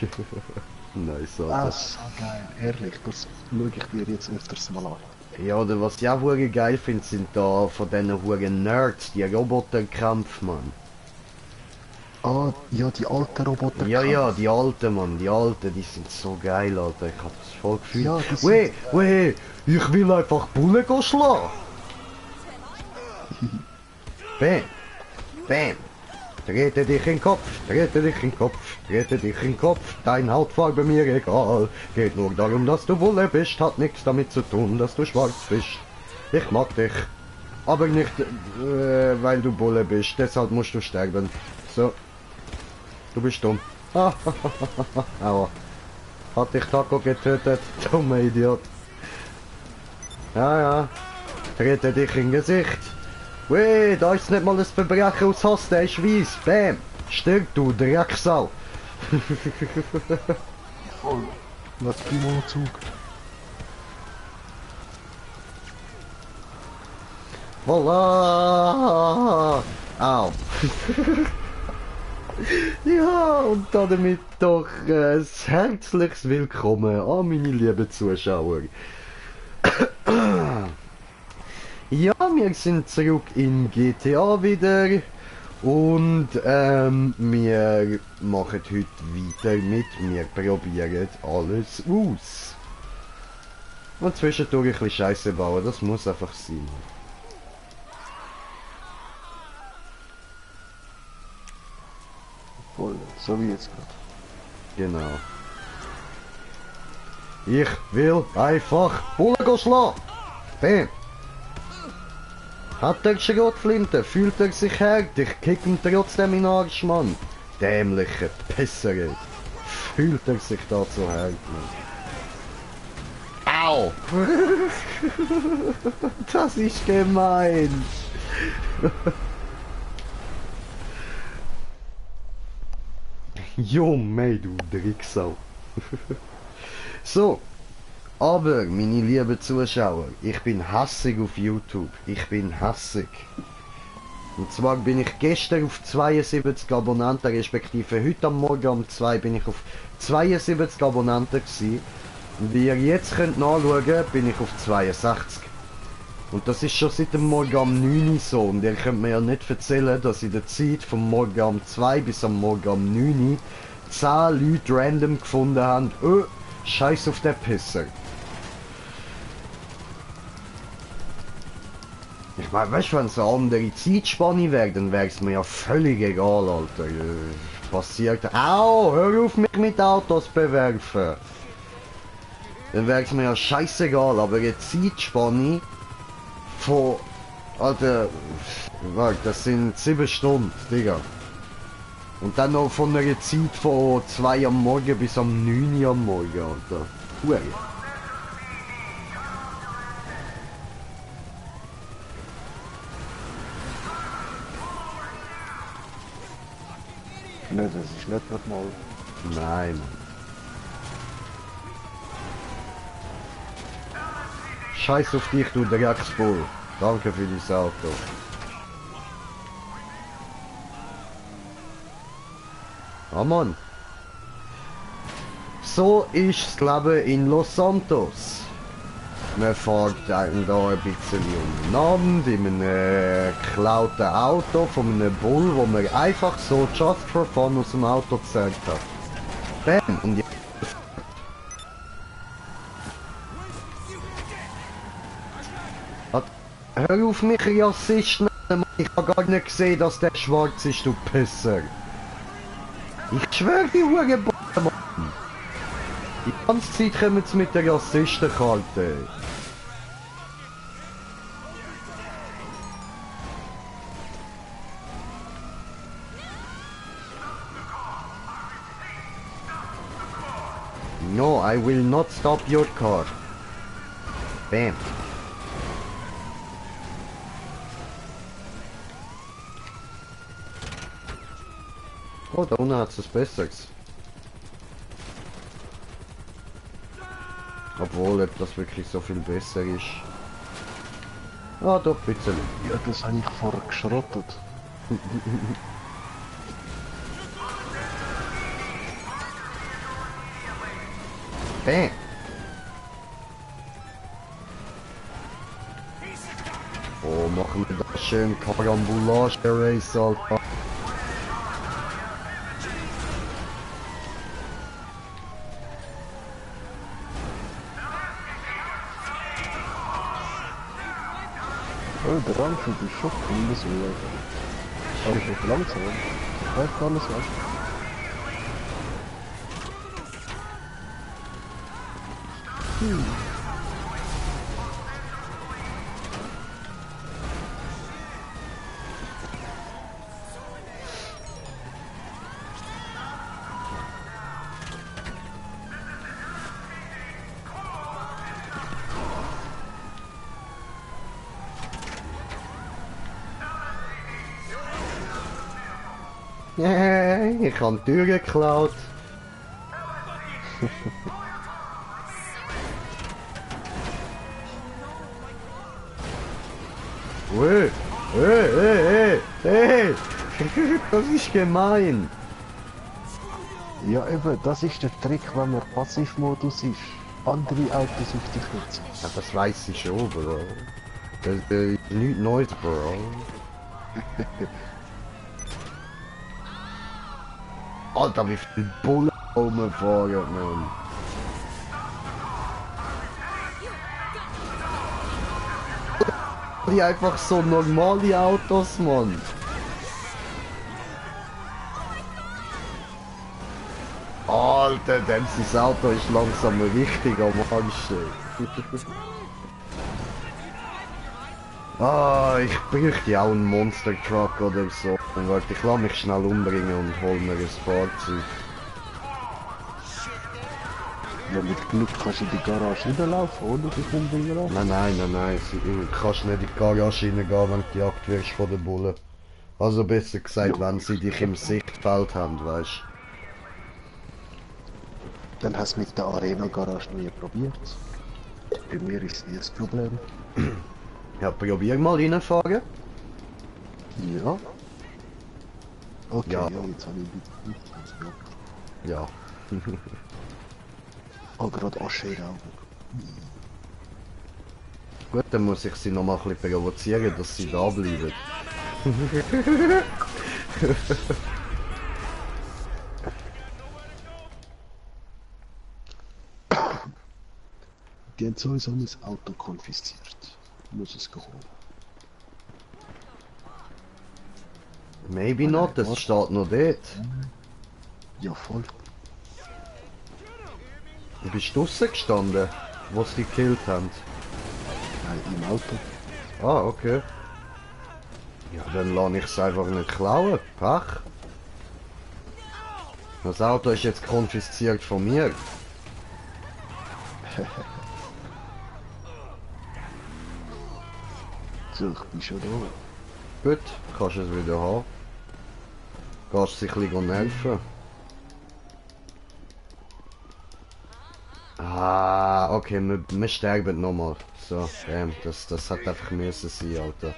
Nice, Ah, Alter. so geil, ehrlich, das schaue ich dir jetzt öfters mal an. Ja, oder was ich auch hure geil finde, sind da von diesen huren Nerds, die Roboterkampf, Mann. Ah, ja, die alten Ja, ja, Roboterkämpfe. die alten, Mann, die alten, die sind so geil, Alter. Ich hab das voll gefühlt. Ja, die sind... Weh, weh, ich will einfach Bullen schlagen. Bam, bam. Trete dich in den Kopf, trete dich in den Kopf, trete dich in den Kopf, dein Hautfarbe mir egal. Geht nur darum, dass du Bulle bist, hat nichts damit zu tun, dass du schwarz bist. Ich mag dich, aber nicht, weil du Bulle bist, deshalb musst du sterben. So, du bist dumm. Aua. Hat dich Taco getötet, dummer Idiot. Ja, ja, trete dich in Gesicht. Weh, da ist nicht mal ein Verbrecher aus Hass, der ist weiss. Bam, stirb du Drecksau. Voll. Was Zug. Voila! Au. Ja, und damit doch ein herzliches Willkommen an meine lieben Zuschauer. Ja, wir sind zurück in GTA wieder und wir machen heute weiter mit, wir probieren alles aus. Und zwischendurch ein bisschen Scheiße bauen, das muss einfach sein. Voll, so wie jetzt gerade. Genau. Ich will einfach Bullen schlagen. Bam. Hat er Schrotflinte? Fühlt er sich hart? Ich kick ihm trotzdem in den Arsch, Mann. Dämliche Pisser. Fühlt er sich da so hart, Mann. Au! Das ist gemein. Junge, du Drecksau. So. Aber, meine lieben Zuschauer, ich bin hassig auf YouTube. Ich bin hassig. Und zwar bin ich gestern auf 72 Abonnenten, respektive heute am Morgen um 2 bin ich auf 72 Abonnenten gewesen. Und wie ihr jetzt könnt nachschauen, bin ich auf 62. Und das ist schon seit dem Morgen um 9 Uhr so. Und ihr könnt mir ja nicht erzählen, dass in der Zeit vom Morgen um 2 bis am Morgen um 9 Uhr 10 Leute random gefunden haben, oh, scheiß auf den Pisser. Ich meine, weißt du, wenn es eine andere Zeitspanne wäre, dann wäre es mir ja völlig egal, Alter. Passiert. Au, hör auf mich mit Autos bewerfen. Dann wäre es mir ja scheißegal, aber eine Zeitspanne von. Alter. Warte, das sind 7 Stunden, Digga. Und dann noch von einer Zeit von 2 am Morgen bis am 9 Uhr am Morgen, Alter. Hure. Nein, das ist nicht normal. Nein, Mann. Scheiß auf dich, du Drecksbull. Danke für dieses Auto. Ah, Mann. So ist das Leben in Los Santos. Man fährt einen da ein bisschen umeinander in einem geklauten Auto von einem Bull, wo man einfach so just for fun aus dem Auto gezerrt hat. Bam! Und jetzt... Hör auf mich, Rassisten! Ich habe gar nicht gesehen, dass der schwarz ist, du Pisser! Ich schwör die Hure Mann! Die ganze Zeit kommen sie mit der Rassistenkarte. No, I will not stop your car. Bam. Oh, da unten hat es was Besseres. Obwohl, ob das wirklich so viel besser ist. Ah, doch, ein bisschen. Ja, das habe ich vorher geschrottet. Bam. Oh, machen wir da schön Karambolage Race, Alter. Oh, der Rangschub ist schon cool, so. Aber ich bin langsam. Ich weiß gar nicht was. Ich habe die Tür geklaut. Hey, hey, hey, hey, das ist gemein. Ja eben, das ist der Trick, wenn man Passivmodus ist. Andere Autos auf dich nutzen. Ja, das weiß ich schon, Bro. Das ist nichts Neues, Bro. Alter, wie viel Bullen rumfahren, man. Die einfach so normale Autos, Mann. Alter, das Auto ist langsam richtig am Anstehen. Ah, ich bräuchte auch einen Monster Truck oder so. Warte, ich lasse mich schnell umbringen und hol mir ein Fahrzeug. Ja, mit Glück kannst du in die Garage reinlaufen, ohne dich umbringen lassen. Nein, du kannst nicht in die Garage reingehen, wenn du gejagt wirst von den Bullen. Also besser gesagt, wenn sie dich im Sichtfeld haben, weißt Dann hast du mit der Arena-Garage nie probiert. Bei mir ist es nie das Problem. du. Ja, probier mal reinfahren. Ja. Okay, Ja. ja, jetzt habe ich die Ja. Oh, gerade Asche in den Augen. Gut, dann muss ich sie noch mal ein bisschen provozieren, dass sie da bleiben. Die haben sowieso mein Auto konfisziert. Muss es geholt. Maybe not, das steht noch dort. Ja, voll. Du bist draussen gestanden, wo sie dich gekillt haben. Nein, im Auto. Ah, okay. Ja, dann lasse ich es einfach nicht klauen. Pech. Das Auto ist jetzt konfisziert von mir. So, ich bin schon da. Gut, kannst es wieder haben. Kannst sich ein bisschen helfen. Ah, okay, wir sterben nochmal. So, das hat einfach müssen sein, Alter.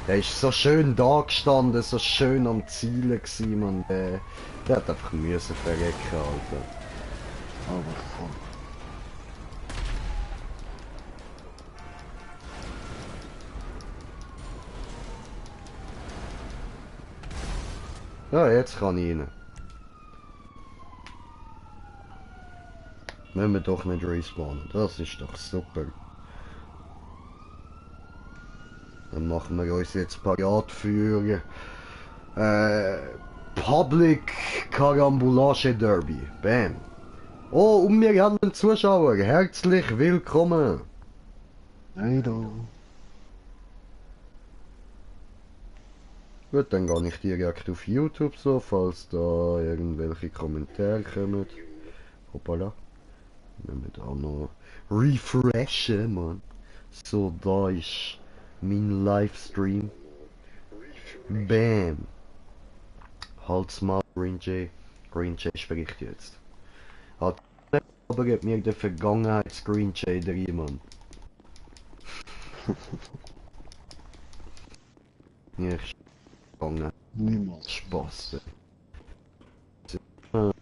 Der ist so schön da gestanden, so schön am Zielen gewesen, man. Der hat einfach müssen verrecken, Alter. Aber voll. Ja, jetzt kann ich rein. Müssen wir doch nicht respawnen, das ist doch super. Dann machen wir uns jetzt parat für Public Karambolage Derby. Bam. Oh, und wir haben einen Zuschauer. Herzlich willkommen. Hey da. Gut, dann gehe ich direkt auf YouTube so, falls da irgendwelche Kommentare kommen. Hoppala. Müssen wir da noch refreshen, Mann. So, da ist mein Livestream. Bam. Halt's mal, Green J. Green J spricht jetzt. Hat aber gibt mir der Vergangenheits-Green J drin, Mann. Nicht gegangen. Niemals. Spaß.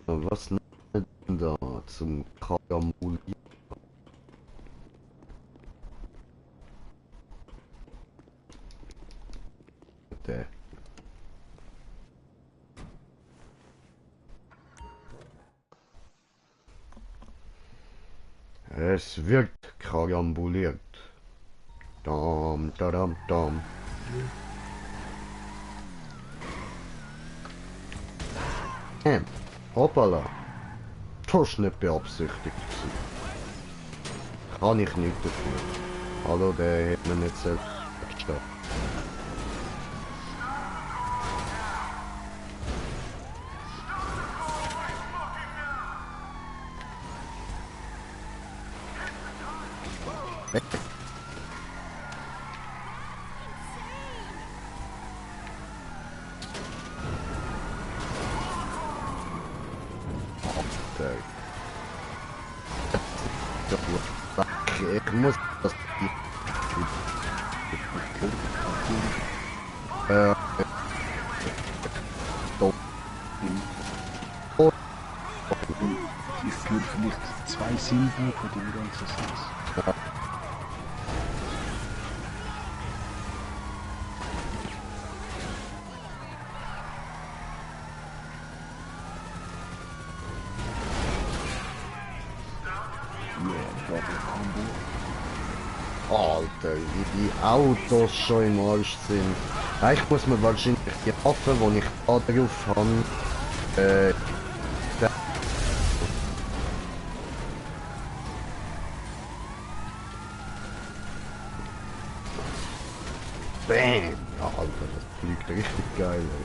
Was? da zum Karambulieren? Es wird karambuliert. Dam, dadam, dam. Hoppala. Das ist nicht beabsichtigt gewesen. Kann ich nicht dafür. Hallo, der hat mir nicht selbst gestanden. Ich muss das... Ich führe vielleicht 2 Silber von dem ganzen Satz. Alter, wie die Autos schon im Arsch sind. Ich muss mir wahrscheinlich die Waffe, die ich da drauf habe, Bam! Ja, Alter, das fliegt richtig geil, ey.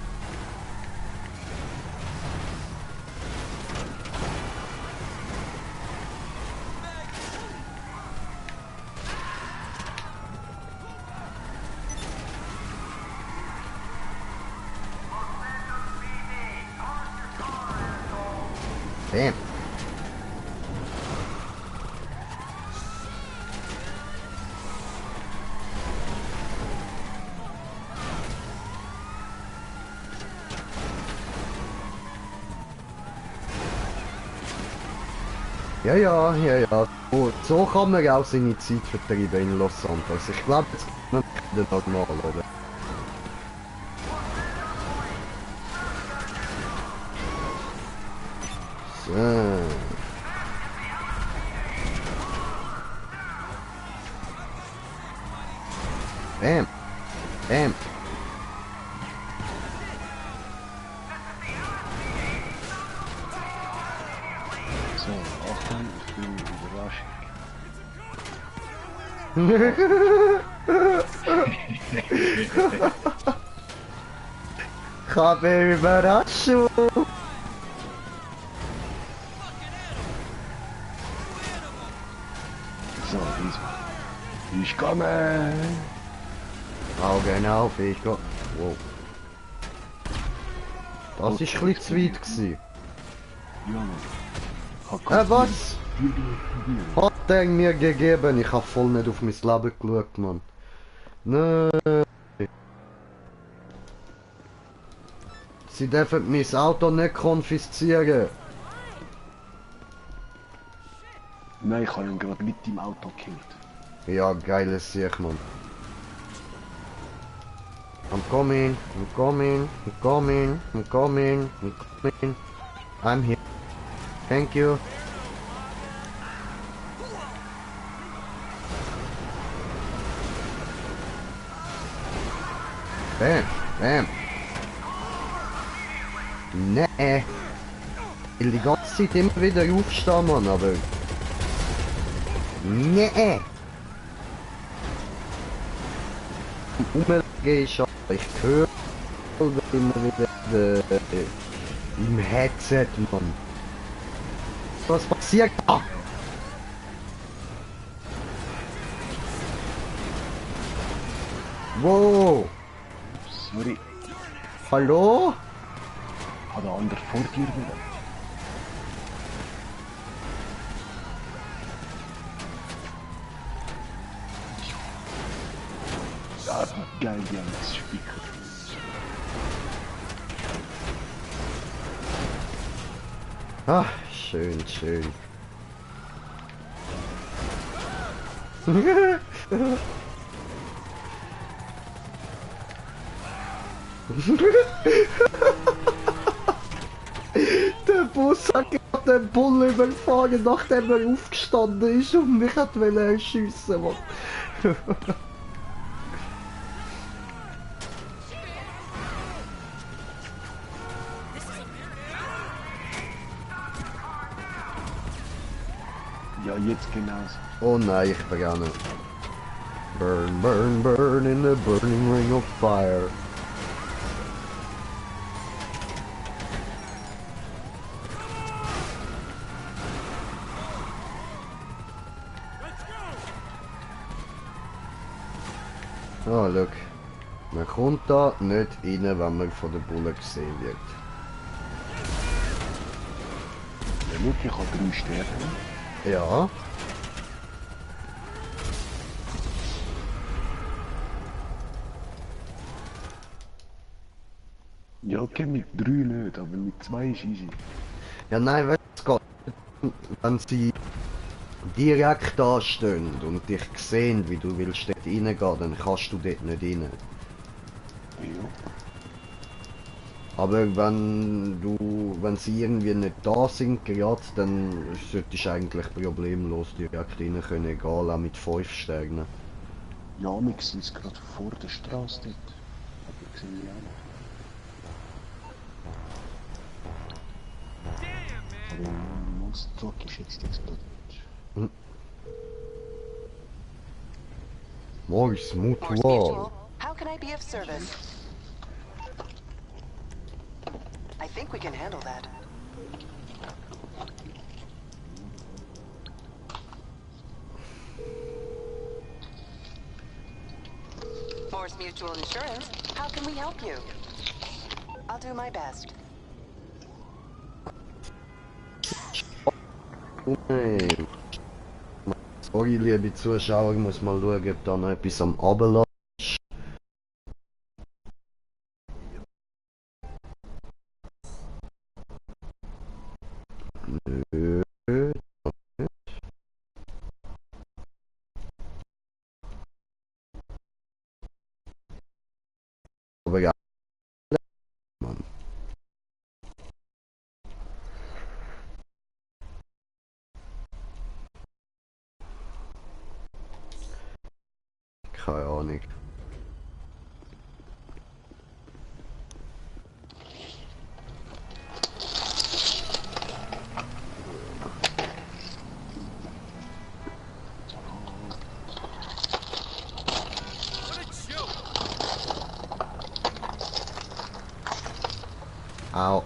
Bam! Ja. So kann man auch seine Zeit vertreiben in Los Santos. Ich glaube, jetzt kommt man normal, oder? So. Bam! Bam! So, Achtung, ich bin Überraschung. Ich habe eine Überraschung! So, ich komme! Augen auf, ich gehe. Wow. Das ist ein bisschen zu weit gewesen. Ja, Was? Hat er mir gegeben? Ich hab voll nicht auf mein Leben geschaut, Mann. Nein. Sie dürfen mein Auto nicht konfiszieren. Nein, ich habe ihn gerade mit dem Auto gekillt. Ja, geiles Sieg, Mann. I'm coming. I'm here. Thank you. Bam. Nee. Ich will die ganze Zeit immer wieder aufstehen, Mann, aber... Nee. Umlegen ist aber, ich höre immer wieder im Headset, Mann. Was passiert da? Wow. Sorry, Hallo? hat der andere vor dir wieder? Ja, geil, die haben das Speaker. Ah, schön, schön. Der Bus hat gerade den Bullen überfahren, nachdem er aufgestanden ist und mich hat erschiessen wollte. Ja, jetzt genauso. Oh nein, ich brenne. Burn, burn, burn in the burning ring of fire. Oh, look. Man kommt da nicht rein, wenn man von den Bullen gesehen wird. Ja, schau, ich habe 3 Sterne. Ja. Ja, okay, mit 3 nicht, aber mit 2 ist easy. Ja, nein, weißt du, wenn sie direkt da stehen und dich sehen, wie du willst dort reingehen, dann kannst du dort nicht rein. Ja. Aber wenn sie irgendwie nicht da sind gerade, dann solltest du eigentlich problemlos direkt rein können, egal, auch mit 5 Sternen. Ja, wir sind jetzt gerade vor der Straße dort. Aber ich sehe sie auch nicht. Aber Monster ist jetzt explodiert. Morris Morse Mutual. Mutual, how can I be of service? I think we can handle that. Morse Mutual Insurance, how can we help you? I'll do my best. Nein. Sorry, liebe Zuschauer, ich muss mal schauen, ob da noch etwas am Abend ist. Nö. Aber ja. Mann. Keine Ahnung. Au.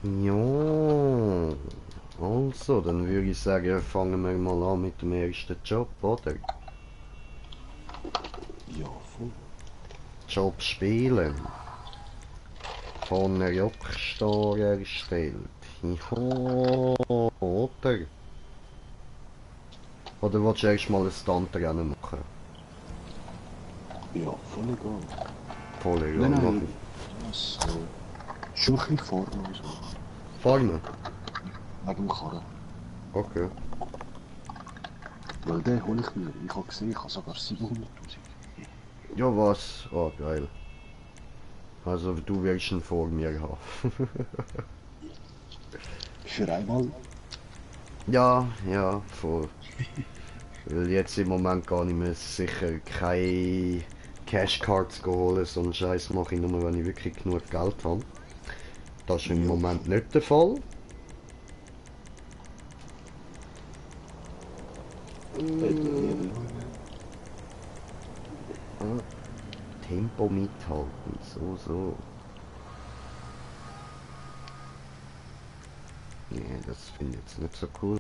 Ja. Also, dann würde ich sagen, fangen wir mal an mit dem ersten Job, oder? Ja, voll. Job spielen. Von einer Rockstar erstellt. Ja, oder? Oder willst du erst mal ein Stuntrennen machen? Ja, voll egal. Voll Nein, egal. nein. Das, schon ein bisschen vorne und so. Vorne? Wegen dem Karren. Okay. Weil den hole ich mir. Ich habe gesehen, ich habe sogar 700'000. Ja, was? Oh, geil. Also, du wirst ihn vor mir haben. Für einmal. Ja, ja, voll. Weil jetzt im Moment gar nicht mehr sicher keine Cashcards holen, so einen Scheiß mache ich nur, wenn ich wirklich genug Geld habe. Das ist im Ja. Moment nicht der Fall. Tempo mithalten, so. Nee, das finde ich jetzt nicht so cool.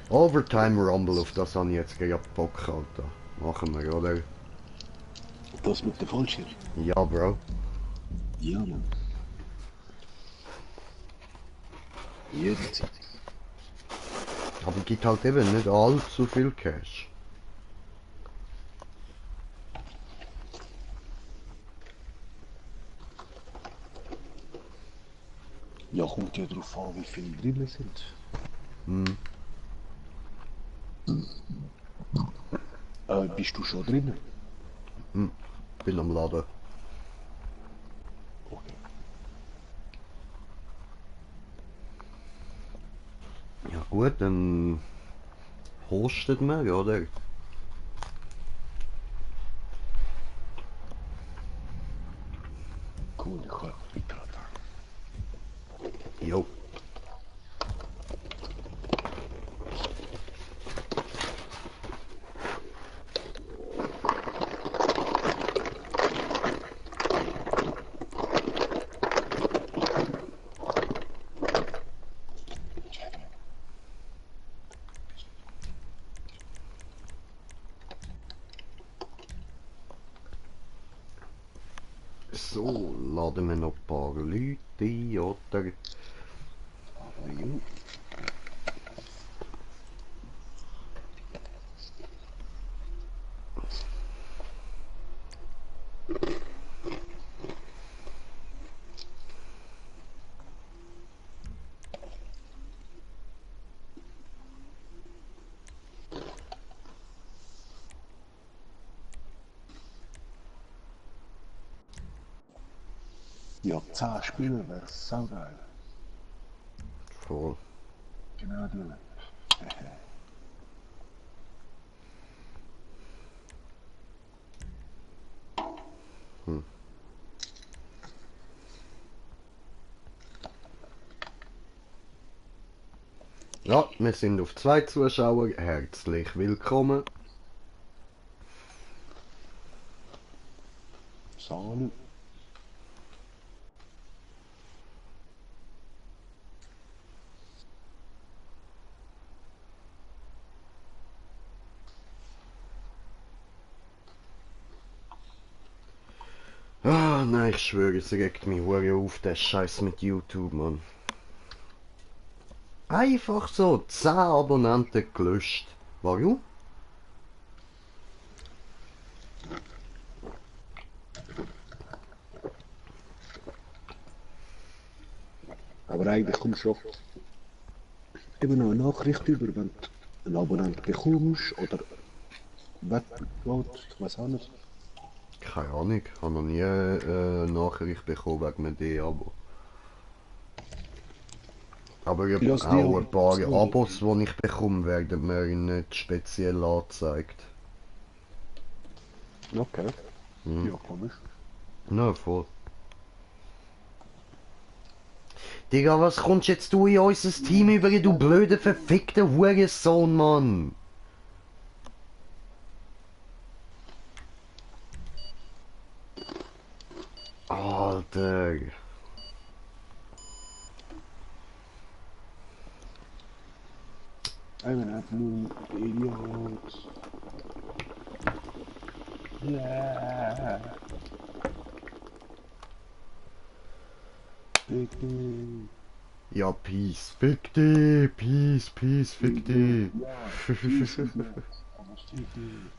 Overtime Rumble, auf das habe ich jetzt gerade Bock, Alter. Machen wir, oder? Das mit dem Fallschirm. Ja, Bro. Ja, Mann. Jederzeit. Aber gibt halt eben nicht allzu viel Cash. Ja, kommt ja drauf an, wie viele drin sind. Hm. Bist du schon drin? Hm. Bin am Laden. Okay. Ja gut, dann hostet man, oder? Cool, ich kann weiter da. Jo. So, laden wir noch ein paar Leute ein, oder? Aber jo. Ja, 10 Spieler wäre saugeil. Voll. Genau die. Ja, wir sind auf 2 Zuschauer. Herzlich willkommen. Salut. Ah, nein, ich schwöre, es regt mich hure auf, der Scheiß mit YouTube, Mann. Einfach so 10 Abonnenten gelöscht. Warum? Aber eigentlich kommst du auch eben noch eine Nachricht über, wenn du einen Abonnent bekommst oder weggeht, ich weiß auch nicht. Keine Ahnung, ich habe noch nie eine Nachricht bekommen wegen einem D-Abo. Aber Ja, das auch D-Abo. ein paar Das D-Abo. Abos, die ich bekomme, werden mir nicht speziell angezeigt. Okay. Ja, komisch. Na, voll. Digga, was kommst jetzt du in unser Team über, du blöde verfickte Hurensohn, Mann? Alter. Even einfach nur ein Idiot. Ja. Bitte. Ja, Peace. Fick dich, Peace, Peace, fick dich. Ja, schieß mich nicht. Aber steht dir.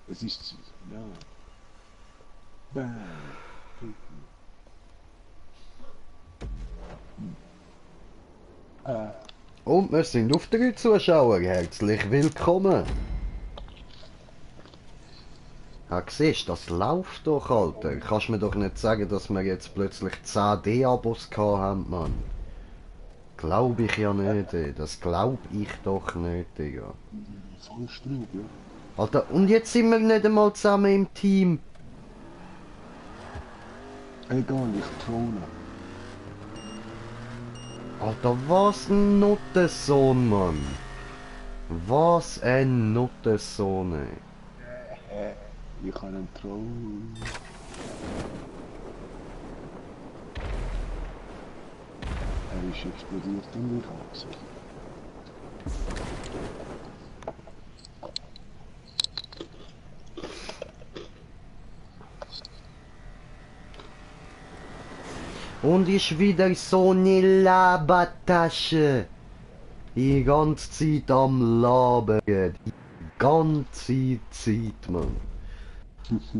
Es ist, ja. Bam. Und wir sind auf 3 Zuschauer. Herzlich willkommen. Ja, siehst, das läuft doch, Alter. Kannst mir doch nicht sagen, dass wir jetzt plötzlich 10 D-Abos haben, Mann. Glaub ich ja nicht, ey. Das glaub ich doch nicht, Digga. Voll Strub, ja. Alter, und jetzt sind wir nicht einmal zusammen im Team. Egal, ich trolle. Alter, was ein Nuttensohn, Mann. Was ein Nuttensohn, ey. Ich habe einen Troll. Er ist explodiert und ich habe gesehen. Und ist wieder so eine Labertasche. Die ganze Zeit am Labern. Die ganze Zeit, Mann. Ich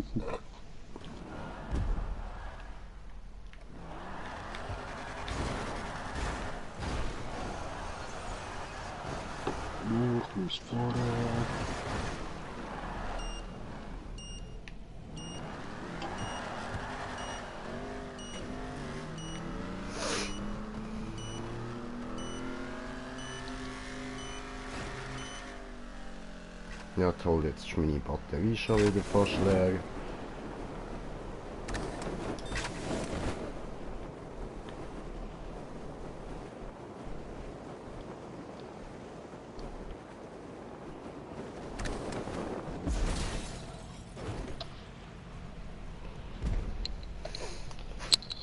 muss fahren. Ja toll, jetzt ist meine Batterie schon wieder fast leer.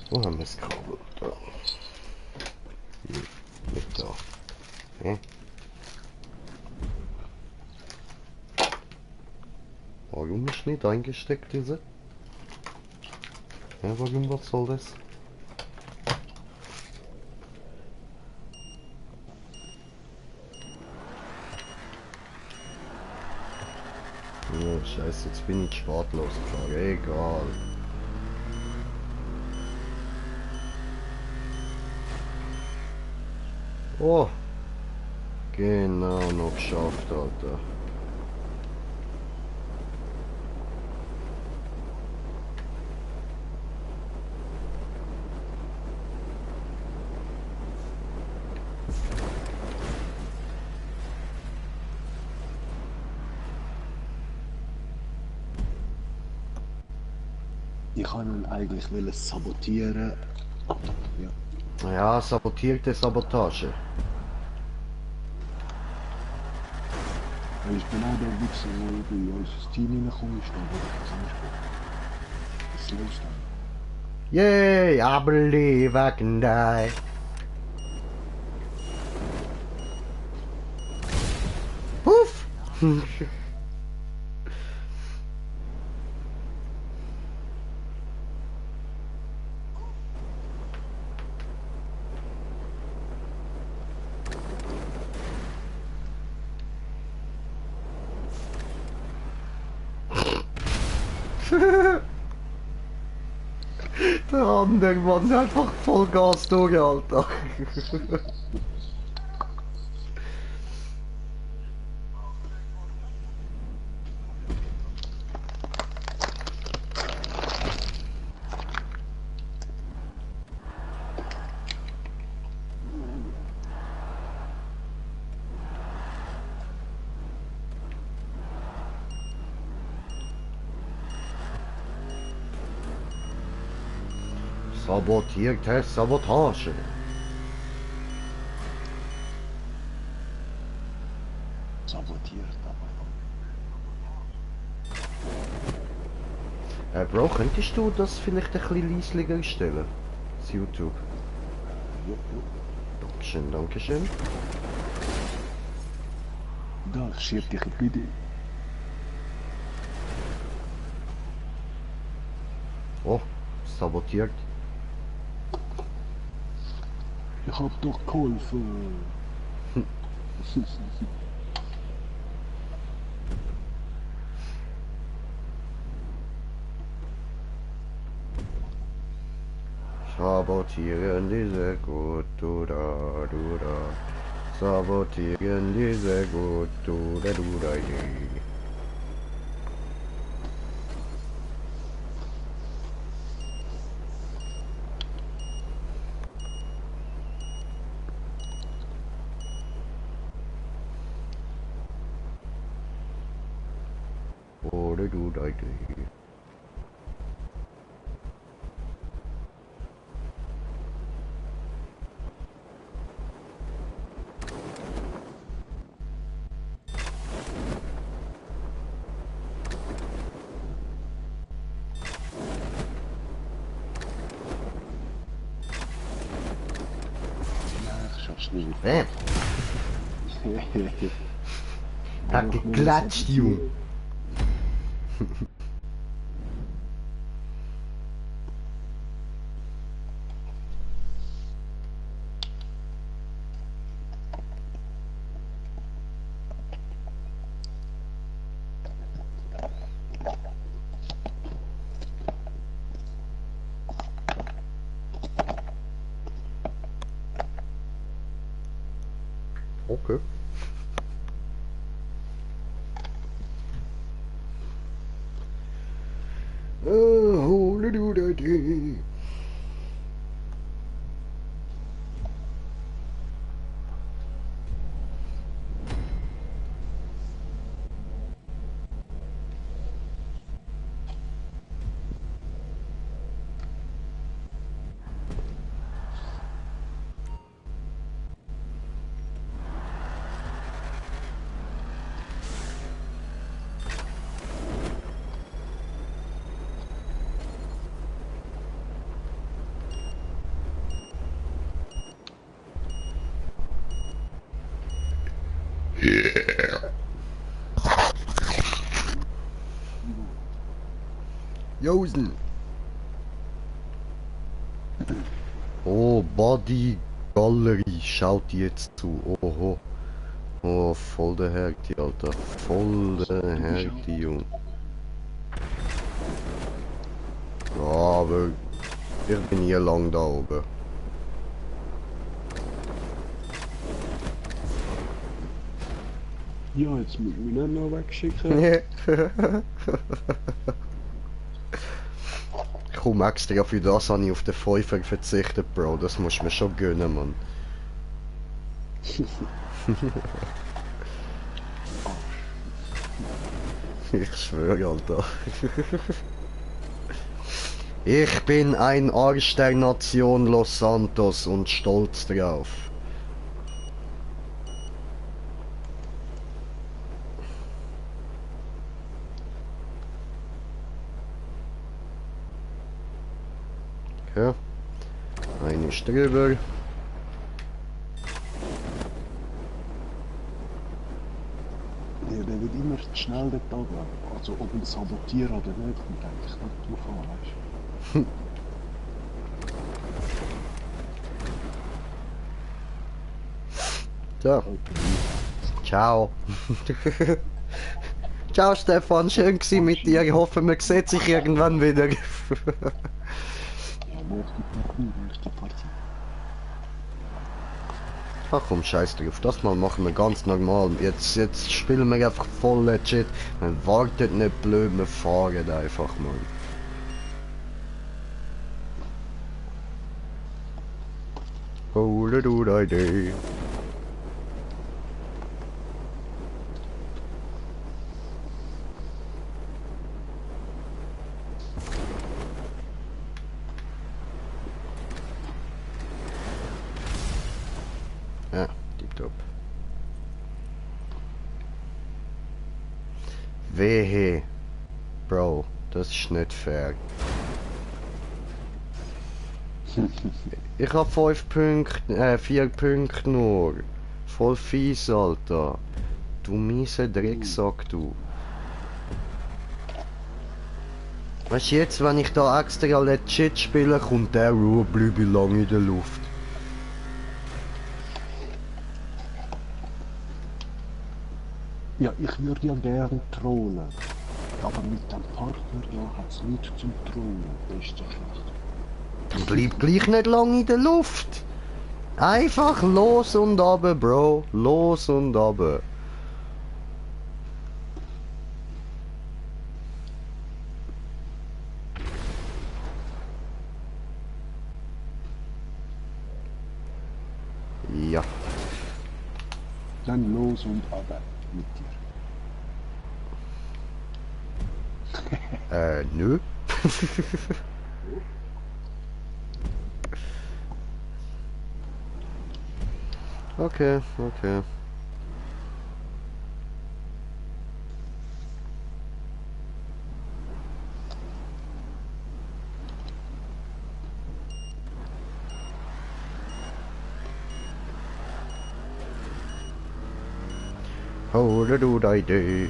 Wo haben wir das Kabel? Da. Hier, nicht da. Hä? Warum ist nicht eingesteckt diese? Ja, warum, was soll das? Ja, scheiße, jetzt bin ich spät losgefahren. Egal. Oh! Genau, noch geschafft, Alter. Ich kann ihn eigentlich sabotieren. Ja. Ja, sabotierte Sabotage. Das ist genau der Wichser, wo du in unser Team reinkommst, aber das kann nicht gut. Was ist los dann? Yay, I believe I can die. Puff! Der andere Mann einfach voll Gas durch, Alter. Sabotierte Sabotage. Sabotiert, aber. Bro, könntest du das vielleicht ein bisschen leislicher stellen? Das YouTube. Dankeschön, Dankeschön. Da, ich schieb dich in die. Oh, sabotiert. Ich hab doch geholfen. Sabotieren diese gut, du da, du da. Sabotieren diese gut, du da, je. Oder du da, je. Bam. Hat geklatscht, Junge. Okay. Hole-du-da-di. Josen. Oh, Body Gallery, schaut jetzt zu. Oho. Oh, voll der Härte, Alter. Voll der Härte, Junge. Ja, aber ich bin hier lang da oben. Ja, jetzt muss ich mich nicht noch wegschicken. Komm, extra für das habe ich auf den Fünfer verzichtet, Bro. Das musst du mir schon gönnen, Mann. Ich schwöre, Alter. Ich bin ein Arsch der Nation Los Santos und stolz drauf. Okay. Eine ist drüber. Ja, der wird immer zu schnell dort oben. Also ob ich sabotiere oder nicht, kommt eigentlich nicht drauf an, weißt So. Ciao. Ciao Stefan, schön gewesen mit dir. Ich hoffe, man sieht sich irgendwann wieder. du? Ja, morgen gibt noch die Partie. Ach komm, scheiß drauf. Das mal machen wir ganz normal. Jetzt spielen wir einfach voll legit. Man wartet nicht blöd, wir fahren einfach mal. Hole-du-da-di. Ja, tipptopp. Wehe. Bro, das ist nicht fair. Ich hab 5 Punkte, 4 Punkte nur. Voll fies, Alter. Du miese Drecksack, du. Weißt du, jetzt, wenn ich da extra legit spiele, kommt der Ruhe, bleibe ich lang in der Luft. Ja, ich würde ja gerne trollen. Aber mit dem Partner da hat es nichts zum Trollen. Das ist so schlecht. Dann bleib gleich nicht lang in der Luft. Einfach los und runter, Bro. Los und runter. Ja. Dann los und aber mit dir. Nö. Okay, okay. Hole-du-da-di.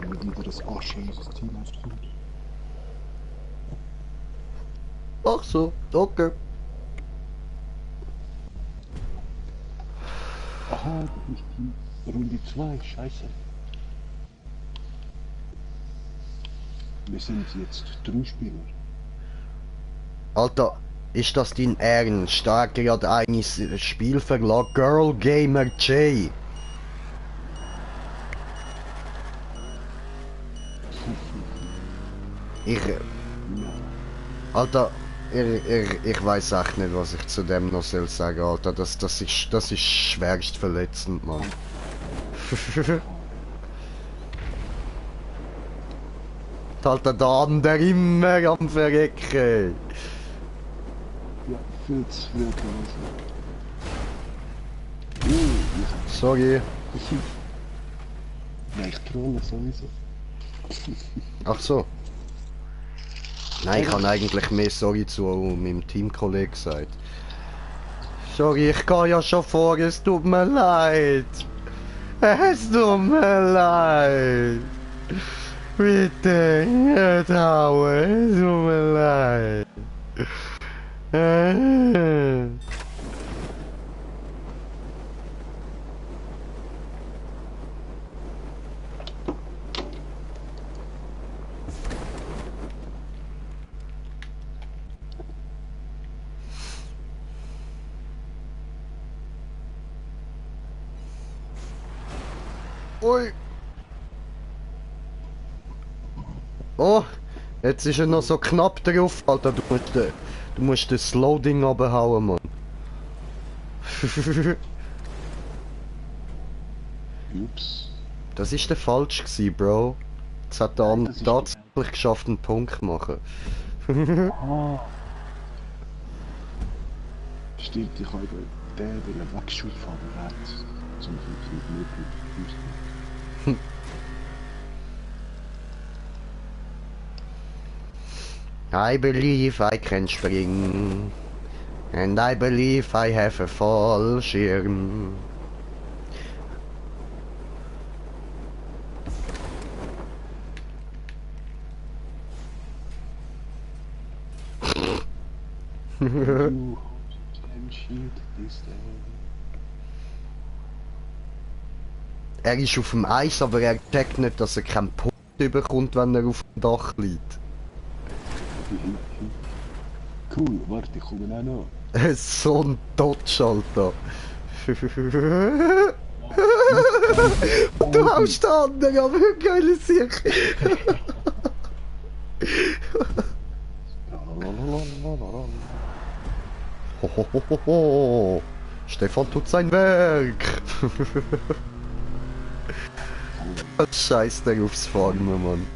Wenn wieder ein anscheißes Team aufkommt. Ach so, okay. Aha, das ist die Runde 2, scheiße. Wir sind jetzt 3 Spieler. Alter, ist das dein Ernst? Da hat gerade ein Spielverlag Girl Gamer J. Ich... Alter, ich weiß echt nicht, was ich zu dem noch soll sagen, Alter. Das ist schwerst verletzend, Mann. Alter, der andere immer am Verrecken. Ja, viel zu viel gelesen. Sorry. Nein, ich trolle sowieso. Ach so. Nein, ich habe eigentlich mehr Sorry zu meinem Teamkollegen gesagt. Sorry, ich gehe ja schon vor, es tut mir leid. Es tut mir leid. Bitte, nicht hauen, es tut mir leid. Ui. Oh, jetzt ist er noch so knapp drauf, Alter. Du musst das Loading abhauen, Mann. Ups. Das ist der falsch gewesen, Bro. Jetzt hat der Nein, andere das ist tatsächlich geschafft, einen Punkt zu machen. Ah. Stimmt, ich habe den weggeschaut von der Welt. Zum Beispiel möglich. I believe I can spring. And I believe I have a Fallschirm. You can shoot this day. Er ist auf dem Eis, aber er checkt nicht, dass er keinen Punkt bekommt, wenn er auf dem Dach liegt. Cool, warte, ich komme auch noch. So ein Dodge, Alter. Und du haust den anderen, aber geile Sicht. Hohohoho. Stefan tut sein Werk. Scheiß der aufs Farmen, Mann.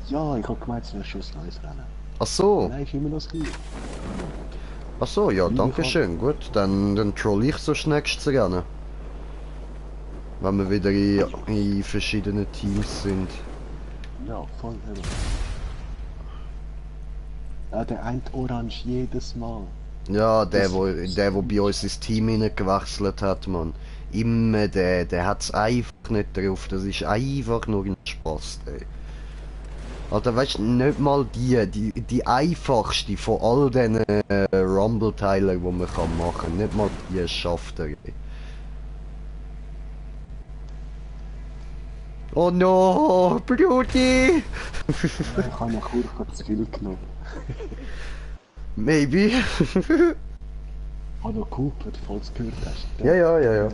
Ja, ich hab gemeint, es wäre schon ein neues Rennen. Ach so. Nein, ist immer das Gleiche. Ach so, ja, danke schön. Gut, dann troll ich so nächstes Rennen. Wenn wir wieder in verschiedenen Teams sind. Ja, voll eben. Ja, der eine Orange jedes Mal. Ja, der wo bei uns ins Team hineingewechselt hat, Mann. Immer der hat's einfach nicht drauf. Das ist einfach nur ein Spaß, ey. Alter, weißt du, nicht mal die einfachste von all diesen Rumble-Teilen, die man kann machen, nicht mal die schafft er. Ey. Oh no, Brudi! Ich habe noch kurz zu viel genommen. Maybe. Ich habe noch Cooper, falls du gehört hast. Ja.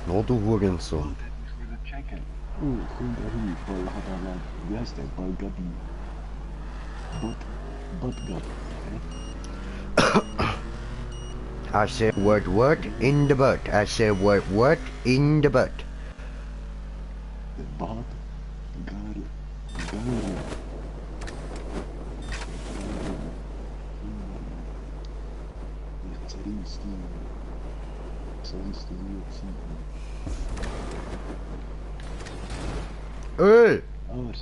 No, du Hurensohn. Ich will checken. Komm da hin, weil hat er, wie heißt der, Balgabi? Badgab. I said word in the butt. I said word in the butt. Bad, Gar, Ey! Aber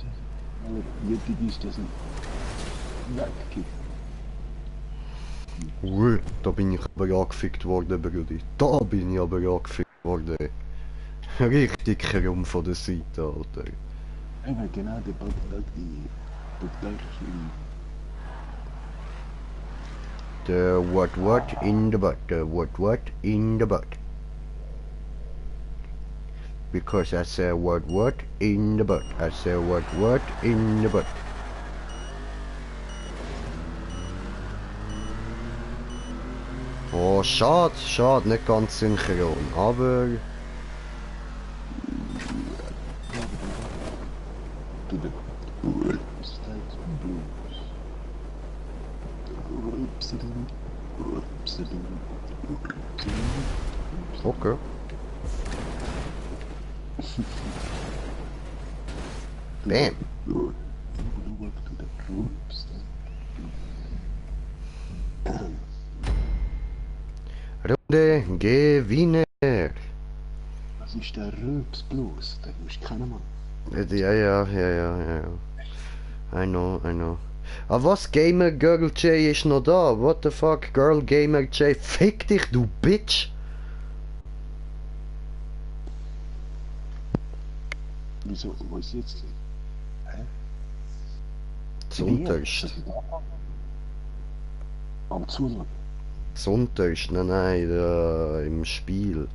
wichtig ist, dass ich weggehe. Ui, da bin ich aber angefickt worden, Brudi. Da bin ich aber angefickt worden. Richtig krumm von der Seite, Alter. Eben genau, der Bagdad, The what in the butt, the what in the butt. Because I said what in the butt. I said what in the butt. Oh, schade, nicht ganz synchron, aber... to the State Blues. Okay. Bam. Runde Gewinner. Was ist der Röps Blues? Den musst du kennen, Mann. Ja. I know. Aber was, Gamer Girl J ist noch da? What the fuck, Girl Gamer J? Fick dich, du Bitch! Wieso? Wo ist jetzt? Hä? Sonntags. Am Zuland. Sonntags, nein, im Spiel.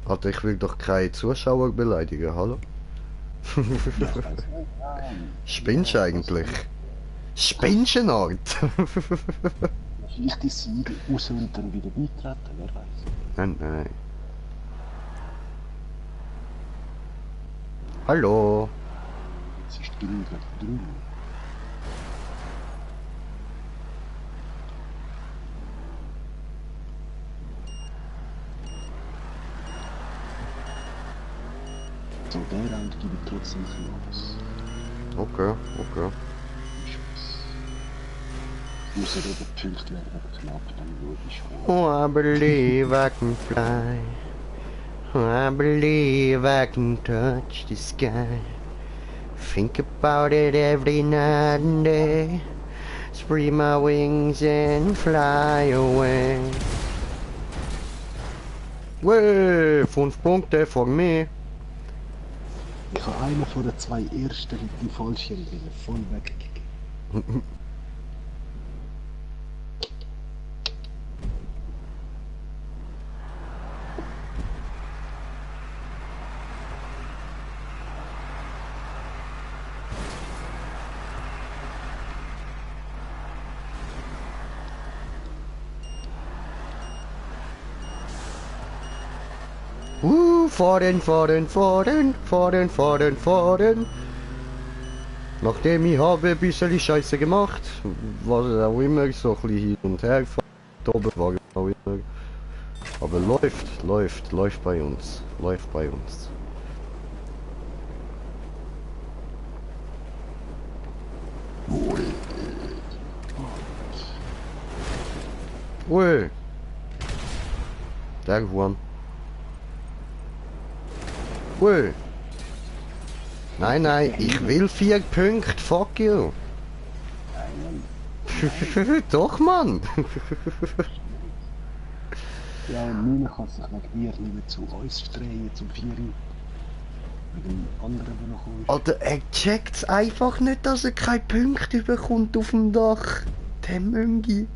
Alter, ich will doch keine Zuschauer beleidigen, hallo? Spinnst du eigentlich? Spinnst du eine Art? Vielleicht ist sie raus und dann wieder beitreten, wer weiß. Nein. Hallo? Jetzt ist die Grün drüben. So, der Round gebe ich trotzdem los. Okay. Ich muss ja eben Punkte werden knapp, dann würde ich schon. Oh, I believe I can fly. I believe I can touch the sky. Think about it every night and day. Spread my wings and fly away. Wey, 5 Punkte von mir. Ich habe einen von den zwei ersten die Fallschirm voll weggegeben. Fahren. Nachdem ich habe ein bisschen Scheiße gemacht, was auch immer, so ein bisschen hin und her gefahren, oben war auch immer. Aber läuft bei uns, läuft bei uns. Ui. Der Juan. Ui. Nein, ich will 4 Punkte, fuck you. Doch, Mann. Ja, und Nina kann sich wegen mir nicht mehr zu uns drehen, zum Vieri. Wegen dem anderen, der noch kommt. Alter, er checkt's einfach nicht, dass er keine Punkte bekommt auf dem Dach. Der Möngi.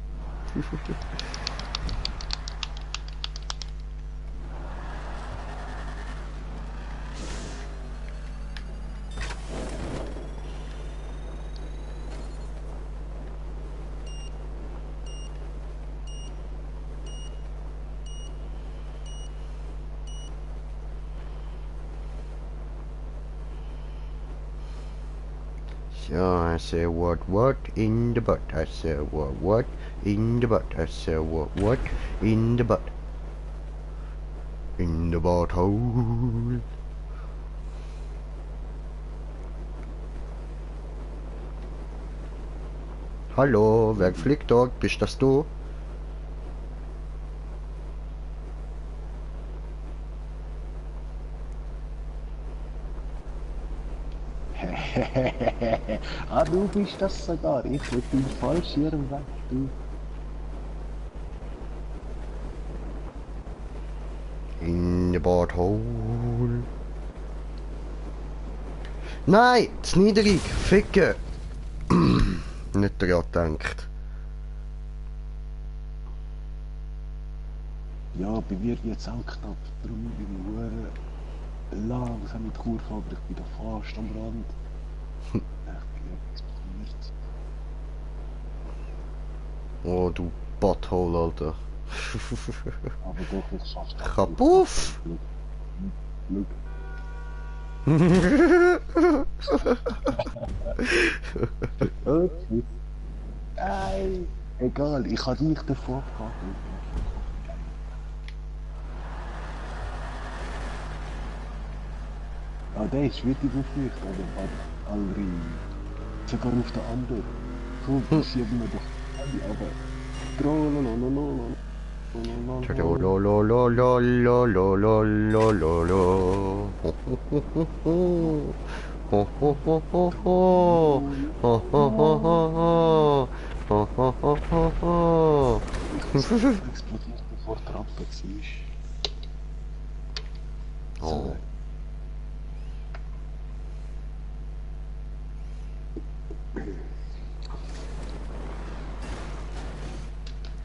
So, I say what in the butt. I say what in the butt. I say what in the butt. In the butthole. Hallo, wer fliegt dort? Bist das du? Ah, du bist das sogar. Ich mit dem Fallschirm weg, du. In the butthole. Nein, zu niedrig. Ficken. Nicht dran gedacht. Ja, bei mir jetzt auch knapp. Darum bin ich nur langsam mit Kurve, aber ich bin da fast am Rand. Ich bin etwas probiert. Oh, du Butthole, Alter. Aber doch, ich schaff's. Kapuff! Glück. Okay. Nein, egal, ich habe dich davor gehabt. Ah, der ist wirklich auf mich, aber Alri. Sogar auf der anderen. So, das sieht man doch. Aber. Trollololololol. Explodiert bevor die Rampe war. Oh.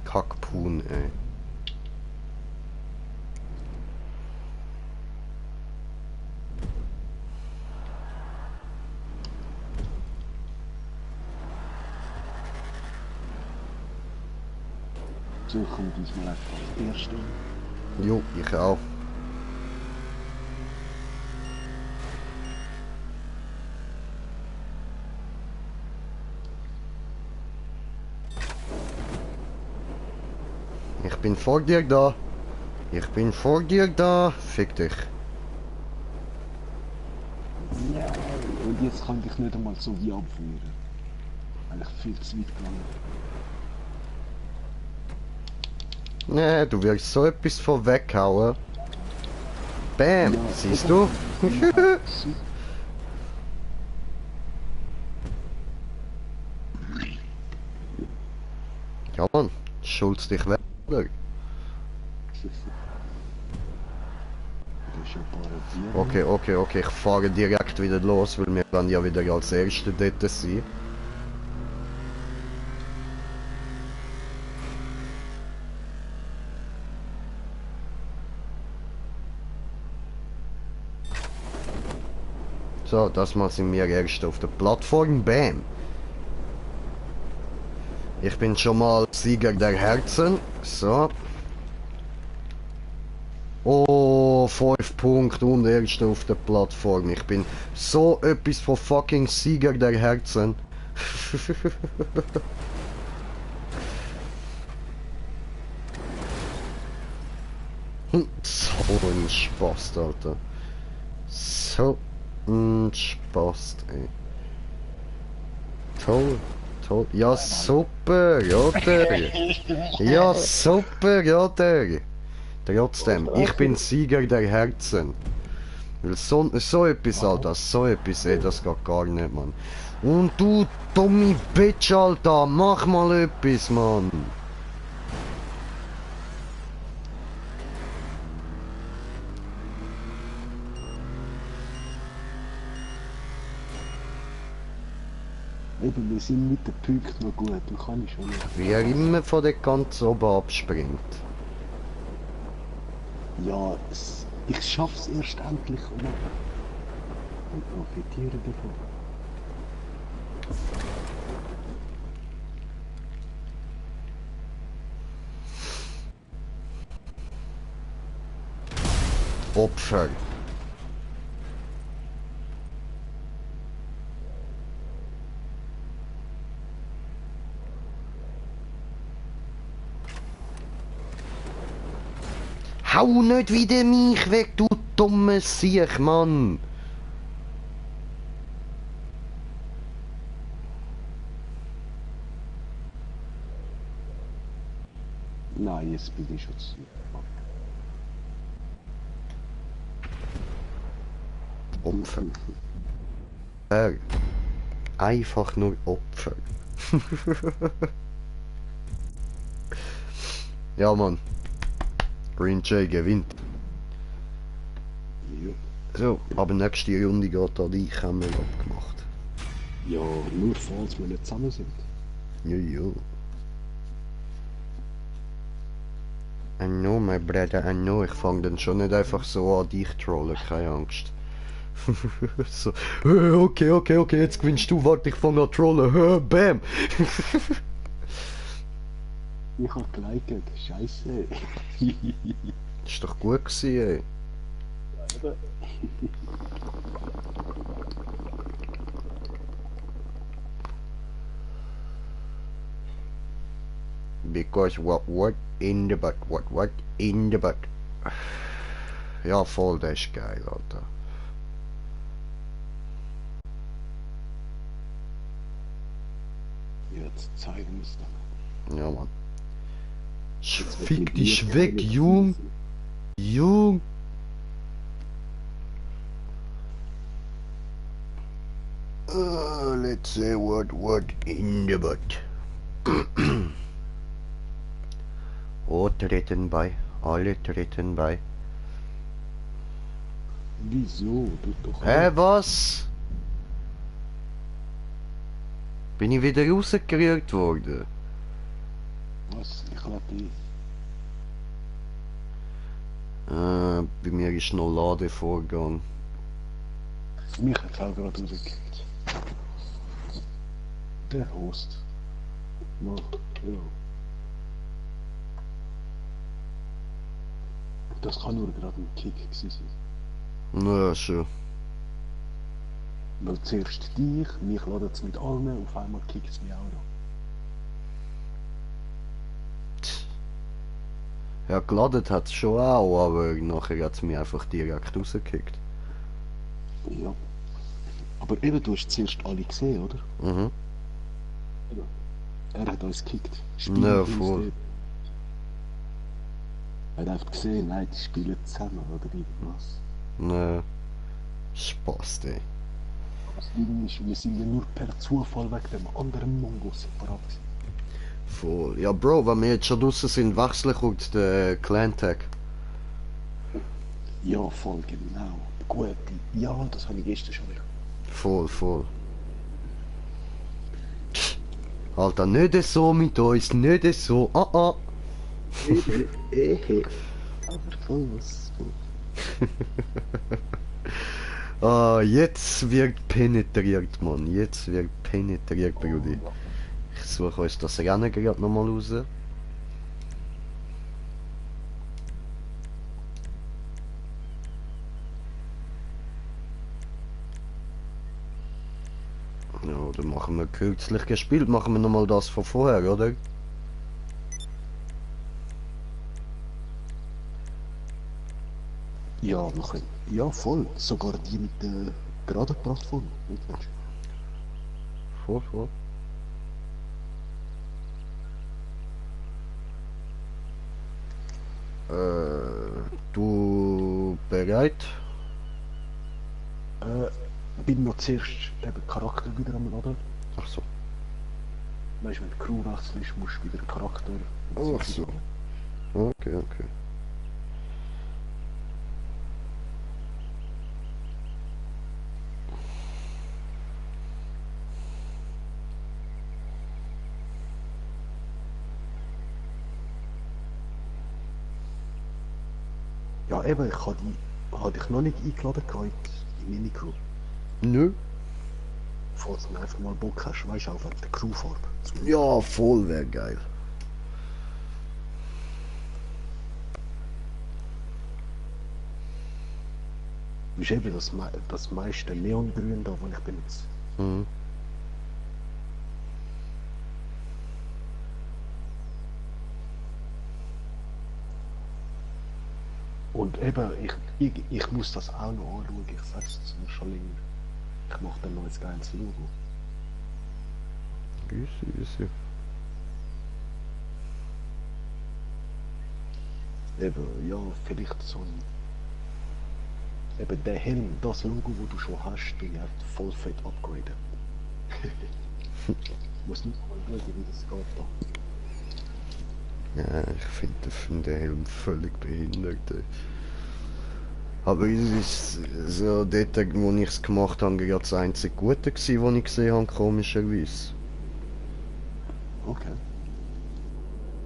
Kackpuhn, ey. So kommt diesmal einfach das erste. Jo, ich auch. Ich bin vor dir da. Ich bin vor dir da. Fick dich. Ja, und jetzt kann ich nicht einmal so wie abwehren. Weil ich viel zu weit gegangen. Nee, du wirst so etwas vorweghauen. Bam, Ja, siehst du? Ja, Ja, Mann, schulz dich weg. das ist ein paar Bier. Okay, ich fahre direkt wieder los, weil wir dann ja wieder als Erste dort sein. So, das mal sind wir erst auf der Plattform. Bam! Ich bin schon mal Sieger der Herzen. So. Oh, Ja, 5 Punkte und Erster auf der Plattform. Ich bin so etwas von fucking Sieger der Herzen. So ein Spaß, Alter. So ein Spaß, ey. Toll, toll. Ja, super, oder? Ja, super, oder? Trotzdem, ich bin Sieger der Herzen. Weil so etwas, Alter, so etwas, ey, das geht gar nicht, Mann. Und du, dumme Bitch, Alter, mach mal etwas, Mann. Eben, wir sind mit den Punkten noch gut, dann kann ich schon nicht. Wie er immer von der ganz oben abspringt. Ja, ich schaff's erst endlich und profitiere davon. Opfer. Hau nicht wieder mich weg, du dummes Siech, Mann! Nein, jetzt bin ich schon zu. Opfer. Einfach nur Opfer. Ja, Mann. Green Jay gewinnt. Ja. So, aber nächste Runde geht an dich, haben wir abgemacht. Ja, nur falls wir nicht zusammen sind. Ja, ja. I know, my brother, I know. Ich fange dann schon nicht einfach so an dich trollen, keine Angst. So, okay, jetzt gewinnst du, warte, ich fange an trollen, bam! Ich hab geliked, scheiße. Ist doch gut gewesen, ey. Because what in the butt, what in the butt. Ja, voll, das ist geil, Alter. Jetzt zeigen wir es dann. Ja, Mann. Fick dich weg, Jung! Jung! Let's say what in the butt. Oh, treten bei. Alle treten bei. Wieso? Du doch. Was? Bin ich wieder rausgerührt worden? Was? Ich lade dich. Bei mir ist noch Ladevorgang. Mich hat auch gerade rausgekickt. Der Host. No, ja. Das kann nur gerade ein Kick gewesen sein. Na, schon. Weil zuerst dich, mich ladet es mit allen, auf einmal kickt es mich auch noch. Ja, geladen hat es schon auch, aber nachher hat es mich einfach direkt rausgekickt. Ja. Aber eben, du hast zuerst alle gesehen, oder? Mhm. Er hat uns gekickt. Ja, voll. Er hat einfach gesehen, nein, die spielen zusammen oder irgendwas. Ne. Spaß, ey. Das Ding ist, wir sind ja nur per Zufall wegen dem anderen Mongo separat gewesen. Voll. Ja, Bro, wenn wir jetzt schon draussen sind, wechseln kommt der Clan-Tag. Ja, voll, genau. Gut, ja, das habe ich gestern schon wieder. Voll. Alter, nicht so mit uns, nicht so. Ah. Aber voll was. Ah, jetzt wird penetriert, Mann. Jetzt wird penetriert, Brudi. Ich suche uns das Rennen gerade nochmal raus. Ja, oder machen wir kürzlich gespielt, machen wir nochmal das von vorher, oder? Ja, noch ein. Ja, voll. Sogar die mit der geraden Plattform. Nicht wahr? Vor. Du bereit? Bin noch zuerst eben Charakter wieder am Laden. Ach so. Weißt du, wenn die Crew wechselst, musst du wieder Charakter. Ach so. Okay. Ja, eben, ich habe dich noch nicht eingeladen gehabt in meine Crew. Nö. Falls du einfach mal Bock hast, weißt du, auch wegen der Crewfarbe. Ja, voll wäre geil. Ist eben das meiste Neongrün da, wo ich benutze. Mhm. Und eben, ich muss das auch noch anschauen, ich sag's dir schon länger. Ich mache dann noch ein geiles Logo. Easy. Eben, ja, vielleicht so ein... Eben der Helm, das Logo, wo du schon hast, du hast voll fett upgraden. Muss nicht mal schauen, wie das geht da. Ja, ich finde den Helm völlig behindert. Aber es ist so dort, wo ich es gemacht habe, gerade das einzige Gute gewesen, was ich gesehen habe, komischerweise. Okay.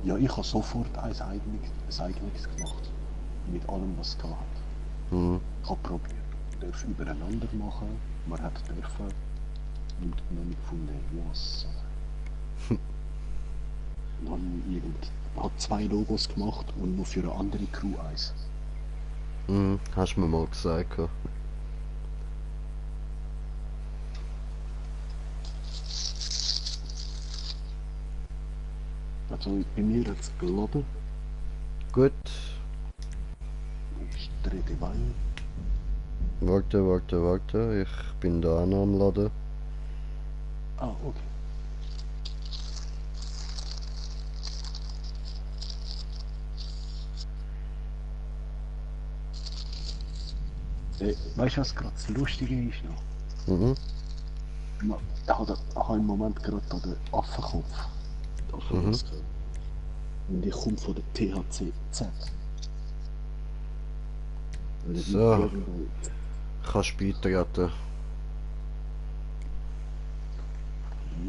Ja, ich habe sofort ein eigenes gemacht. Mit allem, was es hat. Mhm. Ich habe probiert, darf übereinander machen. Man hat dürfen und noch nicht gefunden, was. Dann habe 2 Logos gemacht und nur für eine andere Crew eins. Mhm, hast du mir mal gesagt. Ja. Also bei mir jetzt geladen, Gut. ist die Rede Wein. Warte. Ich bin da auch noch am Laden. Ah, okay. Weißt du, was gerade das Lustige ist noch? Mhm. Ich habe im Moment gerade da den Affenkopf. Mhm. Und ich komme von der THC-Z. So. Kannst später retten.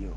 Ja.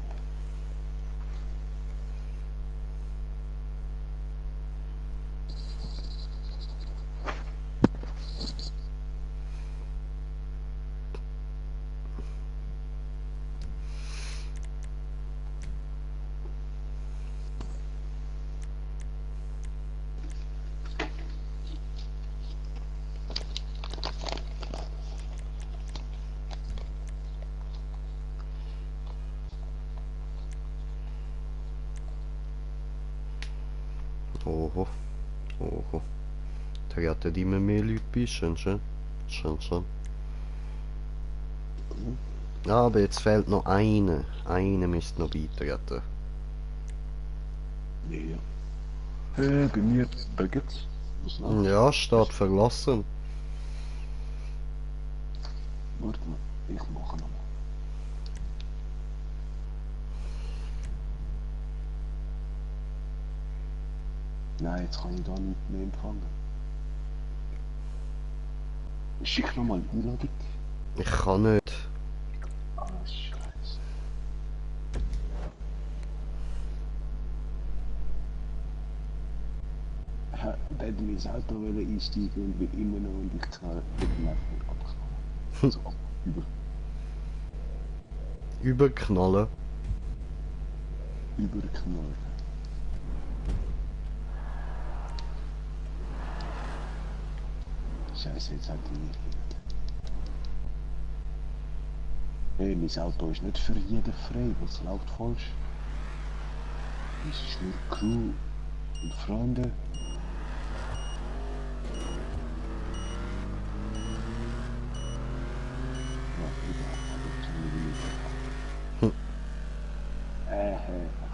Oho. Da retten immer mehr Leute bei. Schön. Ja, aber jetzt fehlt noch eine. Eine müsste noch beitreten. Ja. Bei mir Buggets. Was noch? Ja, steht verlassen. Warte mal, ich mache nochmal. Nein, jetzt kann ich da nicht mehr empfangen. Schick nochmal eine Einladung. Ich kann nicht. Ah, scheiße. Der hat mir ins Auto einsteigen und will immer noch und ich knall den einfach abknallen. Also Überknallen. überknallen. Scheiße, jetzt hat die nicht gehört. Hey, mein Auto ist nicht für jeden frei, was läuft falsch. Es ist nur Crew und Freunde. Ja, überhaupt nicht.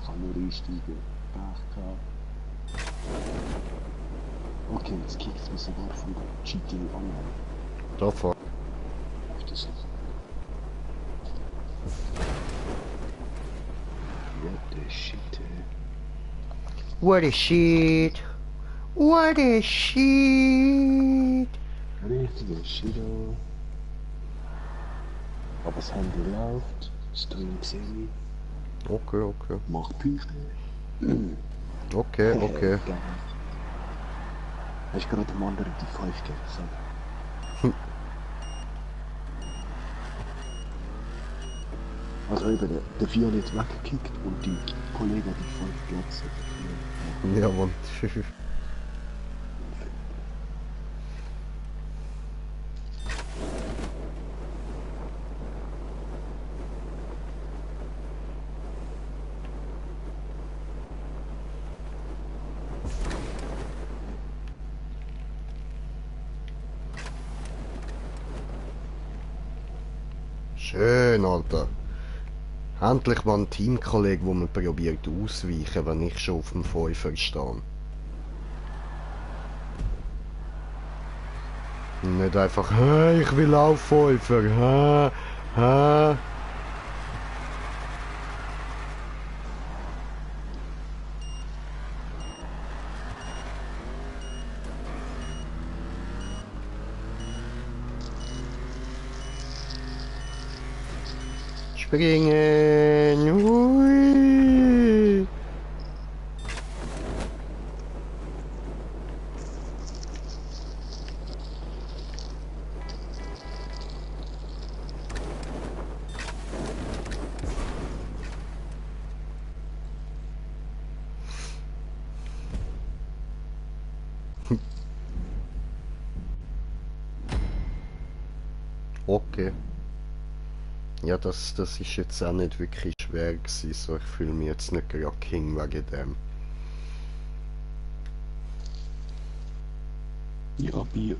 Ich kann nur einsteigen. Pech gehabt. Okay, jetzt kickt es mich sogar von der GTA Online. Davor. Auf das ist. What the shit, ey. What a shit. What a shit. Richtiger Shit, aber das Handy läuft. Stream gesehen. Okay, okay. Mach Bücher. Okay, okay. Hast du gerade dem anderen die 5 gegeben? Also eben, der Violet weggekickt und die Kollegen die 5 gegeben. Ja, Mann. Schön, Alter. Endlich mal ein Teamkollege, wo man probiert ausweichen, wenn ich schon auf dem Fünfer stehe. Nicht einfach, hey, ich will auch Fünfer, hä, hä. Springen, hui. Okay. Ja, das ist jetzt auch nicht wirklich schwer gewesen, so ich fühle mich jetzt nicht gerade King wegen dem. Ja, Bier.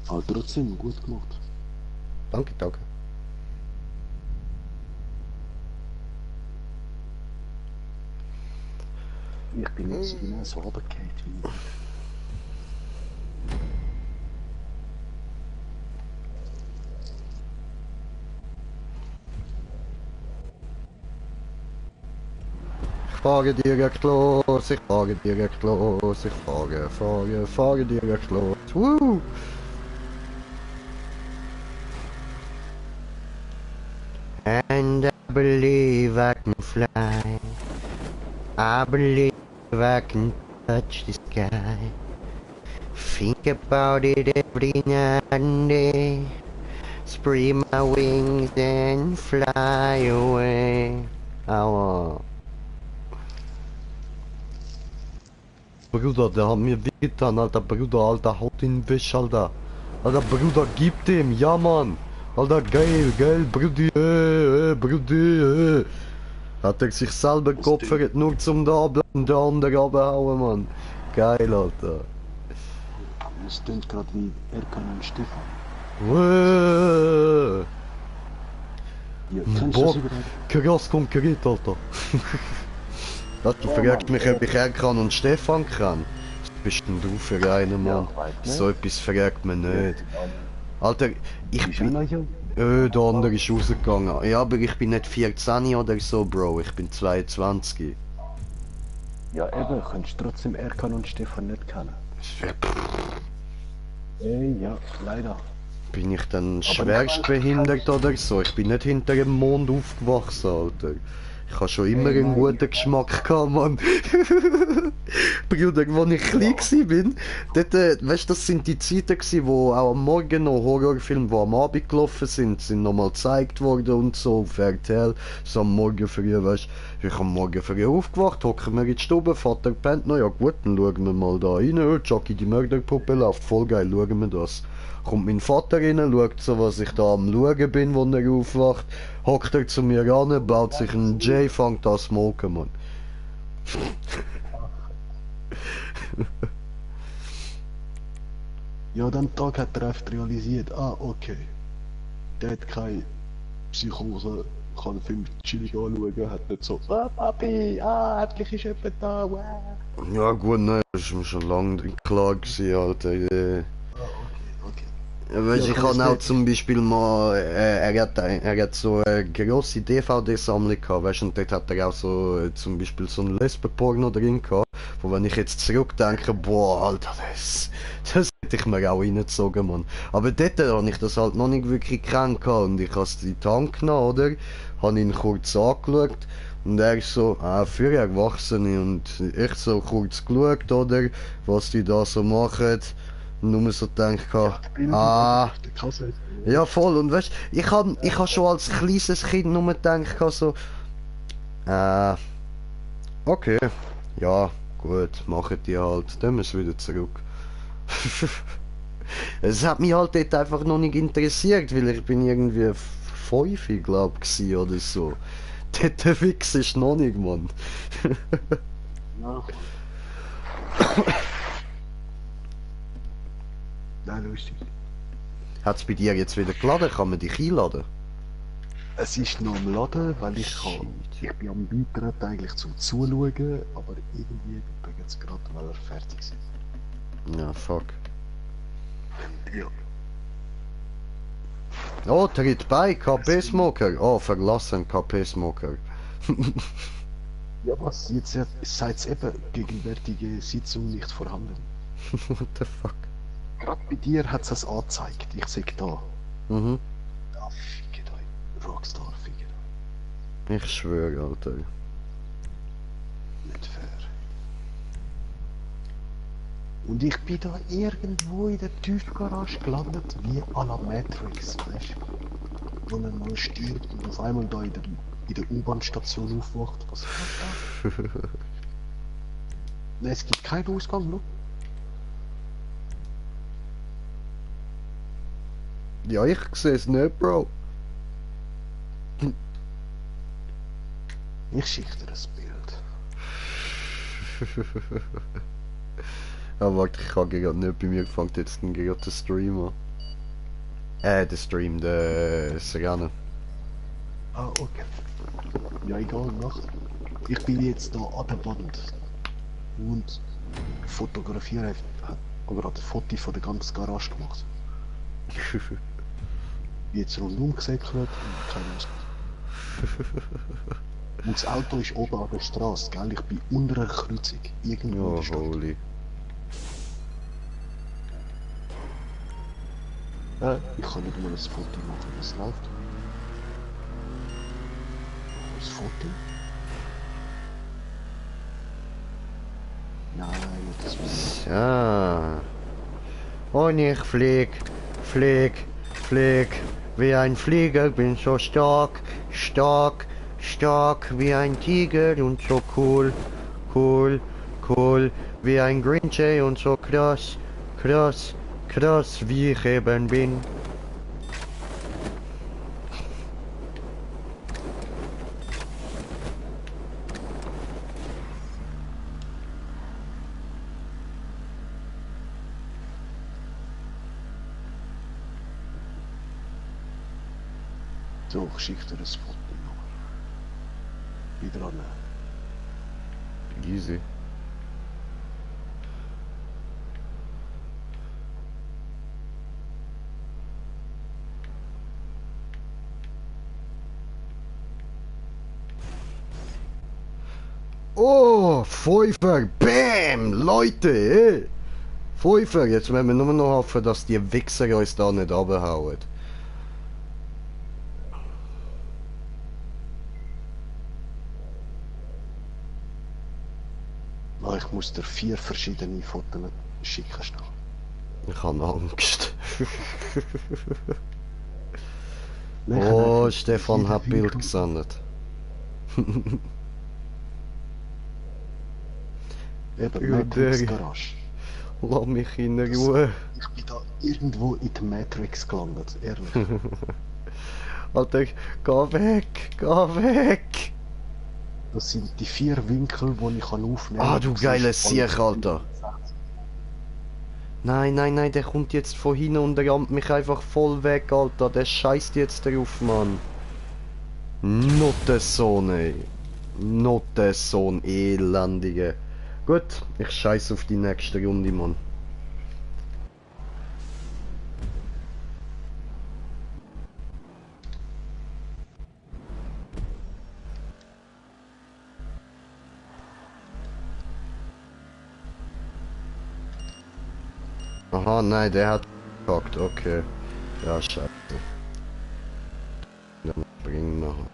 Aber trotzdem gut gemacht. Danke, danke. Ich bin jetzt genau so runtergefallen wie ich. Ich fahre direkt los, ich fahre direkt los, ich fahre direkt los. Woo! And I believe I can fly. I believe I can touch the sky. Think about it every night and day. Spread my wings and fly away. Aua. Bruder, der hat mir wehgetan, Alter, Bruder, Alter, haut ihn weg, Alter. Alter, Bruder, gib dem, ja, Mann. Alter, geil, geil, Brudi, Brudi, Hat er sich selber geopfert, nur zum da bleiben, der andere abhauen, Mann. Geil, Alter. Es klingt gerade wie Erkan und Stefan. Ja, kennst du Boah, das überhaupt? krass konkret, Alter. Du fragst mich, ob ich Erkan und Stefan kann. Was bist denn du für einen, Mann? So etwas fragt man nicht. Alter, ich Bist du bin... noch jung? Der andere ist rausgegangen. Ja, aber ich bin nicht 14 oder so, Bro. Ich bin 22. Ja, eben, könntest du trotzdem Erkan und Stefan nicht kennen. Ja, leider. Bin ich dann schwerstbehindert oder so? Ich bin nicht hinter dem Mond aufgewachsen, Alter. Ich habe schon immer einen guten Geschmack gehabt, Mann. Bruder, als ich klein war, dort, weißt du, das sind die Zeiten gewesen, wo auch am Morgen noch Horrorfilme, die am Abend gelaufen sind nochmal gezeigt worden und so auf RTL, so am Morgen früh, weißt Ich am Morgen früh aufgewacht, hocken wir in die Stube, Vater pennt noch, ja gut, dann schauen wir mal da rein, oh, Jockey die Mörderpuppe läuft, voll geil, schauen wir das. Kommt mein Vater rein, schaut so, was ich da am schauen bin, wo er aufwacht, hockt er zu mir ran, baut sich einen J, fängt an zu smoken, Mann. Ja, an dem Tag hat er einfach realisiert, okay, der hat keine Psychose, kann den Film chillig anschauen, hat nicht so, Papi, endlich ist jemand da, wow. Ja gut, nein, das ist mir schon lange klar gewesen, Alter. Okay. Weißt, Ja, ich kann habe es auch nicht. zum Beispiel mal, er hat so eine grosse DVD-Sammlung gehabt, weißt, und dort hat er auch so zum Beispiel so ein Lesbenporno drin gehabt, wo wenn ich jetzt zurückdenke, boah, Alter, das hätte ich mir auch reingezogen, Mann. Aber dort habe ich das halt noch nicht wirklich gekannt gehabt und ich habe es in die Hand genommen, oder? Habe ihn kurz angeschaut und er ist so, für Erwachsene und ich so kurz geschaut, oder? Was die da so machen. Nur so gedacht, Der Kasse. ja voll, und weißt ich hab schon als kleines Kind nur gedacht, so, okay, ja, gut, machen die halt, dann müssen wir wieder zurück. Es hat mich halt dort einfach noch nicht interessiert, weil ich bin irgendwie 5, glaub ich, oder so. Der Fix ist noch nicht, Mann. Ja. Nein, lustig. Hat's bei dir jetzt wieder geladen? Kann man dich einladen? Es ist noch am Laden, weil ich bin am Beitreten eigentlich zum Zuschauen, aber irgendwie bin ich jetzt gerade, weil er fertig ist. Ja, fuck. Ja. Oh, tritt bei, KP-Smoker. Oh, verlassen, KP-Smoker. Ja, was? Jetzt seid eben gegenwärtige Sitzung nicht vorhanden. What the fuck? Gerade bei dir hat es angezeigt. Ich sehe da. Mhm. Ja, fickt euch. Rockstar, fickt euch. Ich schwöre, Alter. Nicht fair. Und ich bin da irgendwo in der Tiefgarage gelandet, wie à la Matrix, weißt du? Wo man mal stirbt und auf einmal da in der U-Bahn-Station aufwacht. Was ist das da? Nein, es gibt keinen Ausgang, ne? Ja, ich sehe es nicht, Bro. Ich schicke dir ein Bild. Ah, warte, ich habe gerade nicht bei mir gefangen, jetzt gerade den Stream an. Der Stream, das Rennen. Okay. Ja, egal, Nacht. Ich bin jetzt da an der Wand und fotografiere, habe gerade ein Foto von der ganzen Garage gemacht. Jetzt rundum gesäckelt und kein Ausgang. Und das Auto ist oben an der Straße, gell? Ich bin unter einer Kreuzung, irgendwo in der Ja, Stadt. holy. Ich kann nicht mal ein Foto machen, was läuft. Das Foto? Nein, nicht das Foto. Ja. Und ich flieg, wie ein Flieger, bin so stark, wie ein Tiger und so cool, wie ein Green Jay und so krass, wie ich eben bin. So, ich schicke dir ein Foto noch. Wieder an. Easy. Oh, Pfeifer, bam, Leute, Pfeifer, jetzt müssen wir nur noch hoffen, dass die Wichser uns da nicht runterhauen. Ich muss dir 4 verschiedene Fotos schicken schnell. Ich habe Angst. Nein, ich Oh, habe Stefan hat jeden Bild Winkel- gesendet. Eben, Ja, Matrix der- Garage. Lass mich in Ruhe. Ich bin da irgendwo in der Matrix gelandet, ehrlich. Alter, geh weg, geh weg! Das sind die 4 Winkel, die ich aufnehmen kann. Ah, du siehst geiles alles Siech, Alter. Nein, nein, nein, der kommt jetzt von hinten und rammt mich einfach voll weg, Alter. Der scheißt jetzt drauf, Mann. Not der Sohn, ey. Not der Sohn, elendige. Gut, ich scheiß auf die nächste Runde, Mann. Aha, nein, der hat gehackt, okay. Ja, scheiße. Dann springen nachher.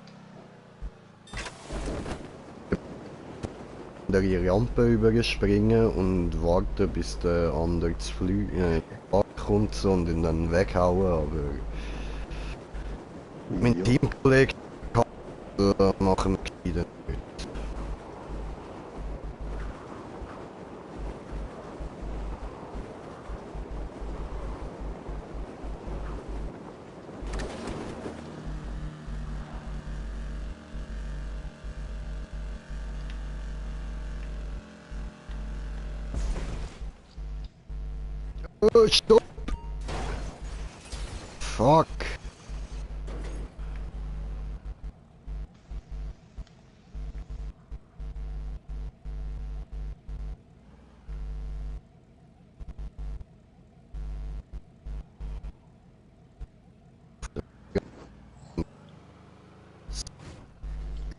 Der die Rampe überspringen und warten, bis der andere zu fliegen kommt so, und ihn dann weghauen, aber mein Ja. Teamkollege kann machen wir nicht. Oh, stopp! Fuck!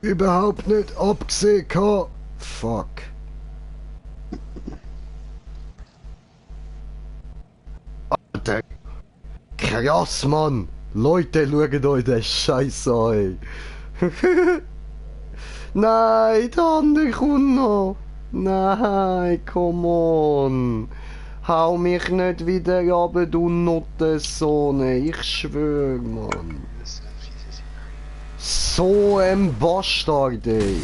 Überhaupt nicht abgesehen gehabt. Fuck. Alter. Krass, Mann. Leute, schaut euch den Scheiß an, ey. Nein, der andere kommt noch. Nein, come on. Hau mich nicht wieder runter, du Nottensohn. Ich schwör, Mann. So ein Bastard, ey.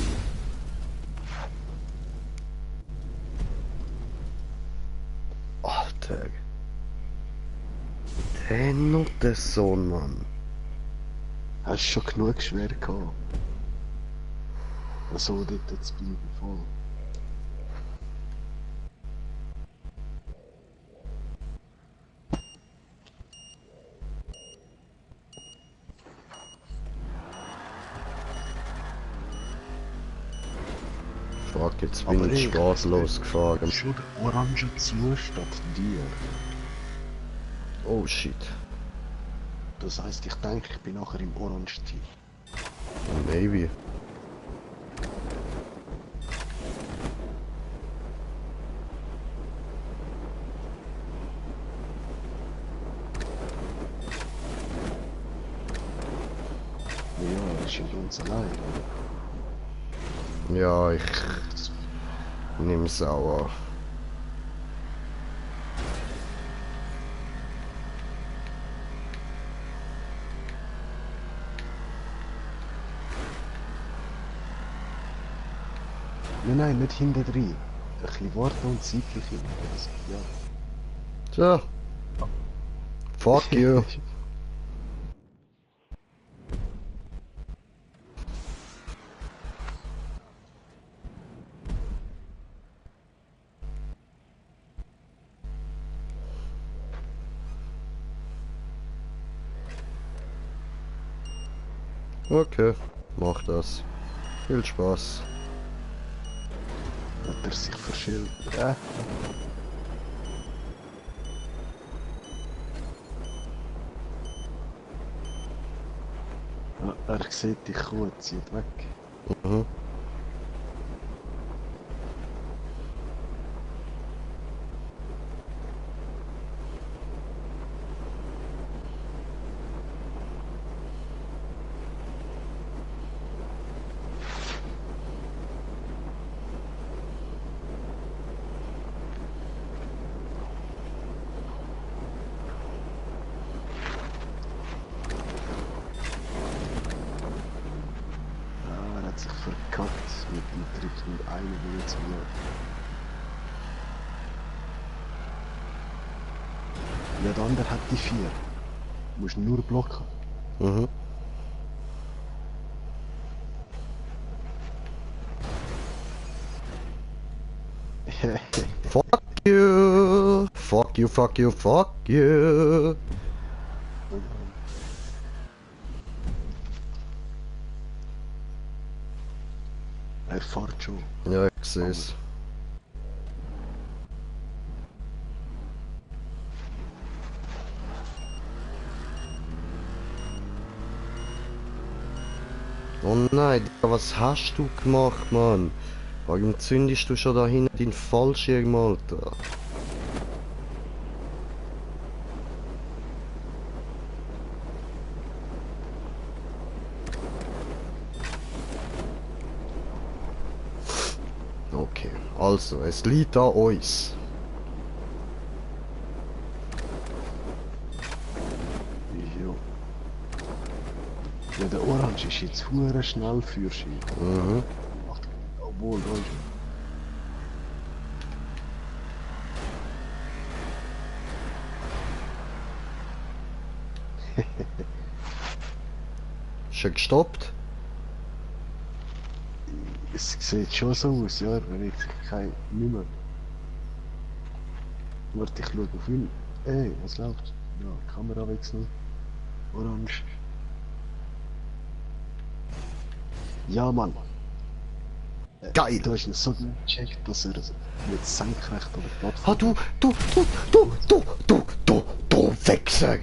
Alter. Der Nottensohn, Mann. Hast schon genug schwer gehabt. So dort jetzt bleiben voll. Fuck, jetzt bin Aber ich ich- spaßlos gefahren. Schon der orange zu statt dir. Oh shit. Das heisst, ich denke, ich bin nachher im orange Team. Maybe. Ja, er ist ja ganz allein. Ja, ich nehm's auch an. Nein, nicht hinten drin. Ein bisschen warten und zeitlich hinten. Also, ja. So. Fuck you. Okay, mach das. Viel Spaß. Hat er sich verschillt. Ja. Er sieht dich gut, zieht weg. Mhm. Ah, er hat sich verkackt. Ja, der andere hat die 4. Du musst nur blocken. Mhm. Fuck you! Fuck you, fuck you, fuck you! Er fährt schon. Ja, ich seh's. Oh nein, Digga, was hast du gemacht, Mann? Warum zündest du schon da hinten den Fallschirm, Alter? Okay, also, es liegt an uns. Jo. Ja, der Orange ist jetzt hure schnell für sie. Mhm. Obwohl, da ist Schon gestoppt? es sieht schon so aus, ja, er regt sich kein nimmer. Warte, ich schaue auf ihn. Ey, was läuft? Ja, Kamera wechseln. Orange. Ja, Mann. Geil! Du hast ihn so gut gecheckt, dass er mit senkrecht auf der Plattform... Ah, du Wichser!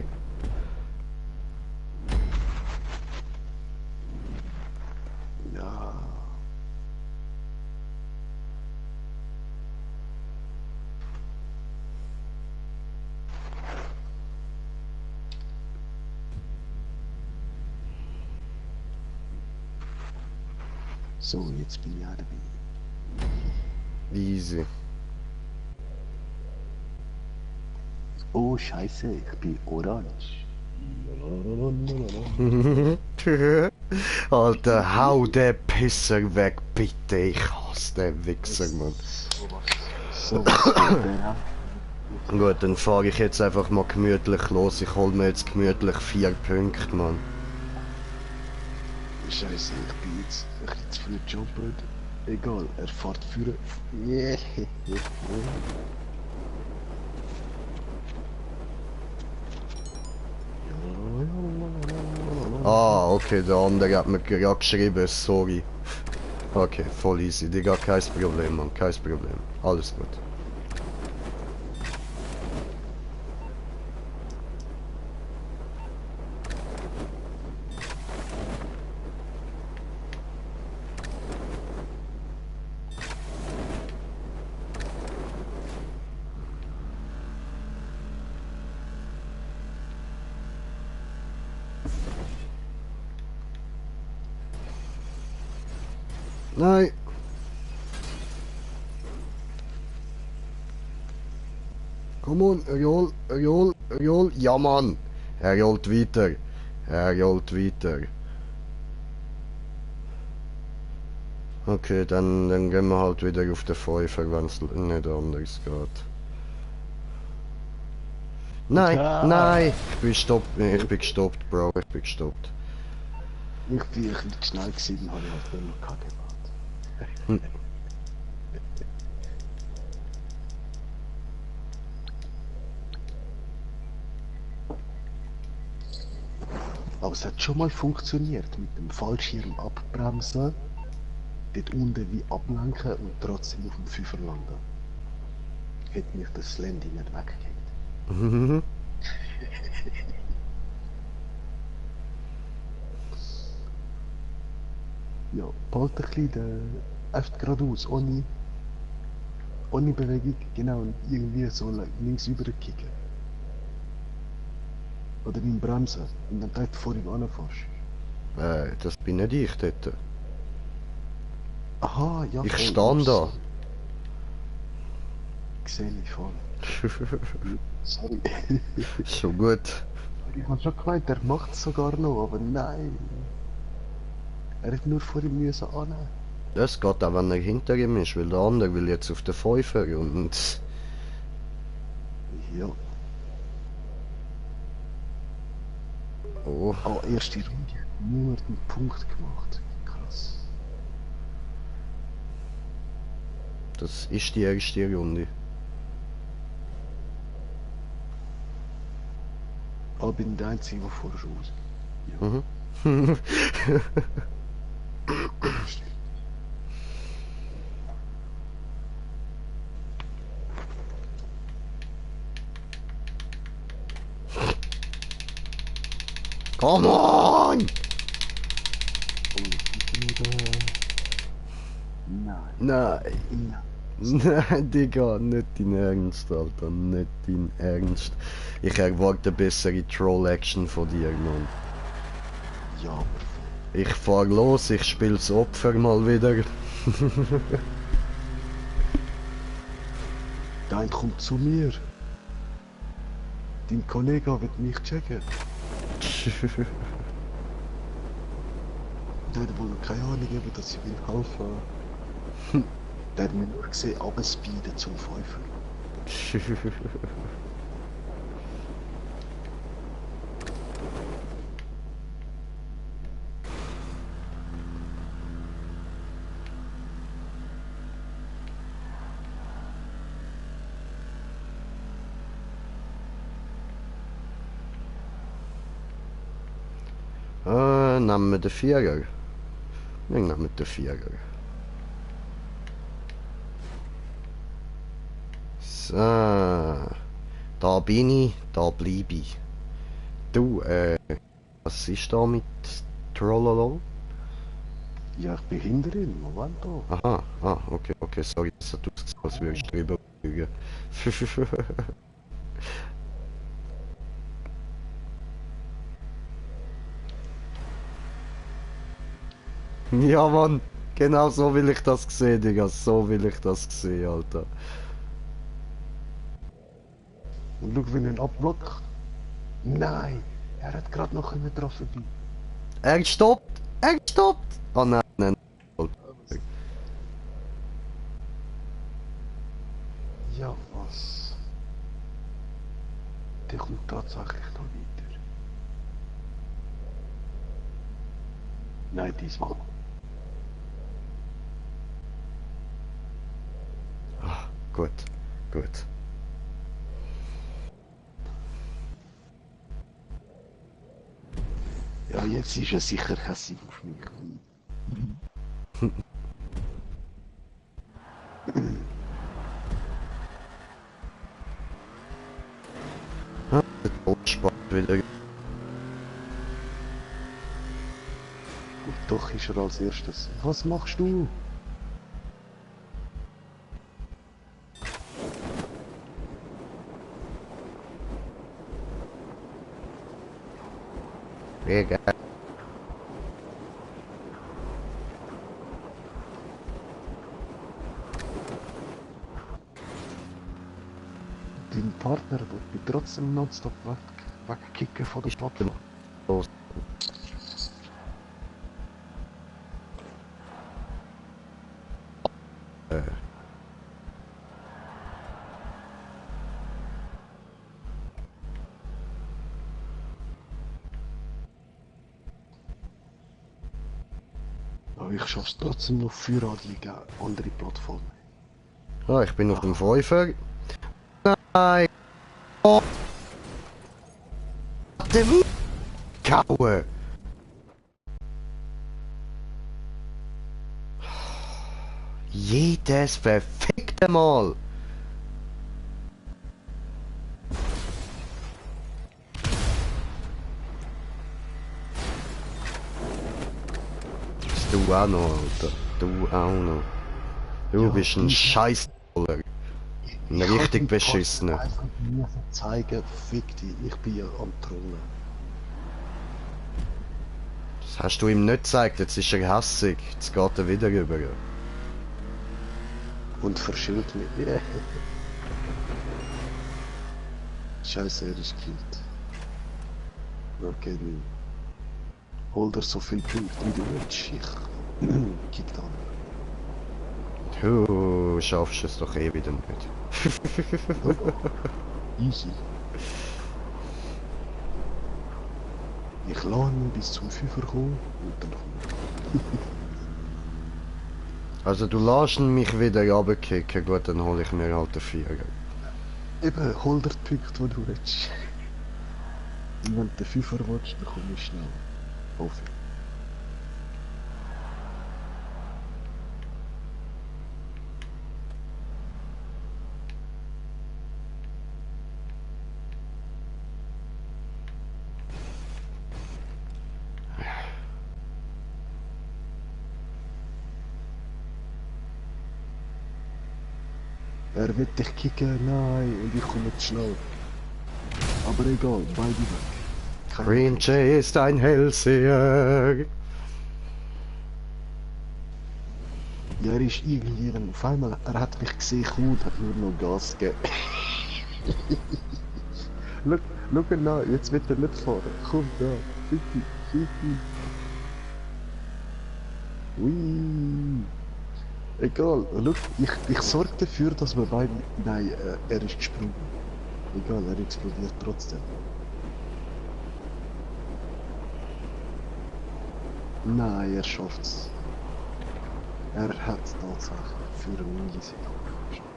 Ja. So, jetzt bin ich auch dabei. Easy. Oh, scheiße, ich bin orange. Alter, hau den Pisser weg, bitte. Ich hasse den Wichser, Mann. So was der Gut, dann fahre ich jetzt einfach mal gemütlich los. Ich hol mir jetzt gemütlich 4 Punkte, Mann. Scheiße, ich bin jetzt ein bisschen zu früh gejumpt. Egal, er fährt führen. Yeah. Ah, okay, der andere hat mir gerade geschrieben, sorry. Okay, voll easy, Digga, kein Problem, Mann, kein Problem. Alles gut. Nein. Komm on, er rollt. Ja, Mann. Er rollt weiter. Er rollt weiter. Okay, dann gehen wir halt wieder auf den 5er, wenn es nicht anders geht. Nein, Ja. nein, ich bin gestoppt, ich bin gestoppt, Bro, ich bin gestoppt. Ich bin ein bisschen zu schnell gewesen, habe ich halt immer Kacke gemacht. Aber es hat schon mal funktioniert mit dem Fallschirm abbremsen, dort unten wie ablenken und trotzdem auf dem Fünfer landen. Hätte mich das Landy nicht weggehängt. Ja, bald ein bisschen einfach geradeaus, ohne Bewegung, genau, und irgendwie so links rüber kicken. Oder beim Bremsen, und dann direkt vor ihm anfährst. Das bin nicht ich dort. Aha, ja, Ich voll, stand da. Sehe ich voll. Sorry. Schon gut. Ich hab schon gemeint, er macht es sogar noch, aber nein. Er hat nur vor ihm müssen annehmen. Das geht auch, wenn er hinter ihm ist, weil der andere will jetzt auf den 5er und... Ja. Oh, Oh, erste Runde hat niemand einen Punkt gemacht. Krass. das ist die erste Runde. Aber ich bin der Einzige, der vorher schon raus. Mhm. Come on! Nein. Nein. Nein. Nein, Digga, nicht dein Ernst, Alter, nicht dein Ernst. Ich erwarte bessere Troll-Action von dir, Mann. Ja, aber Ich fahr los, ich spiel's Opfer mal wieder. dein kommt zu mir. Dein Kollege wird mich checken. Der hat wohl noch keine Ahnung, eben, dass ich will helfen. Der hat mich nur gesehen, runterspeeden zum Pfeifer. Nehmen wir den Vierer. Wir nehmen den Vierer. So. Da bin ich, da bleibe ich. Du, was ist da mit Trollolol? Ja, ich bin hinter ihm. Moment da. Aha, okay, sorry, das hat ausgesehen, als würdest du drüber lügen. Ja, Mann, genau so will ich das sehen, Digga, so will ich das sehen, Alter. Und schau, wie er ihn abblockt. Nein, er hat gerade noch einen getroffen. Er stoppt! Er stoppt! Oh nein, nein. Ja, was? Der kommt tatsächlich noch weiter. Nein, diesmal. Ah, gut, gut. Ja, jetzt ist er sicher hässlich auf mich. Der Todspart wieder. Und doch ist er als erstes. Was machst du? Mega. Dein Partner wird mich trotzdem nonstop wegkicken von der Plattform. Los. Aber ich schaff's trotzdem noch für die andere Plattformen. Ah, ich bin auf dem Fünfer. Nein! Oh! Der Kaue! Jedes verfickte Mal! Du auch noch, Alter. Du auch noch. Du Ja, bist ein ich- Scheißballer. Ein richtig beschissener. Einfach mir zeigen, fick dich, ich bin ja am Trollen. Das hast du ihm nicht gezeigt, jetzt ist er hässig. Jetzt geht er wieder rüber. Und verschillt mich. Yeah. Scheiße, er ist gekillt. Okay, dann hol dir so viel Punkte wie du willst. Ich kick an. Du schaffst es doch eh wieder nicht. Easy. Ich lasse ihn bis zum 5 Uhr kommen und dann komme Also du lässt mich wieder runterkicken, gut, dann hole ich mir halt den Vierer. ich. Eben, hol dir die Punkte, die du willst. Und wenn du den 5 Uhr willst, dann komme ich schnell. Hoffe ich. Er wird dich kicken, nein, und ich komme jetzt schnell. Aber egal, beide weg. Kein Green Problem. Jay ist ein Hellseher. Ja, er ist irgendwie, auf einmal, er hat mich gesehen und hat nur noch Gas gegeben. Schau ihn an, jetzt wird er nicht fahren. Komm da, Ficky, Ficky. Ui. Egal, schau, ich sorge dafür, dass wir beide... Nein, er ist gesprungen. Egal, er explodiert trotzdem. Nein, er schafft's. Er hat tatsächlich für eine Millisekunde geschafft.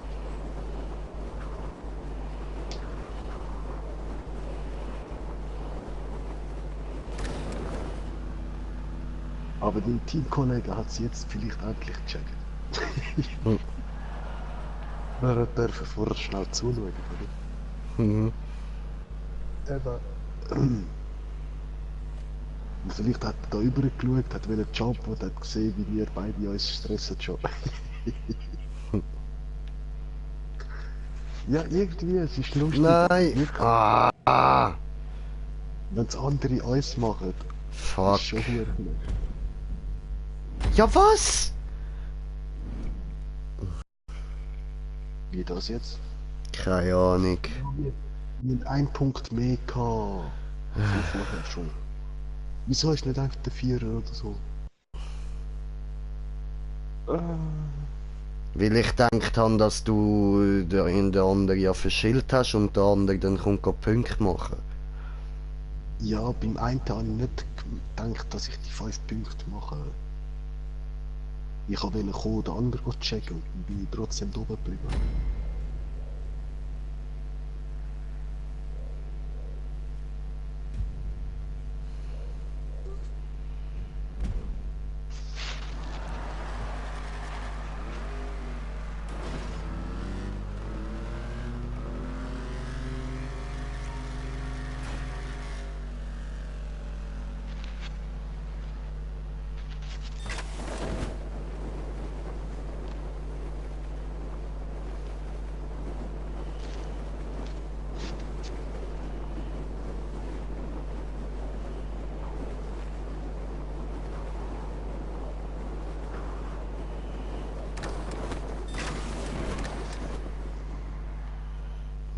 Aber dein Teamkollege hat es jetzt vielleicht endlich gecheckt. Hm. Wir dürfen vorher schnell zuschauen, oder? Mhm. Eben. Und vielleicht hat er da rüber geschaut, hat wollen jumpen und hat gesehen, wie wir beide uns stressen schon. Ja, irgendwie, es ist lustig. Nein! Wirklich, Ah! wenn es andere uns machen, Fuck. ist schon lustig. Ja, was? Wie das jetzt? Keine Ahnung. Wir haben einen Punkt mehr gehabt. Von vorher schon. Wieso ist nicht einfach der Vierer oder so? Weil ich gedacht habe, dass du in der anderen ja verschillt hast und der andere dann kommt Punkte machen. Ja, beim einen habe ich nicht gedacht, dass ich die 5 Punkte mache. Ich wollte kommen, den anderen checken und dann bin ich trotzdem da oben geblieben.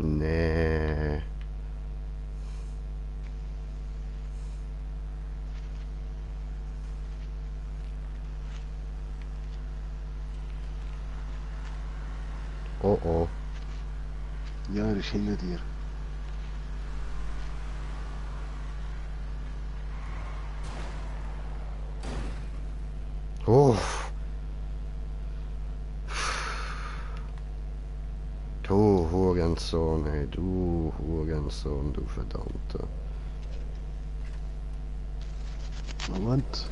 Nee. Oh oh. Ja, er ist hinter dir. Oh. Du Hurensohn, hey, du Hurensohn, du Verdammter. Moment.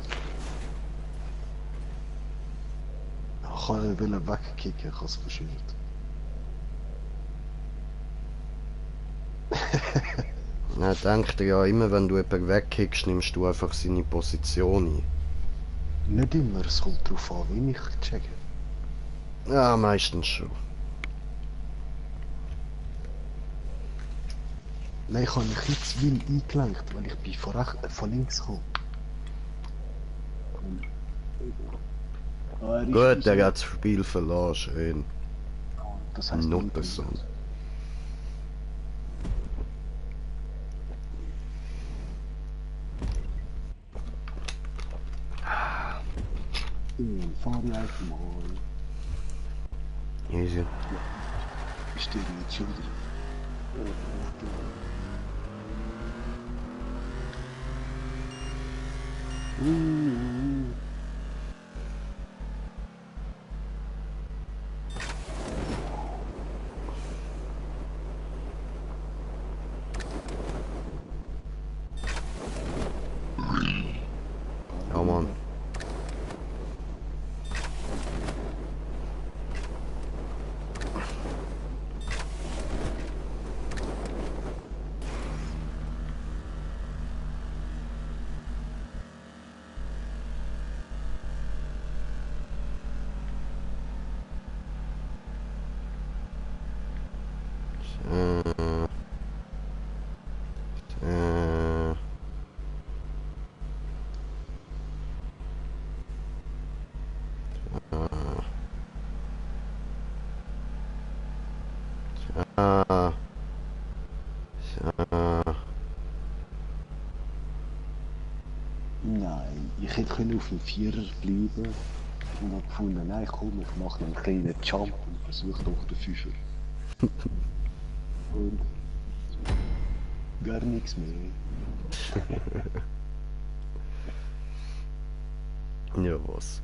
Ich kann ihn wegkicken, ich habe es verschüttet. Ja, denk dir ja immer, wenn du jemanden wegkickst, nimmst du einfach seine Position Nicht immer, es kommt darauf an, wie ich checke. ein. Ja, meistens schon. Nein, ich habe mich jetzt wild eingelenkt, weil ich bin von links gekommen. Gut, der hat das Spiel verloren, schön. Das heisst Nuttensohn. Fahr ich einfach mal. Easy. Ich stehe jetzt schon wieder. Ja, Mann. Äh, ah, Nein, ich hätte können auf dem Vierer bleiben und habe gefunden, nein komm, ich mache einen kleinen Jump und versuche doch den Fünfer. Und gar nichts mehr. ja, was?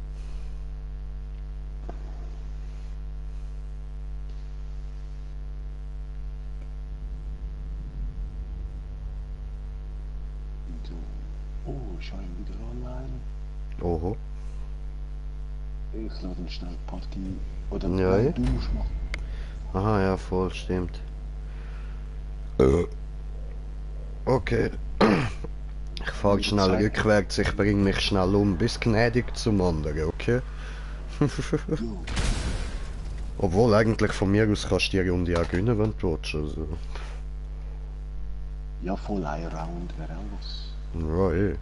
Und so, oh, schein wieder online. Oho. Ich lade ihn schnell Party. Oder Ja, ja. du musst machen. Aha, ja, voll, stimmt. Okay. Ich fahre schnell rückwärts, ich bringe mich schnell um, bis gnädig zum anderen, okay? Jo, Obwohl, eigentlich von mir aus kannst du die Runde auch gewinnen, wenn du willst, also. ja, voll ein Round wäre auch was. Ja, eh.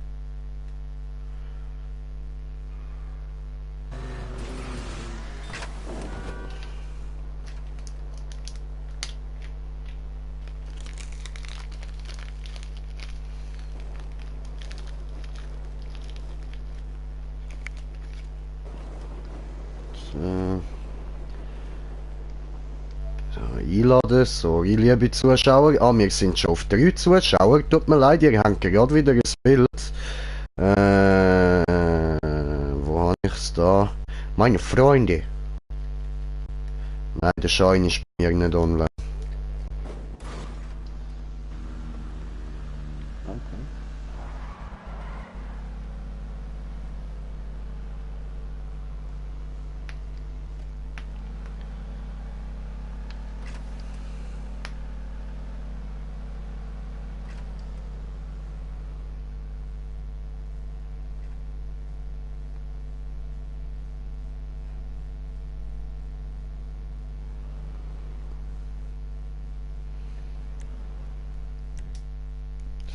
So. So, einladen, sorry, liebe Zuschauer. Ah, wir sind schon auf 3 Zuschauer. Tut mir leid, ihr habt gerade wieder ein Bild. Wo habe ich's da? Meine Freunde. Nein, der Schein ist bei mir nicht online. Okay.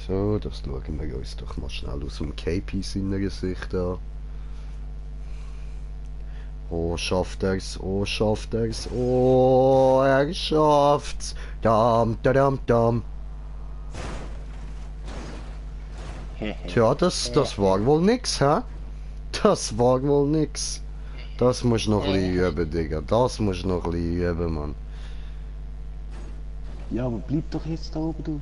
So, das schauen wir uns doch mal schnell aus dem KP seiner Sicht an. Oh, schafft er's, oh, schafft er's, oh, er schafft's. Dam, dam, dam. Tja, das war wohl nix, hä? Das war wohl nix. Das musst du noch ein bisschen üben, Digga. Das musst du noch ein bisschen üben, Mann. Ja, aber bleib doch jetzt da oben, du.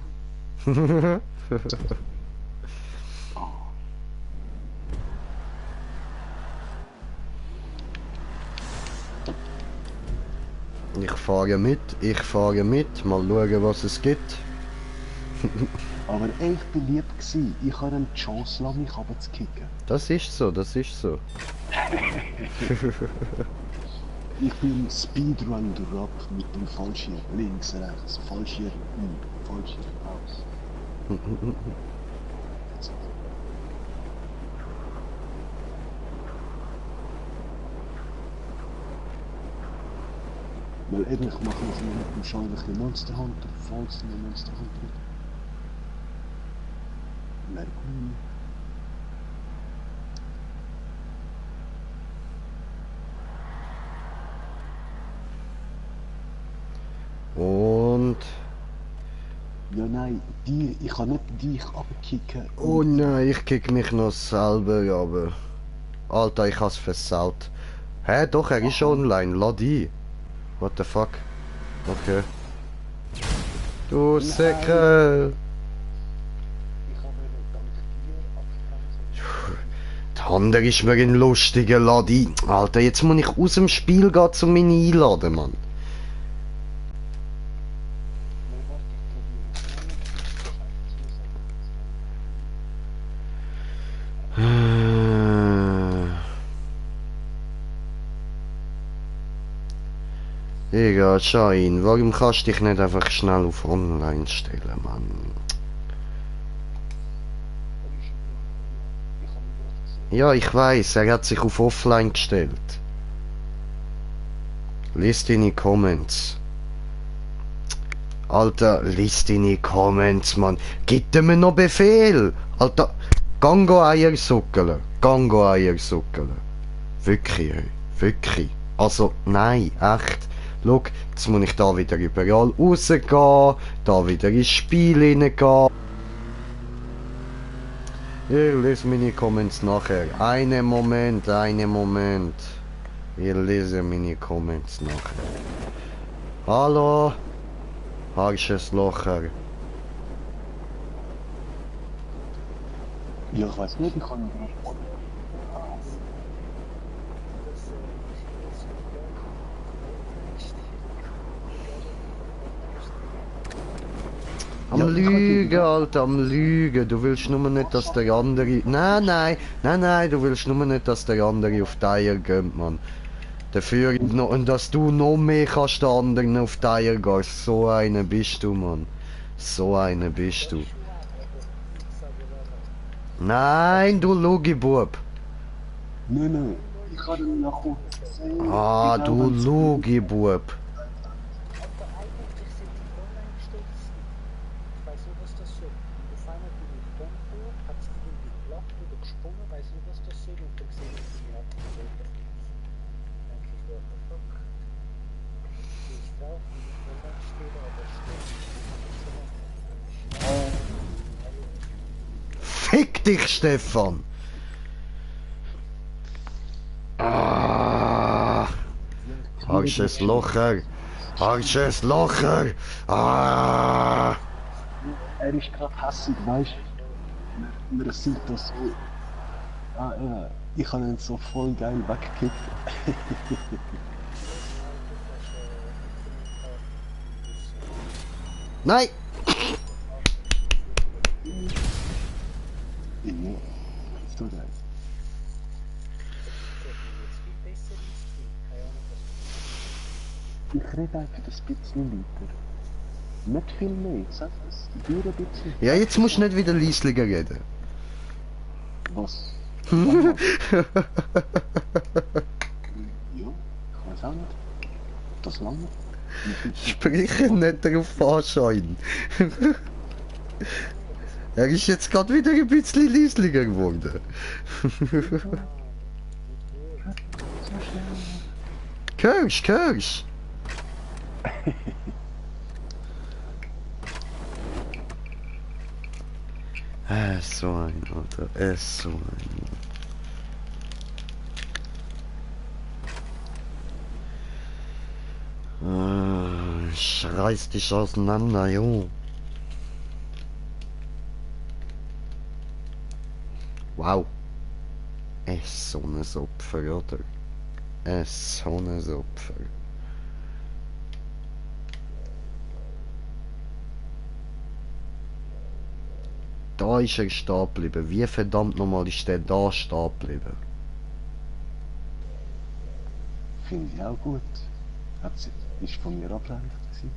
Ich fahre mit, mal schauen, was es gibt. Aber ey, ich bin lieb gewesen. Ich habe ihm die Chance lassen, mich runterzukicken. Das ist so, das ist so. Ich bin Speedrun Drop mit dem Fallschirm. Links, rechts, Fallschirm, Fallschirm aus. Weil endlich machen wir mit dem Schein ein bisschen Monster Hunter, falls wir Monster Hunter. Wäre cool. Und... Ja nein, ich kann nicht dich abkicken. Oh nein, ich kick mich noch selber, aber... Alter, ich hab's versaut. Hä, doch, er ist online, lad ein. What the fuck? Okay. Du Säcke! Ich habe dank dir abgebremst. Ander ist mir ein lustiger Ladi. Alter, jetzt muss ich aus dem Spiel gehen, um mich einladen, Mann. Egal, Schein, warum kannst du dich nicht einfach schnell auf Online stellen, Mann? Ja, ich weiß, er hat sich auf Offline gestellt. Lies deine Comments. Alter, lies deine Comments, Mann. Gib mir noch Befehl. Alter, gang go Eier suckeln. Gang go Eier suckeln. Wirklich, hey. Wirklich. Also, nein, echt. Schau, jetzt muss ich da wieder überall rausgehen, da wieder ins Spiel hineingehen. Ich lese meine Comments nachher. Einen Moment, einen Moment. Ich lese meine Comments nachher. Hallo? Harsches Locher. Ja, ich weiß nicht, ich kann nicht. Am Lügen, Alter, am Lügen. Du willst nur nicht, dass der andere... Nein, du willst nur nicht, dass der andere auf die Eier geht, Mann. Dafür, und dass du noch mehr kannst den anderen auf die Eier gehen. So einer bist du, Mann. So einer bist du. Nein, du Lugibub. Nein, ich kann ihn noch kurz sehen. Ah, du Lugibub. Fick dich, Stefan! Ah! Harsches Locher! Harsches Locher! Ah! Er ist gerade hässig, weißt du? Man sieht das so. Ah, ja, ich habe ihn so voll geil weggekickt. Nein! Ja, ist doch geil. Ich rede einfach ein bisschen weiter. Nicht viel mehr, sag es. Nur ein bisschen. Ja, jetzt musst du nicht wieder leislicher reden. Was? Ja, ich weiß auch nicht. Das lange? Sprich nicht darauf an, Schein. Er ist jetzt gerade wieder ein bisschen leislicher geworden. Hörst? So ein, Alter, so ein. Ich reiß dich auseinander, jo. Wow. So ein Opfer, oder? So ein Opfer. Da ist er stehen geblieben. Wie verdammt nochmal ist der da stehen geblieben? Finde ich auch gut. Ist von mir abgelenkt gewesen.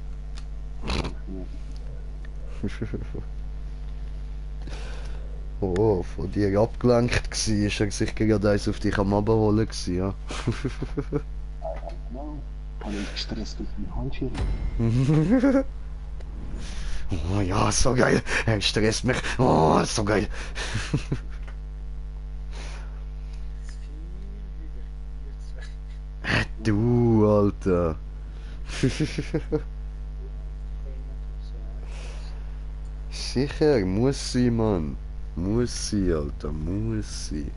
Oh, von dir abgelenkt gsi, ist er sich gerade eins auf dich am Abholen gsi, ja. Genau. Habe ich gestresst auf die Handschirme. Oh ja, so geil. Er stresst mich. Oh, so geil. Du, Alter. Sicher, muss sie, Mann. Muss sie, Alter, muss sie.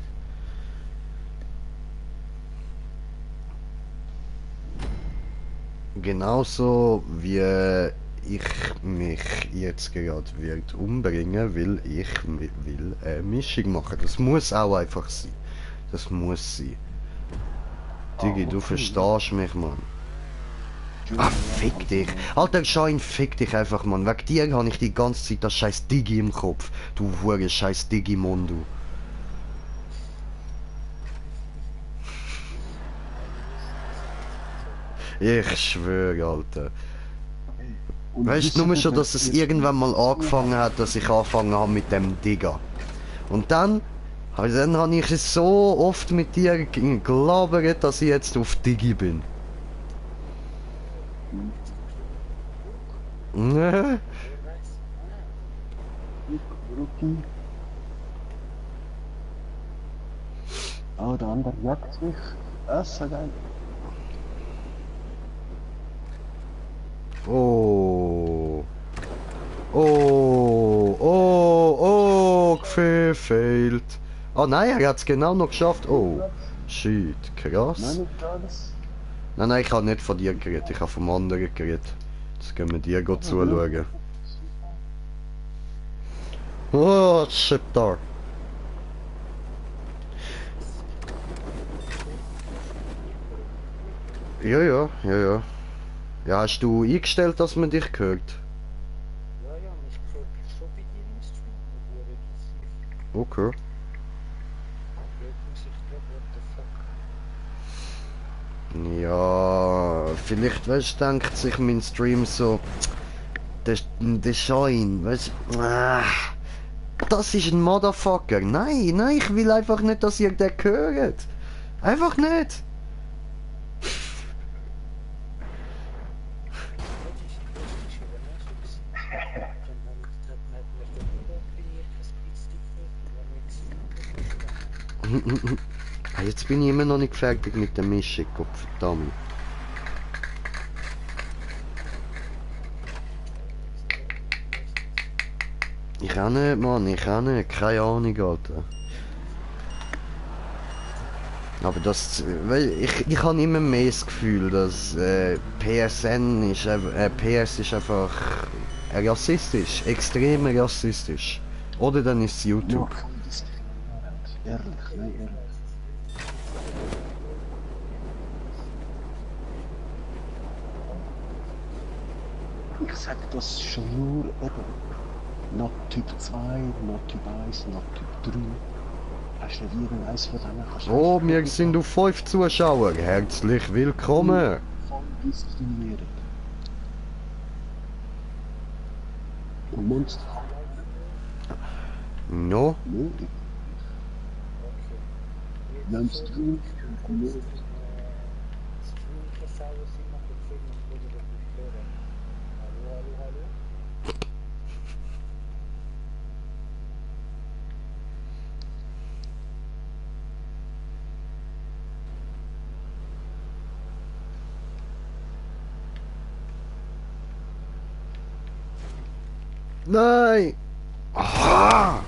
Genauso wie ich mich jetzt gerade wird umbringen, weil ich will eine Mischung machen. Das muss auch einfach sein. Das muss sein. Digi, du verstehst mich, Mann. Ah, fick dich. Alter Schein, fick dich einfach, Mann. Wegen dir habe ich die ganze Zeit das scheiß Digi im Kopf. Du hure scheiß Digimon, du. Ich schwöre, Alter. Und Weißt du, nur wisst ihr, schon, dass es irgendwann mal angefangen hat, dass ich angefangen habe mit dem Digger. Und dann habe ich es so oft mit dir gelabert, dass ich jetzt auf Digi bin. Ne? Rookie. Oh, der andere jagt mich. Das ist so geil. Oh. Oh. Oh. Oh. Gefehlt. Oh nein, er hat es genau noch geschafft. Oh. Shit. Krass. Nein, nicht alles. Nein, ich habe nicht von dir geredet. Ich habe vom anderen geredet. Jetzt gehen wir dir gut zuschauen. Oh, shit da. Ja. Ja, hast du eingestellt, dass man dich hört? Ja, mich gehört schon bei dir im Stream, wo Okay. sich gerade, what the fuck. Ja, vielleicht, weißt du, denkt sich mein Stream so, der Schein, weißt du, das ist ein Motherfucker. Nein, ich will einfach nicht, dass ihr den hört. Einfach nicht. Jetzt bin ich immer noch nicht fertig mit der Mischung, Gott verdammt. Ich auch nicht, Mann, ich auch nicht, keine Ahnung, Alter. Aber das, weil ich habe immer mehr das Gefühl, dass PSN ist, PS ist einfach rassistisch, extrem rassistisch. Oder dann ist es YouTube. Ja, diskriminierend. Ehrlich, nein, ehrlich. Ich sag das schon nur eben. Not Typ 2, Not Typ 1, Not Typ 3. Hast du nicht irgendeins von denen? Kannst du Oh, einfach wir sind auf 5 Zuschauer. Herzlich willkommen. voll diskriminieren. Und Monster. No? Ne? In einem Stream und nicht. Stream-Versauen sind noch gefilmt, ich würde das nicht hören. Hallo? Nein! Aha!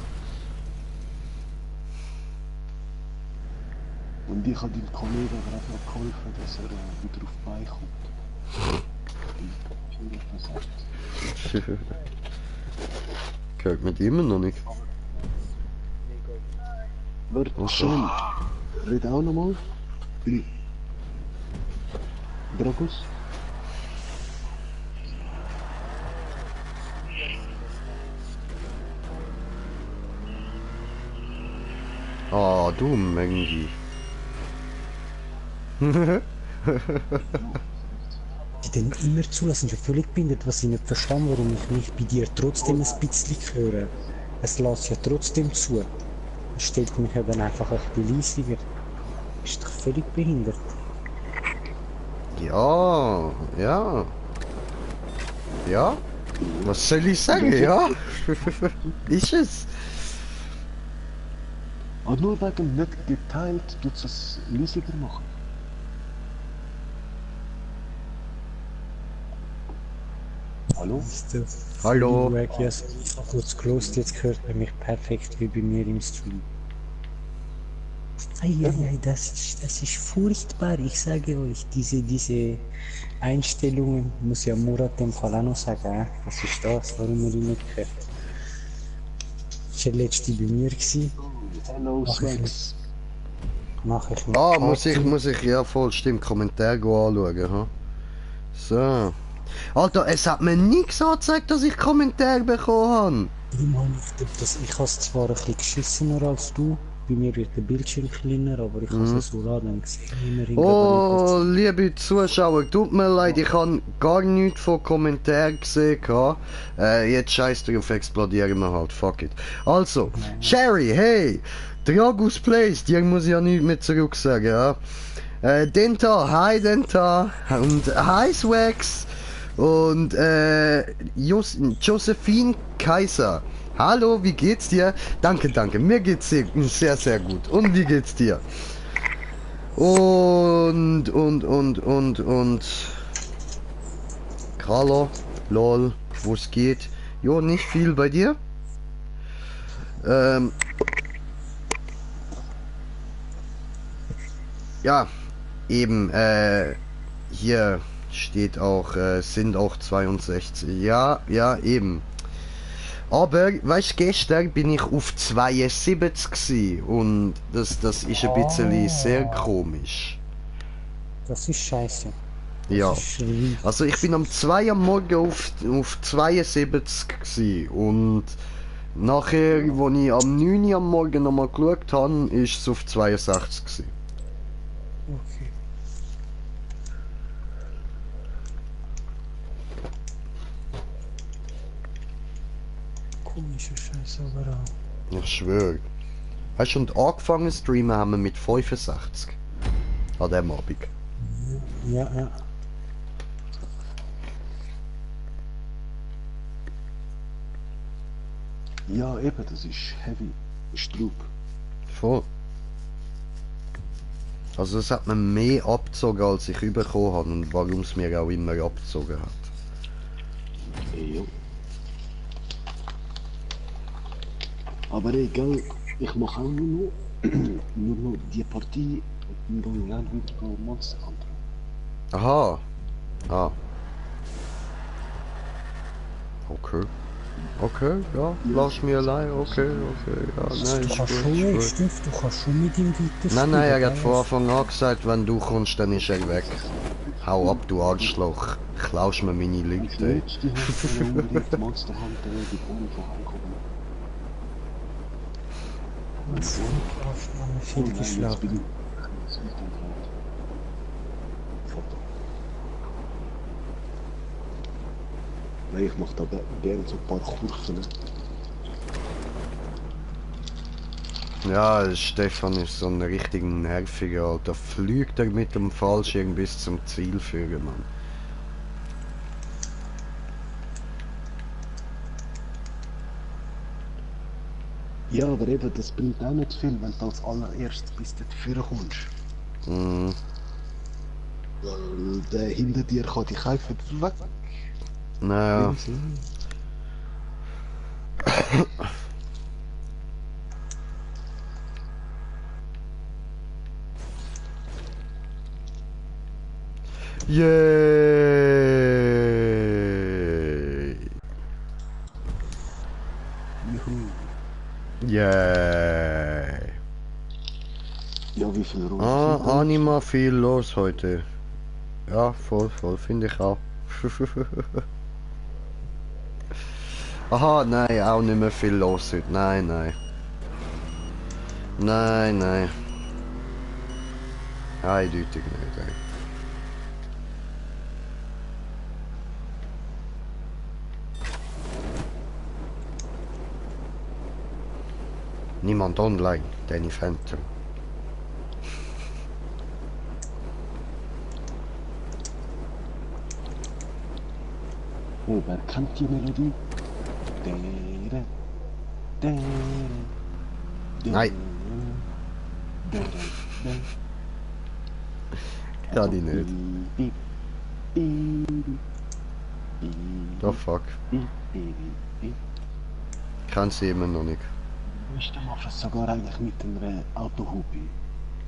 Und ich habe deinem Kollegen gerade noch geholfen, dass er wieder auf die Beine kommt. Und 100%. Hört man die immer noch nicht? Wird schön. Red auch nochmal. Dragus. Ah, du Mengi. Die denn immer zulassen, schon völlig behindert, was ich nicht verstehe, warum ich mich bei dir trotzdem ein bisschen höre. Es lässt ja trotzdem zu. Es stellt mich ja dann einfach ein bisschen leisiger. Ist doch völlig behindert. Ja. Ja? Was soll ich sagen? Ja? Ist es? Aber nur wegen nicht geteilt, tut es leisiger machen. Hallo? Hallo? Ich habe kurz gelost, jetzt hört man mich perfekt wie bei mir im Stream. Eieiei, das ist furchtbar, ich sage euch, diese Einstellungen, muss ja Murat dem Fall auch noch sagen, was ist das, warum er ihn nicht gehört. Das war der letzte bei mir. Hello, Swags. Mache ich mit Ah, Party. muss ich, ja voll, stimmt, Kommentar anschauen, ha? So. Alter, es hat mir nichts angezeigt, dass ich Kommentare bekommen Ich habe es zwar ein bisschen geschissener als du. Bei mir wird der Bildschirm kleiner, aber ich kann es so laden und sehe immerhin habe. gerade Oh, nicht. liebe Zuschauer, tut mir leid, ich habe gar nichts von Kommentaren gesehen. Jetzt scheiß drauf, explodieren wir halt, fuck it. Also, Sherry, hey, Dragus Place, dir muss ich ja nichts mehr zurück sagen, ja? Denta, hi Denta und hi Swax und Josephine Kaiser. Hallo, wie geht's dir? Danke, danke, mir geht's sehr, sehr gut. Und wie geht's dir? Und Carlo, lol, wo's geht? Jo, nicht viel bei dir? Ja, eben, hier steht auch, sind auch 62. Ja, ja, eben. Aber, weißt du, gestern bin ich auf 72 gewesen und das ist ein bisschen sehr komisch. Das ist scheiße. Das Ja. ist richtig. Also ich bin um 2 am Morgen auf 72 gewesen und nachher, wo ich am 9 am Morgen nochmal geschaut habe, ist es auf 62 gewesen. Okay. Komische Scheiße, aber auch. Ich schwöre. Hast du, und angefangen zu streamen haben wir mit 65. An dem Abend. Ja, ja. Ja, eben, das ist heavy. Strub. Voll. Also es hat mir mehr abgezogen, als ich bekommen habe und warum es mir auch immer abgezogen hat. Jo. Aber egal, ich mache auch nur noch die Partie und dann gehen wieder Monster Hunter. Aha. Ah. Okay. Okay, ja, lass mir allein, okay, ja, nein, Du ist kannst gut, schon, ist gut. Stift, du kannst schon mit ihm weiter. Nein, er hat von Anfang an gesagt, wenn du kommst, dann ist er weg. Hau ab, du Arschloch. Klaust mir meine Leute, ey. Die haben unbedingt Monster Hunter, die Bohnen vorankommen. Was? Aufnahme Oh viel nein, jetzt geschlagen. bin ich nicht entfernt. Foto. Nein, ich mach da gerne so ein paar Kurven. Ja, Stefan ist so ein richtig nerviger, Alter. Fliegt er mit dem Fallschirm bis zum Ziel führen, Mann. Ja, aber eben, das bringt auch nicht viel, wenn du als allererstes bis dort kommst. Mhm. Weil der hinter dir kann dich einfach weg. Naja. Yay! Juhu. Yay! Ja, wie viel Runden Ah, sind da? Anima viel los heute. Ja, voll, finde ich auch. Aha, nein, auch nicht mehr viel los heute. Nein, nein. Nein, nein. Eindeutig nicht, ey. Niemand online, Danny Phantom. Oh, wer kennt die Melodie? Nein. Ja, die nicht. Oh fuck. Kann sie immer noch nicht. Weißt du, machst es sogar eigentlich mit einer Autohupe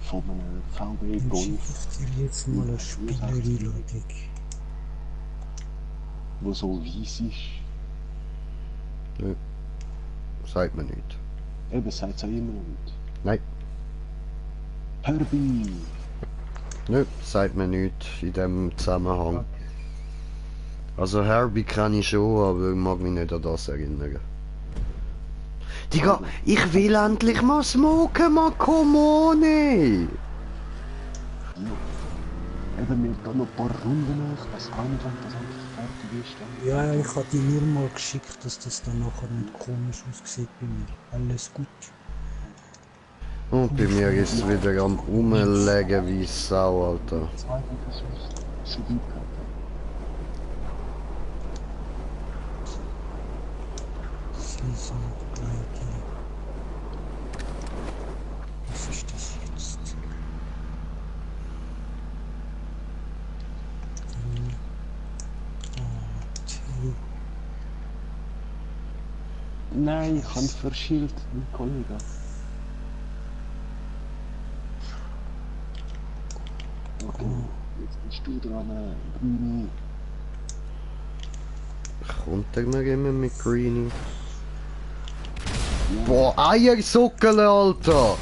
von einem VW Dann schicke Golf, ich dir jetzt mal eine Spielereinladung. wo so weiss ist. Nö. Sagt mir nicht. Eben, sagt es auch immer noch nicht. Nein. Herbie! Nö, sagt mir nichts in dem Zusammenhang. Also Herbie kann ich schon, aber ich mag mich nicht an das erinnern. Digga, ich will endlich mal smoken, man, come on, ey! Eben, wir gehen noch ein paar Runden nach. Ich weiß auch nicht, wann das endlich fertig ist. Dann. Ja, ich habe dir nur mal geschickt, dass das dann nachher nicht komisch aussieht bei mir. Alles gut. Und bei mir ist es wieder am Rumlegen wie Sau, Alter. Zwei Versuche, so weit gehabt. Season ID. Was ist das jetzt? Nein, ich habe verschielt, mein Kollege. Okay, jetzt bist du dran, Brüni. Kommt er mir immer mit Greenie? Boah, Eiersockel, Alter!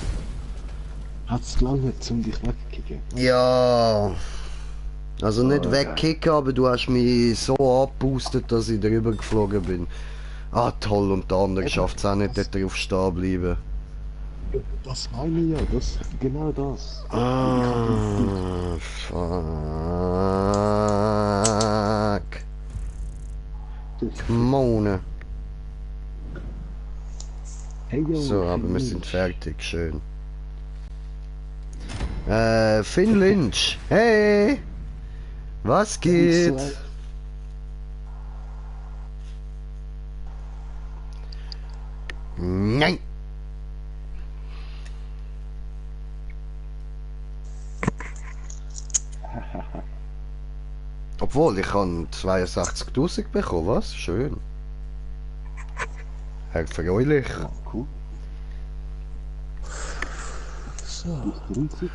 Hat's gelangt, um dich wegzukriegen? Ja. Also nicht wegkicken, aber du hast mich so abgeboostet, dass ich drüber geflogen bin. Ah toll, und der andere schafft es auch nicht, dort drauf stehen bleiben. Das meine ich ja, das, genau das. Ah, fuck. Come on. Hey, yo, So, aber wir sind fertig, schön. Finn Lynch, hey! Was geht? Nein! Obwohl, ich habe 62.000 bekommen, was? Schön. Erfreulich. Ja, cool. So. 30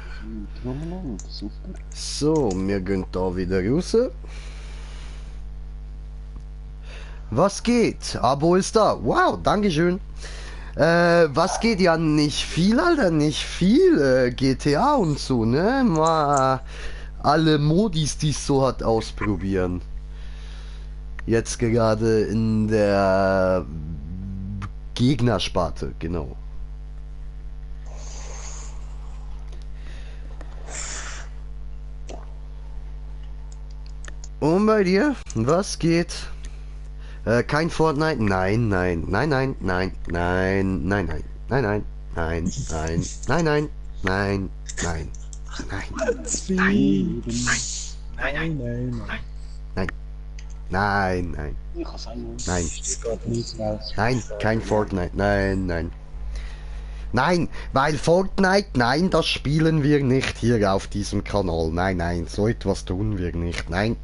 Trommeln, super. So, wir gehen da wieder raus. Was geht? Abo ist da. Wow, dankeschön. Was geht? Ja, nicht viel, Alter, nicht viel. GTA und so, ne? Mal alle Modis, die es so hat, ausprobieren. Jetzt gerade in der Gegnersparte, genau. Und bei dir? Was geht? Kein Fortnite? Nein, nein, nein, nein, nein, nein, nein, nein, nein, nein, nein, nein, nein, nein, nein, nein, Nein, nein, nein. nein, nein, Ich kann sagen, nein, Das geht nicht raus. nein, kein Fortnite, nein, nein. Nein, weil Fortnite, nein, das spielen wir nicht hier auf diesem Kanal. Nein, nein, so etwas tun wir nicht. Nein,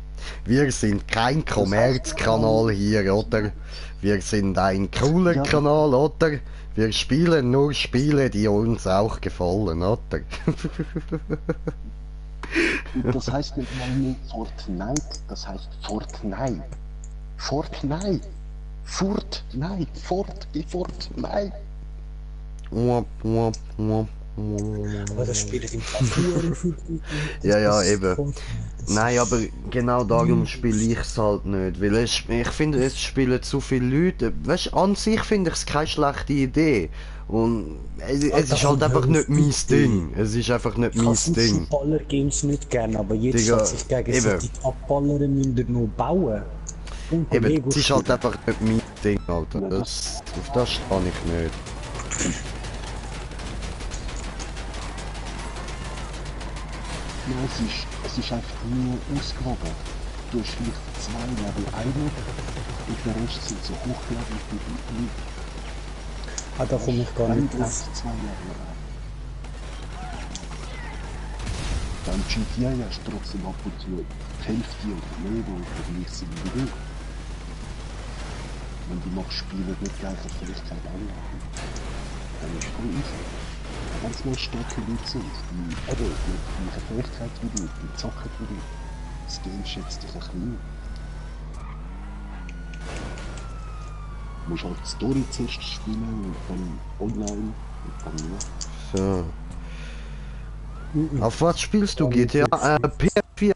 wir sind kein Kommerzkanal hier, oder? Wir sind ein cooler Ja. Kanal, oder? Wir spielen nur Spiele, die uns auch gefallen, oder? das heißt nicht mal nur Fortnite, das heißt Fortnite. Fortnite. Fortnite. Fort, geh fort, nein. Aber das Spiel ist im Fall Ja, ja, eben. Nein, aber genau darum spiele ich es halt nicht, weil ich finde, es spielen zu viele Leute. Weißt, an sich finde ich es keine schlechte Idee. Und es ist halt einfach nicht mein Ding. Es ist einfach nicht mein Ding. Baller-Games nicht gern, aber jetzt Digga, hat sich gegenseitig abballern, müssen wir noch bauen. Und Eben, Lego es ist halt spielen. einfach nicht mein Ding, Alter. Auf das stehe ich nicht. Ja, es ist einfach nur ausgewogen. Du hast vielleicht 2 Level 1 und der Rest sind so hochgelevelt Leute. Ah, da komme ich gar Dann nicht drauf. hast du 2 Level 1. Beim GTA hast du trotzdem ab und zu die Hälfte oder mehr, die gleich sind wie du. Wenn du machst, Spiele nicht gleicher Fähigkeit anlagen, dann ist es voll easy. Wenn es mal starke Leute sind, die eben mit gleicher Fähigkeit wie du, die zocken wie du, das Game schätzt dich ein bisschen. Du musst halt die Story zuerst spielen und dann online und dann ja. So. Auf was spielst du? GTA? PS4? Ey,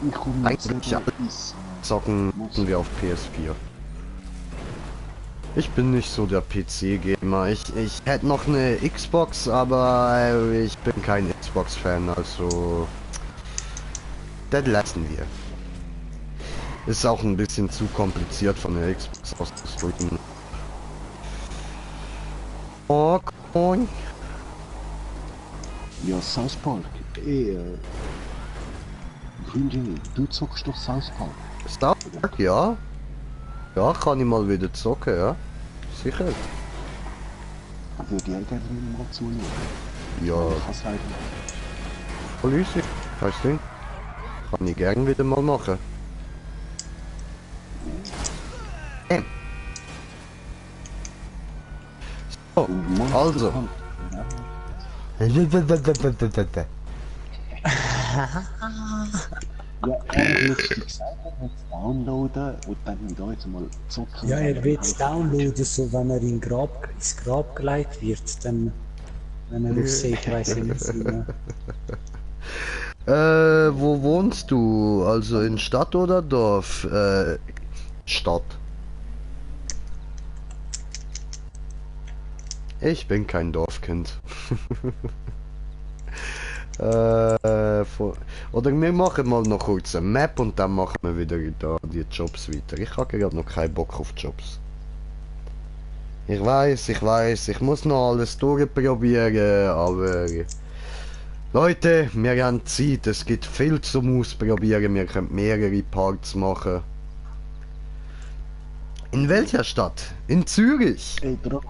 ich komme jetzt Eigentlich rüber ins... Zocken wir auf PS4. Ich bin nicht so der PC-Gamer. Ich hätte noch eine Xbox, aber ich bin kein Xbox-Fan, also... Das lassen wir. Ist auch ein bisschen zu kompliziert von der Xbox auszudrücken. Oh, cool. Ja, South Park. Ey, Gründing, du zockst doch South Park. Star Trek, ja. Ja, kann ich mal wieder zocken, ja. Sicher. Würde ich gerne mal zuschauen. Ja, Ich kann es leider nicht. voll easy. Kein Ding. Kann ich gern wieder mal machen. So, also. Ja, eigentlich gesagt, er wird downloaden und dann wieder jetzt mal zocken. Ja, er wird downloaden, so wenn er ins Grab gelegt wird, dann, wenn er auf See, weiss ich nicht. Ne? Wo wohnst du? Also in Stadt oder Dorf? Stadt. Ich bin kein Dorfkind. Oder wir machen mal noch kurz eine Map und dann machen wir wieder da die Jobs weiter. Ich habe gerade noch keinen Bock auf Jobs. Ich weiß, ich muss noch alles durchprobieren, aber... Leute, wir haben Zeit, es gibt viel zum Ausprobieren, wir können mehrere Parts machen. In welcher Stadt? In Zürich? Ey, Bro,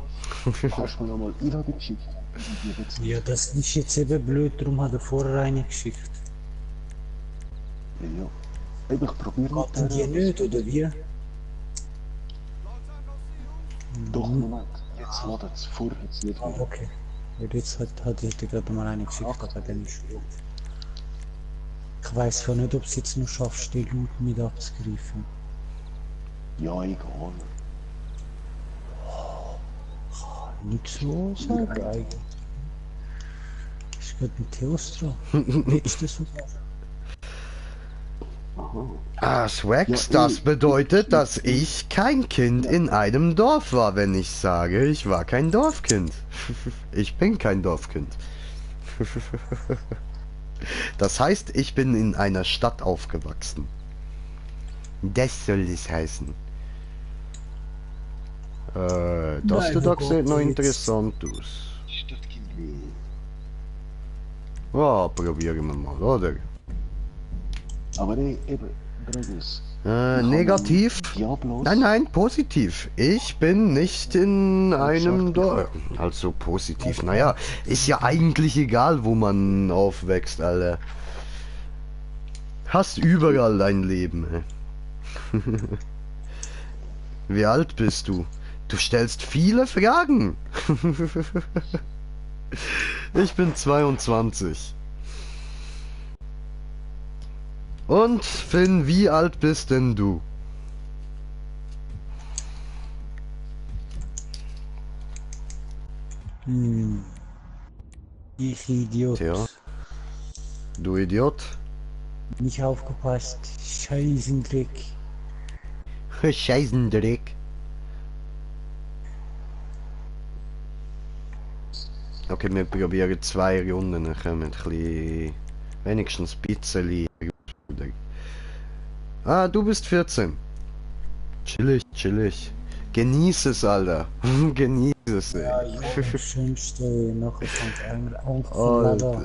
kannst du mir noch mal Einladung schicken? Ja, das ist jetzt eben blöd, darum hat er vorher eine geschickt. Ja. Eben, ich probiere Geht die nicht, oder wie? Doch, Moment. Jetzt ladet es, vorher jetzt nicht Ah, mehr. okay. Ja, jetzt hat er gerade mal eine geschickt, aber dann ist gut. Ich weiss ja nicht, ob es jetzt noch schaffst, die Leute mit abzugreifen. Ja, egal. Nicht so sagen eigentlich. Ist gerade ein Theostro. Willst du das sogar? Aha. Swags, Ja, das bedeutet, dass ich kein Kind in einem Dorf war, wenn ich sage, ich war kein Dorfkind. Ich bin kein Dorfkind. Das heißt, ich bin in einer Stadt aufgewachsen. Das soll es heißen. Das Nein, da wo sieht noch geht's? interessant aus. Stadtkind. Ja, probieren wir mal, oder? Aber ey, eben, Dragos. Negativ? Diablos. Nein, positiv. Ich bin nicht in einem Dorf. Also positiv. Naja, ist ja eigentlich egal, wo man aufwächst, Alter. Hast überall dein Leben. Ey. Wie alt bist du? Du stellst viele Fragen. Ich bin 22. Und Finn, wie alt bist denn du? Ich Idiot. Tja. Du Idiot. Nicht aufgepasst. Scheißendreck. Scheißendreck. Okay, wir probieren 2 Runden, dann können wir ein bisschen, wenigstens ein bisschen herausfordern. Ah, du bist 14. Chillig, chillig. Genieß es, Alter. Genieß es, ey. Ja, schönste nachher kommt Alter.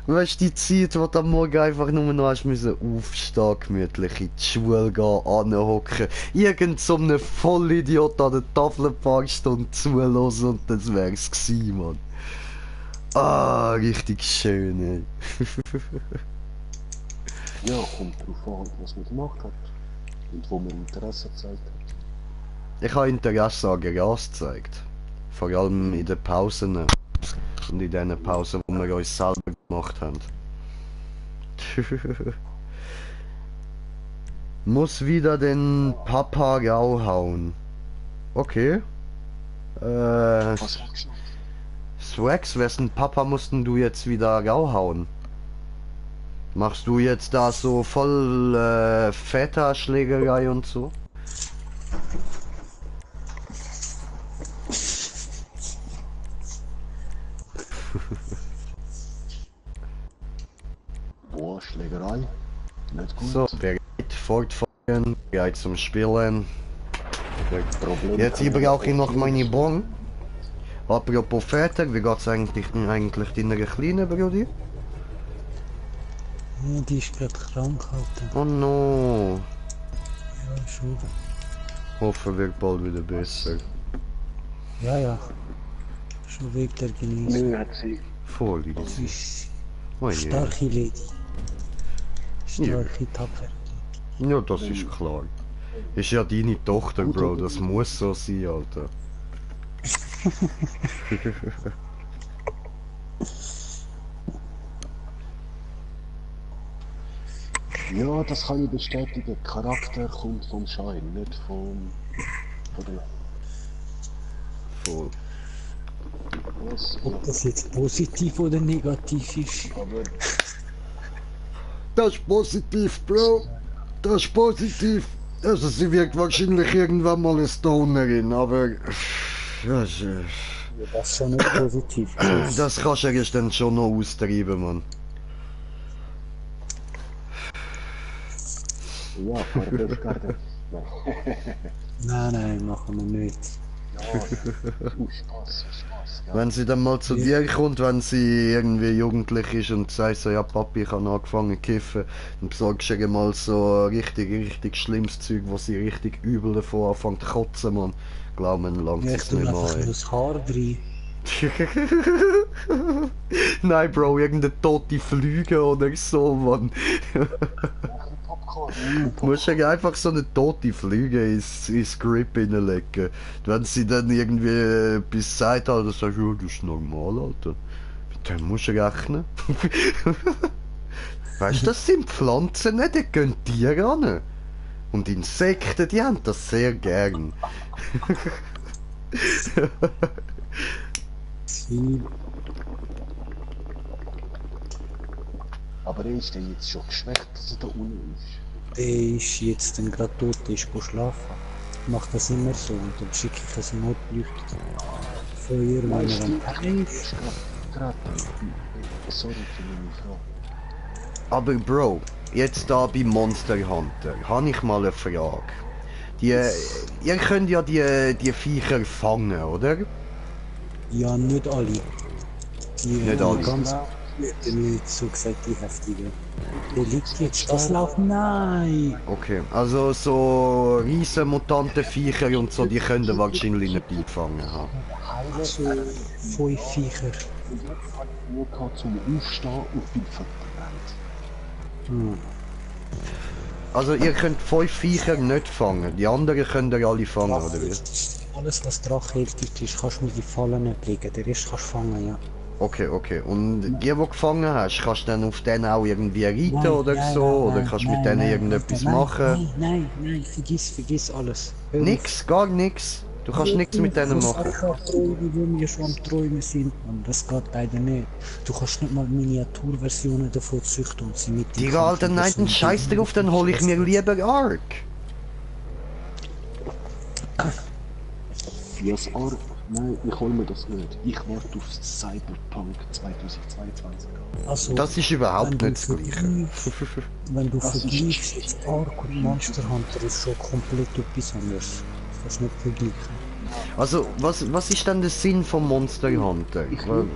Weißt du, die Zeit, wo du am Morgen einfach nur noch hast müssen aufstehen, gemütlich in die Schule gehen, anhocken, irgend so einem Vollidiot an der Tafel ein paar Stunden zuhören und das wär's gewesen, Mann. Ah, richtig schön, ey. Ja, kommt drauf an, was man gemacht hat. Und wo man Interesse gezeigt hat. Ich habe Interesse an Gras gezeigt. Vor allem in den Pausen. Und in den Pausen, wo wir uns selber gemacht haben. Muss wieder den Papagau hauen. Okay. Was hast du gesagt? Swax, wessen Papa mussten du jetzt wieder raushauen? Machst du jetzt da so voll Väterschlägerei und so? Boah, Schlägerei. Nicht gut. So, bereit fortfahren, bereit zum Spielen. Problem Jetzt brauche ich noch meine Bon. Apropos Väter, wie geht's eigentlich deiner kleinen Brudi? Ja, die ist gerade krank, Alter. Oh no. Ja, schon. Hoffe wird bald wieder besser. Ja, ja. Schon weg der Genießer. Nö, hat sie. Voll Sie easy. ist Oh je. starke Lady. Starke, tapfere. Ja, das ist klar. Ist ja deine Tochter, Bro, das muss so sein, Alter. Ja, das kann ich bestätigen. Charakter kommt vom Schein, nicht von der. Voll. Was? Ob das jetzt positiv oder negativ ist. Aber Das ist positiv, Bro. Das ist positiv. Also sie wird wahrscheinlich irgendwann mal eine Stonerin, aber... Das, Das ist schon nicht positiv. das kannst du ja dann schon noch austreiben, Mann. ja, Farbe. Nein, machen wir nicht. Ja, Spaß. Ja. Wenn sie dann mal zu dir kommt, wenn sie irgendwie jugendlich ist und sagt so, ja Papi, ich habe angefangen zu kiffen, dann besorgst du ihr mal so richtig schlimmes Zeug, wo sie richtig übel davon anfängt zu kotzen, Mann. Glaub mir, dann langt Ja, ich es tue nicht einfach mehr nur ein. das Haar drin. Nein, Bro, irgendeine tote Flüge oder so, Mann. Popcorn. Du musst ja einfach so eine tote Flüge ins Grip hineinlegen. Wenn sie dann irgendwie etwas sagt, dann sagst du, ja, das ist normal, Alter. Mit dem musst du rechnen. Weißt du, das sind Pflanzen, nicht? Die gehen Tiere an. Und Insekten, die haben das sehr gern. Sie, Aber ist der jetzt schon geschwächt, dass er da unten ist? der ist jetzt dann gerade tot, der ist schlafen. Ich mach das immer so und dann schicke ich ein Notleuchten. Feuer, wenn er am Pennen ist. Sorry für meine Frage. Aber Bro, jetzt da bei Monster Hunter, habe ich mal eine Frage. Ihr könnt ja die Viecher fangen, oder? Ja, nicht alle. Die Nicht alle. Ganz nicht so gesagt die heftigen. Der liegt jetzt, das laufen, nein! Okay, also so riesen mutante Viecher und so, die können ihr wahrscheinlich nicht eingefangen haben. So 5 Viecher. Nur gehabt zum Aufstehen und viel verbrannt. Also ihr könnt 5 Viecher nicht fangen, die anderen könnt ihr alle fangen, oder wie? Alles was drachhältig ist, kannst du mit die Fallen nicht legen. Der Rest kannst du fangen, ja. Okay, okay. Und die du gefangen hast, kannst du dann auf denen auch irgendwie reiten Nein, oder nein, so? nein, Oder nein, kannst du nein, mit denen nein, irgendetwas nein, machen? Nein, vergiss alles. Hör auf. Nix, gar nichts. Du kannst nichts mit denen machen. Wo wir schon am Träumen sind, und das geht leider nicht. Du kannst nicht mal Miniaturversionen davon züchten und sie mit dem Digga, Alter, nein, den Scheiß drauf, dann hol ich mir lieber Ark. Yes, Ark. Nein, ich hol mir das nicht. Ich warte auf Cyberpunk 2022. Also, Das ist überhaupt wenn nicht du das Gleiche. vergleichst- Wenn du Das ist- vergleichst jetzt Ark und Monster Hunter, ist schon komplett etwas anderes. Das kannst du nicht vergleichen. Also, was ist denn der Sinn von Monster Hunter? Weil-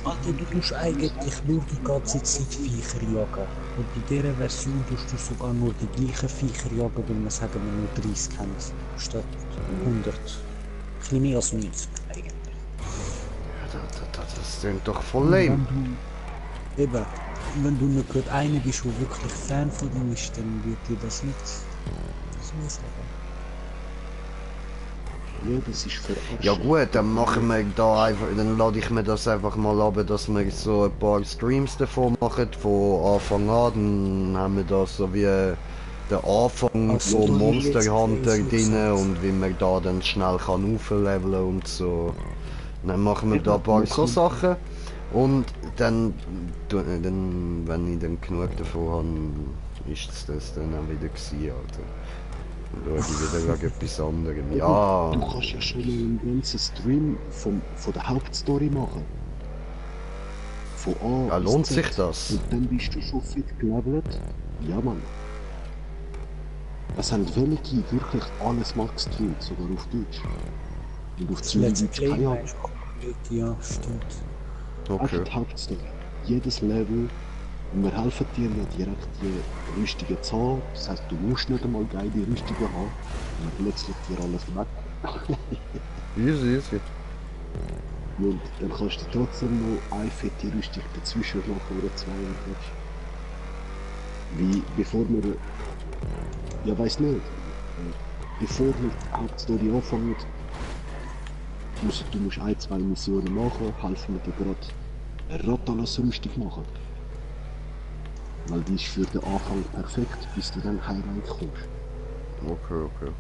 Alter, du tust eigentlich nur die ganze Zeit Viecher jagen. Und bei dieser Version tust du sogar nur die gleichen Viecher jagen, weil man sagen wir nur 30 haben, statt 100. Ein bisschen mehr als 90 eigentlich. Das klingt doch voll lame. Wenn du nicht gerade einer bist, der wirklich Fan von dem ist, dann wird dir das nicht so sagen. Ja, das ist für Arsch. Ja gut, dann machen wir da einfach, dann lade ich mir das einfach mal ab, dass wir so ein paar Streams davon machen, von Anfang an, dann haben wir da so wie den Anfang Also, von du Monster willst Hunter so drin sagen. und wie man da dann schnell kann aufleveln und so. Dann machen wir da ein paar so Sachen und dann, wenn ich dann genug davon habe, ist das dann auch wieder gewesen, Alter. Dann schaue ich wieder wegen etwas anderem. Ja, Du kannst ja schon mal einen ganzen Stream von der Hauptstory machen. Von A ja, bis lohnt Z. sich das? Und dann bist du schon fit gelevelt. Ja, Mann. Es haben wenige wirklich alles mal gestreamt, sogar auf Deutsch. Und auf Das Zürich letzte gibt es keine Play Ahnung. ist komplett, ja, stimmt. Okay. Einfach die Hauptstory. Jedes Level. Und wir helfen dir ja direkt die rüstige Zahl. Das heißt, du musst nicht einmal geile Rüstige haben. Und plötzlich dir alles weg. Easy, easy. Und dann kannst du trotzdem noch eine fette Rüstung dazwischen machen oder zwei und das. Wie bevor wir. Ja, weiß nicht. Bevor wir die Hauptstory anfangen, du musst ein, zwei Missionen machen, helfen wir dir gerade eine Rotalos-Rüstung machen. Weil die ist für den Anfang perfekt, bis du dann Highlight kommst. Okay.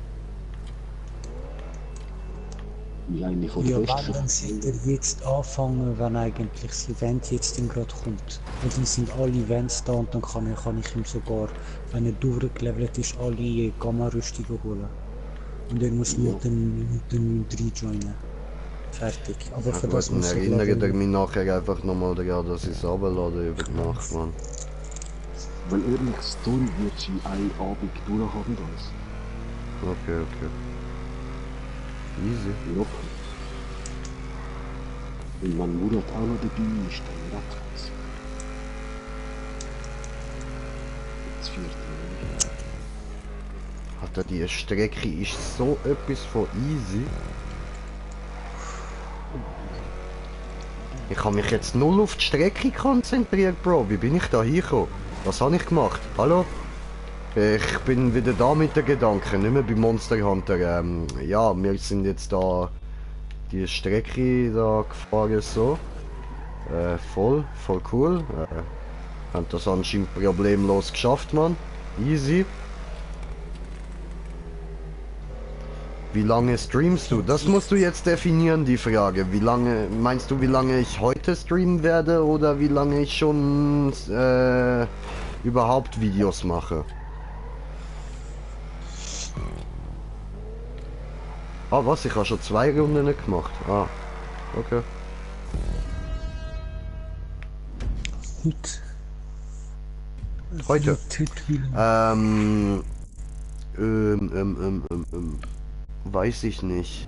Wie eine von den Ja, besten. wann dann sollte er jetzt anfangen, wenn eigentlich das Event jetzt gerade kommt. Weil dann sind alle Events da und dann kann ich ihm sogar, wenn er durchgelevelt ist, alle Gamma-Rüstungen holen. Und er muss nur den 3 joinen. Fertig. Aber für Ja, das gut, dann muss er erinnere ich leveln. mich nachher einfach nochmal daran, dass ich es runterlade über die Nacht, Mann. Weil ehrlich, Story wird sie einen Abend durchhaben das. Okay. Easy. Ja. Und wenn Murat auch noch dabei ist, dann redet es. Das vierte. Alter, die Strecke ist so etwas von easy. Ich habe mich jetzt null auf die Strecke konzentriert, Bro. Wie bin ich da hingekommen? Was habe ich gemacht? Hallo? Ich bin wieder da mit den Gedanken, nicht mehr bei Monster Hunter. Ja, wir sind jetzt da die Strecke da gefahren so. Voll cool. Haben das anscheinend problemlos geschafft, Mann. Easy. Wie lange streamst du? Das musst du jetzt definieren, die Frage. Wie lange, meinst du, wie lange ich heute streamen werde oder wie lange ich schon überhaupt Videos mache? Ah, was? Ich habe schon 2 Runden gemacht. Ah, okay. Heute? Weiß ich nicht.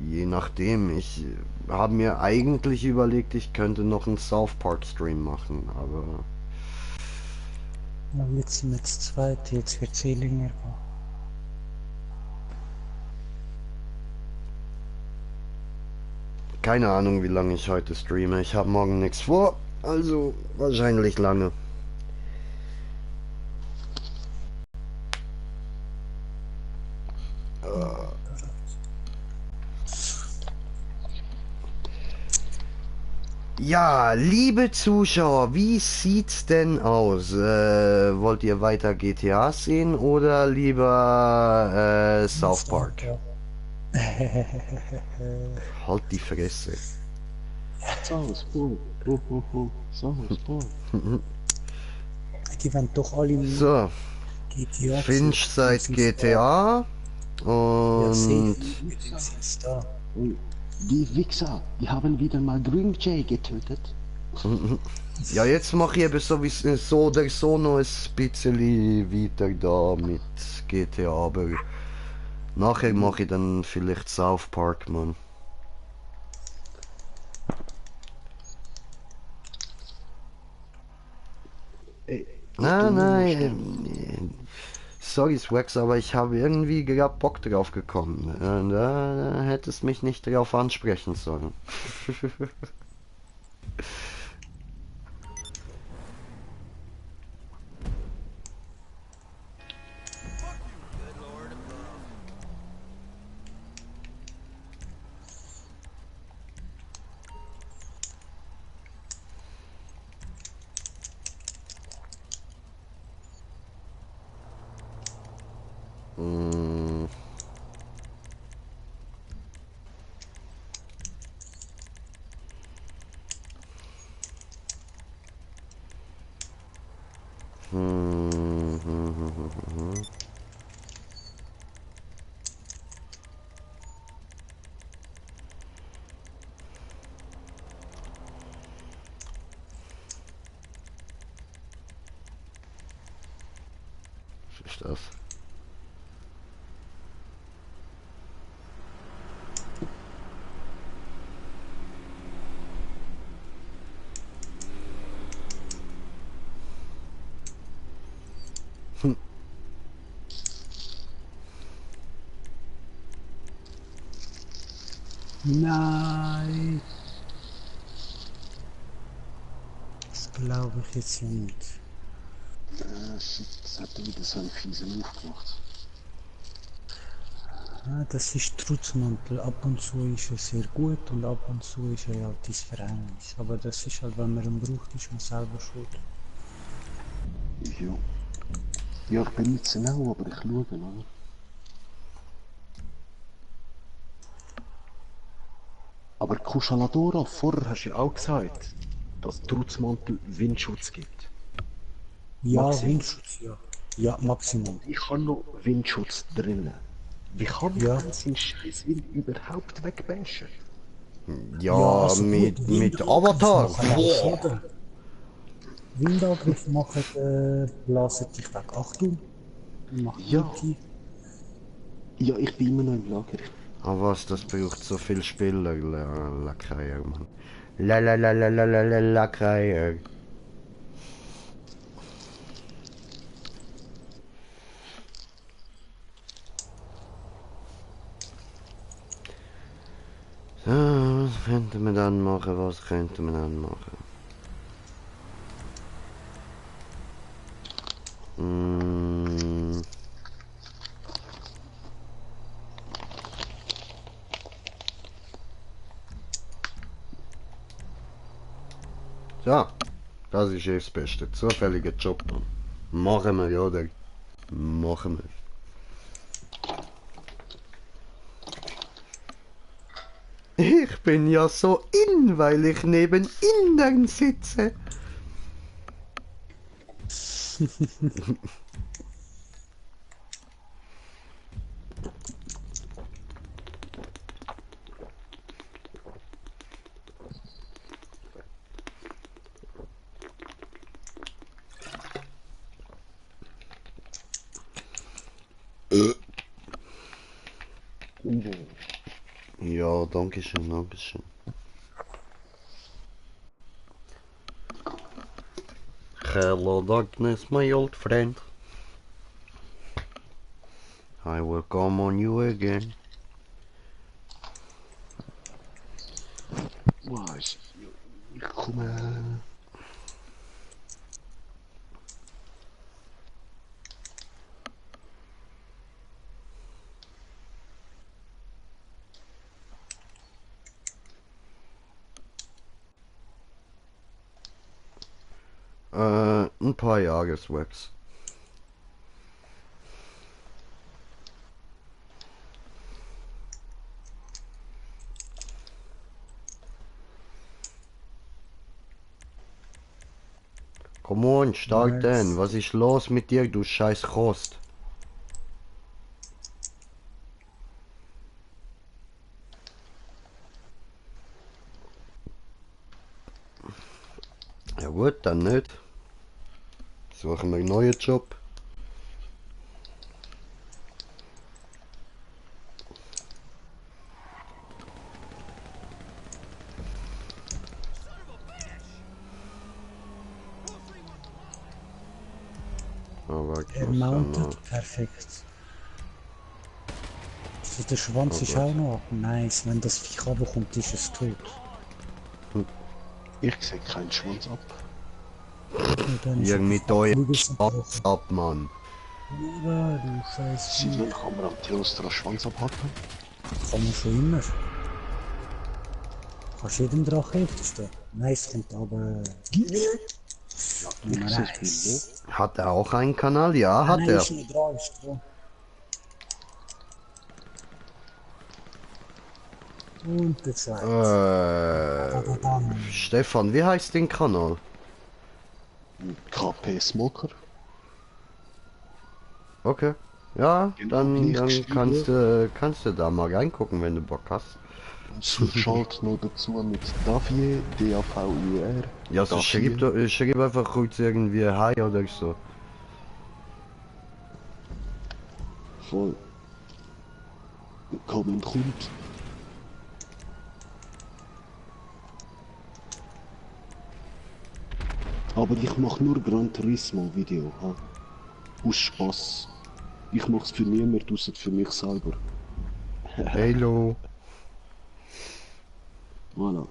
Je nachdem. Ich habe mir eigentlich überlegt, ich könnte noch einen South Park Stream machen, aber Ja, jetzt sind wir zu zweit, jetzt wird es eh länger gehen. keine Ahnung, wie lange ich heute streame. Ich habe morgen nichts vor, also wahrscheinlich lange. Ja, liebe Zuschauer, wie sieht's denn aus? Wollt ihr weiter GTA sehen oder lieber South Park? Halt die Fresse. South Park. South Park. Die werden doch alle im So, GTA. Finch seit GTA Ja, und sind's da. Und die Wichser, die haben wieder mal Green Jay getötet. ja, jetzt mache ich eben sowieso so oder so noch ein bisschen weiter da mit GTA, aber nachher mache ich dann vielleicht South Park, Mann. Ey, Nein. Sorry, Swax, aber ich habe irgendwie gerade Bock drauf gekommen. Da hättest mich nicht drauf ansprechen sollen. das. Nein! Das glaube ich jetzt nicht. Shit, das hat er wieder so einen fiesen Move gemacht. Ah, das ist Trutzmantel. Ab und zu ist er sehr gut und ab und zu ist er halt dein Verhängnis. Aber das ist halt, wenn man ihn braucht, ist man selber schuld. Ja. Ja, ich benutze ihn auch, aber ich schaue, oder? Aber Kushaladora, vorher hast du ja auch gesagt, dass Trutzmantel Windschutz gibt. Ja, Maximum. Windschutz, ja. Ja, Maximum. Ich habe noch Windschutz drinnen. Wie kann ich Ja. denn seinen scheiß Wind überhaupt wegbashen? Ja, also mit gut, Avatar. Windangriff machen auch Schaden. Windangriff machen, blasen dich weg. Achtung! Mach Ja. Ulti. Ja, ich bin immer noch im Lager. Aber was, das braucht so viel Spieler, Lackreier, Mann. Lackreier. So, was könnte man dann machen, was könnte man dann machen? So, das ist jetzt das Beste. Zufälliger Job. Machen wir, oder? Machen wir. Ich bin ja so in, weil ich neben Indern sitze. Ja, danke schön, danke schön. Hello darkness, my old friend. I will come on you again. Wow, ich komme... Ein paar Jahreswaps. Come on, stark denn. Was ist los mit dir, du scheiß Rost? Ja gut, dann nicht. Suchen wir einen neuen Job. Aber ich Er muss dann noch... mountet perfekt. Also der Schwanz ist auch noch nice. Wenn das Viech runterkommt, ist es tot. Ich sehe keinen Schwanz ab. Und dann ist Ihr er mit fast eurem wieder gebrochen. ab, Mann. Ja, du scheiß Seit Vieh. wann kann man am Theostra Schwanz abhacken? Kann man schon immer. Kannst jedem Drache helfen. Nice kommt aber... Ja, Nummer nicht so 1. viel, Hat er auch einen Kanal? Ja, hat Nein, er. ist nicht dran, ist dran. Und der zweite. Stefan, wie heißt den Kanal? ne? KP Smoker. Okay. Ja, Genau, dann gleich kannst du da mal reingucken, wenn du Bock hast. Schalt noch dazu mit Davier, D-A-V-I-E-R. Ja, so schreib einfach kurz irgendwie Hi oder so. Voll. Comment kommt. Aber ich mache nur Gran Turismo Video, ha? Aus Spass. Ich mach's für niemand, ausser für mich selber. Hallo. Voilà.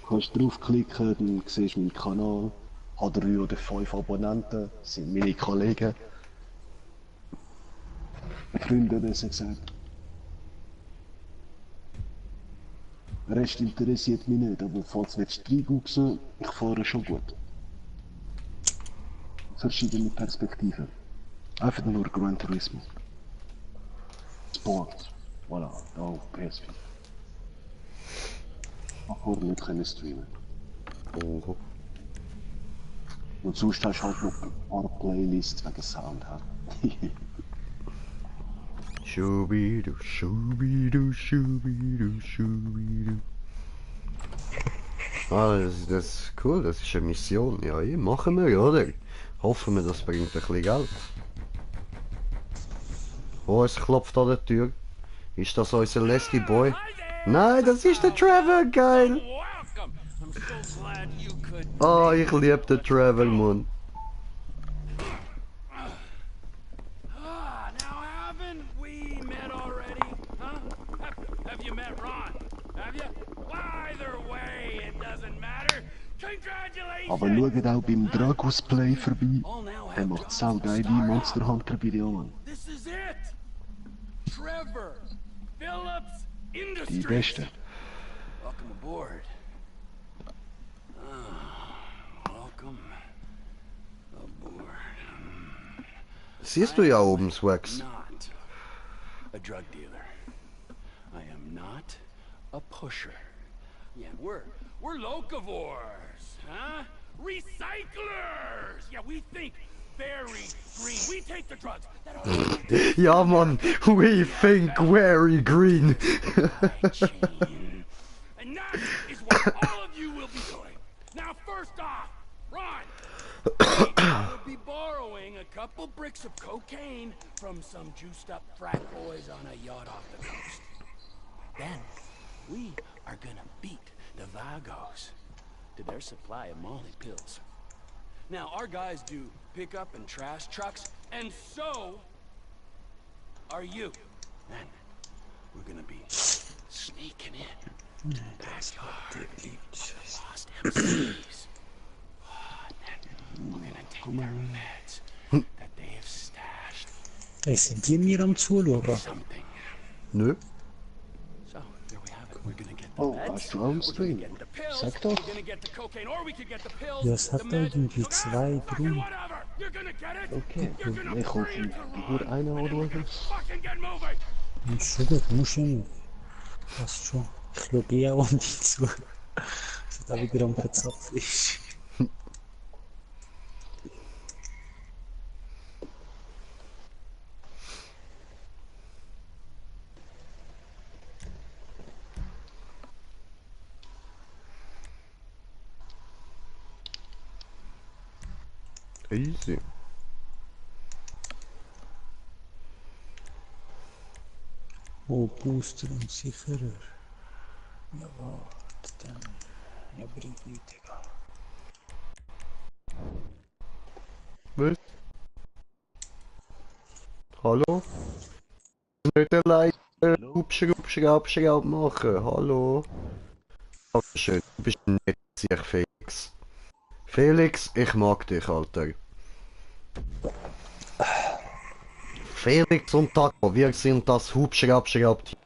Kannst draufklicken, dann siehst du meinen Kanal. Hat 3 oder 5 Abonnenten, sind meine Kollegen. Freunde, besser gesagt. Der Rest interessiert mich nicht, aber falls du reinguckst, ich fahre schon gut. Verschiedene Perspektiven. Einfach nur Gran Turismo. Sport. Voilà, da auf PS4. Aber nicht können streamen. Oh. Und sonst hast du halt noch ein paar Playlists wegen Sound. Schubidu, schubidu, schubidu, schubidu. Ah, das ist cool, das ist eine Mission. Ja, machen wir, oder? Hoffen wir, das bringt ein bisschen Geld. Oh, es klopft an der Tür. Ist das unser Leslie Boy? Nein, das ist der Trevor, geil! Oh, ich liebe den Trevor, Mann. Now haven't we met already? Huh? Have you met Ron? Have you? Either way, it doesn't matter. Congratulations! Aber schaut auch beim Dragos-Play vorbei. Er macht saugeile Monster Hunter Videos. This is it! Trevor Phillips Die Industries! Beste. Welcome aboard. Welcome aboard. Siehst du ja oben, Swax. Not a drug dealer. I am not a pusher. Yeah, we're locavores, huh? Recyclers! Yeah, we think very green. We take the drugs that are Ja, Mann, we think very green. chain. And that is what all of you will be doing. Now, first off, Ron, we'll be borrowing a couple bricks of cocaine from some juiced up frat boys on a yacht off the coast. Then, we are gonna beat the Vagos to their supply of Molly pills. Now, our guys do pickup and trash trucks, and so are you. Then, we're gonna be sneaking in to the backyard of lost MCs. We're gonna take their meds that they have stashed. Hey, sind die mir am Zuschauen? Something. Nö. So, there we have it. We're gonna get the Oh, meds. hast du auch einen We're gonna Stream? get the pills. Sag doch. We're gonna get the cocaine, or we could get the pills. Ja, es hat the meds, irgendwie so that 2 fucking drum. whatever. You're gonna get it. Okay, You're gonna ich hoffe, bring it to nur Ron, einer and then we oder can was? fucking get moving. Ist schon gut, muss ja nicht. Passt schon. Ich schaue eh auch nicht zu. Dass da wieder am Verzapfen ist. Easy. Oh, Booster und sicherer. Ja, warte, dann. Ja, bringt nichts, egal. Was? Hallo? Nicht allein Hubschraub machen. Hallo? Dankeschön, du bist nett, sich Felix. Felix, ich mag dich, Alter. Felix und Taco, wir sind das Hubschraub-Team.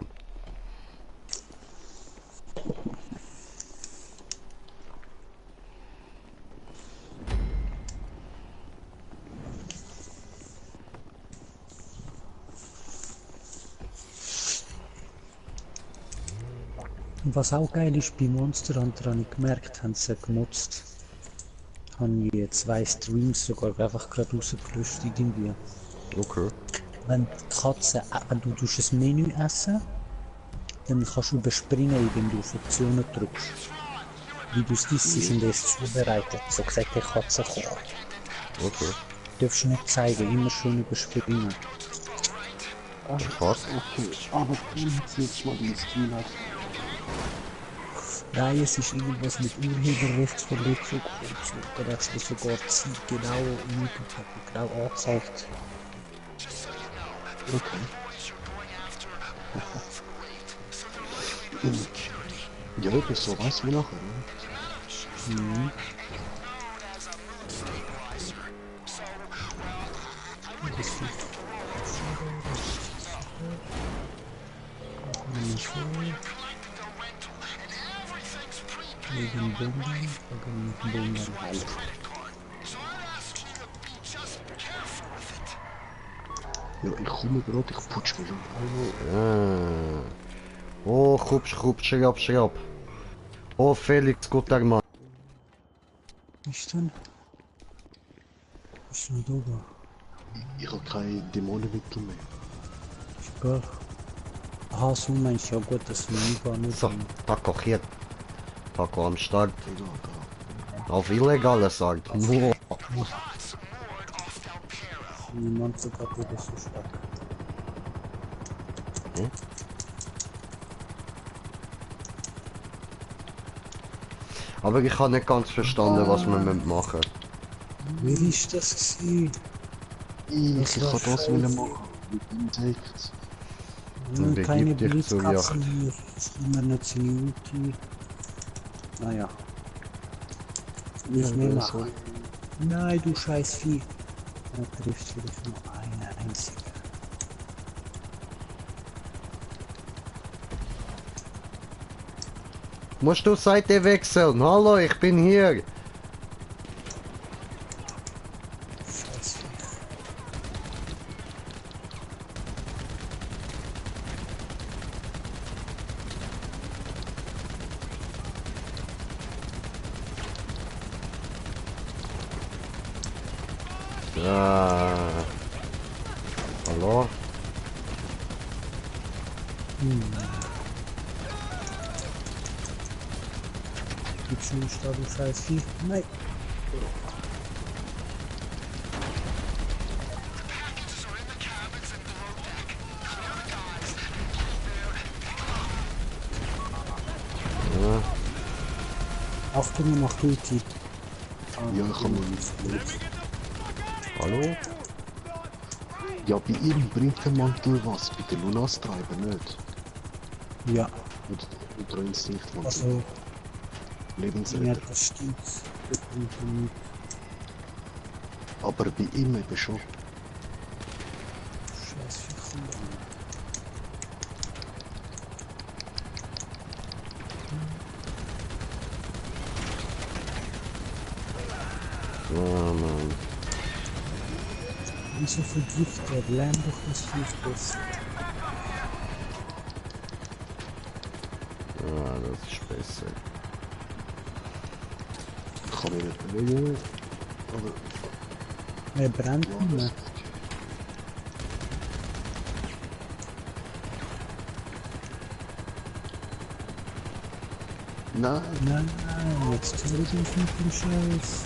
Und was auch geil ist, bei Monster Hunter habe ich gemerkt, haben sie genutzt. Haben die 2 Streams sogar einfach gerade rausgelöscht irgendwie. Okay. Wenn die Katze, wenn du das Menü essen, dann kannst du überspringen, indem du auf Optionen drückst. Wie du es isst, sind erst zubereitet. So gesagt, die Katze kocht. Okay. Du darfst nicht zeigen, immer schön überspringen. Was? Okay, aber dann jetzt nicht mal die Stream hat. Nein, es ist irgendwas mit Urheberrechtsverletzung und so. Da hat es sogar Zeit genau, YouTube hat mir genau angezeigt. Okay. Ja, das so weiß man nachher, ne? Mhm. Das ist nicht voll. Wegen Bomben halt. Ja, ich komme gerade, ich putsch mich um. Oh, schrupp, schrapp. Oh, Felix, guter Mann. Ist denn? Ist noch da? Ich habe keine Dämonenmittel mehr. Ist egal. Aha, so meinst du, ja gut, das will ich gar nicht. So, Taco hier. Taco am Start. Egal, da. Auf illegale sagt. Nur. Niemand sogar wieder so stark. Aber ich habe nicht ganz verstanden, was wir machen müssen. Wie ist das gewesen? Ich kann das wieder machen. Mit Insekt. Und Keine begib dich zur Blitzkatzen Yacht. hier. Das ist immer nicht seine Ulti. Naja. Nicht mehr machen. Nein, du scheiß Vieh. Er trifft vielleicht nur eine einzige. Musst du Seite wechseln? Hallo, ich bin hier. Scheiß Vieh. Ja. Hallo? Gibt's nicht da, du scheiß Vieh? Nein. Achtung, er macht Ulti. Ja, ich habe noch nichts gelesen. Hallo? Ja, bei ihm bringt der Mantel was, bei den Lunas treiben nicht. Ja, Oder Instinktmantel. also, ja, Lebensretter. das stimmt. Das bringt er nicht. Aber bei ihm eben schon. Scheiß Vieh. Ja, Mann. Wieso vergiftet? Lern doch das Vieh besser. Ja, das ist besser. Ich kann mich nicht bewegen. Aber Er brennt ja, nicht das mehr. ist okay. Nein, Nein, jetzt zurück auf den Scheiß.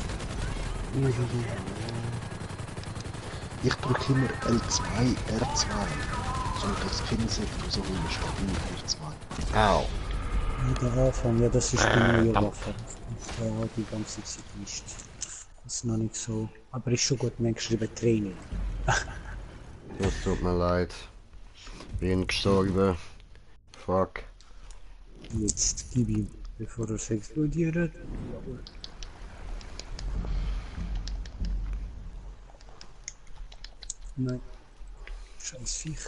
ich drücke immer L2, R2. So das Kinsektor, so wie ich stabil R2. Au. Ja, der Anfang, ja, das ist die neue Waffe. Ja, die ganze Zeit nicht. Das ist noch nicht so. Aber ist schon gut, man geschrieben Training. Das tut mir leid. Bin gestorben. Fuck. Jetzt gib ihm, bevor er sich explodiert. Nein. Scheiß Viech.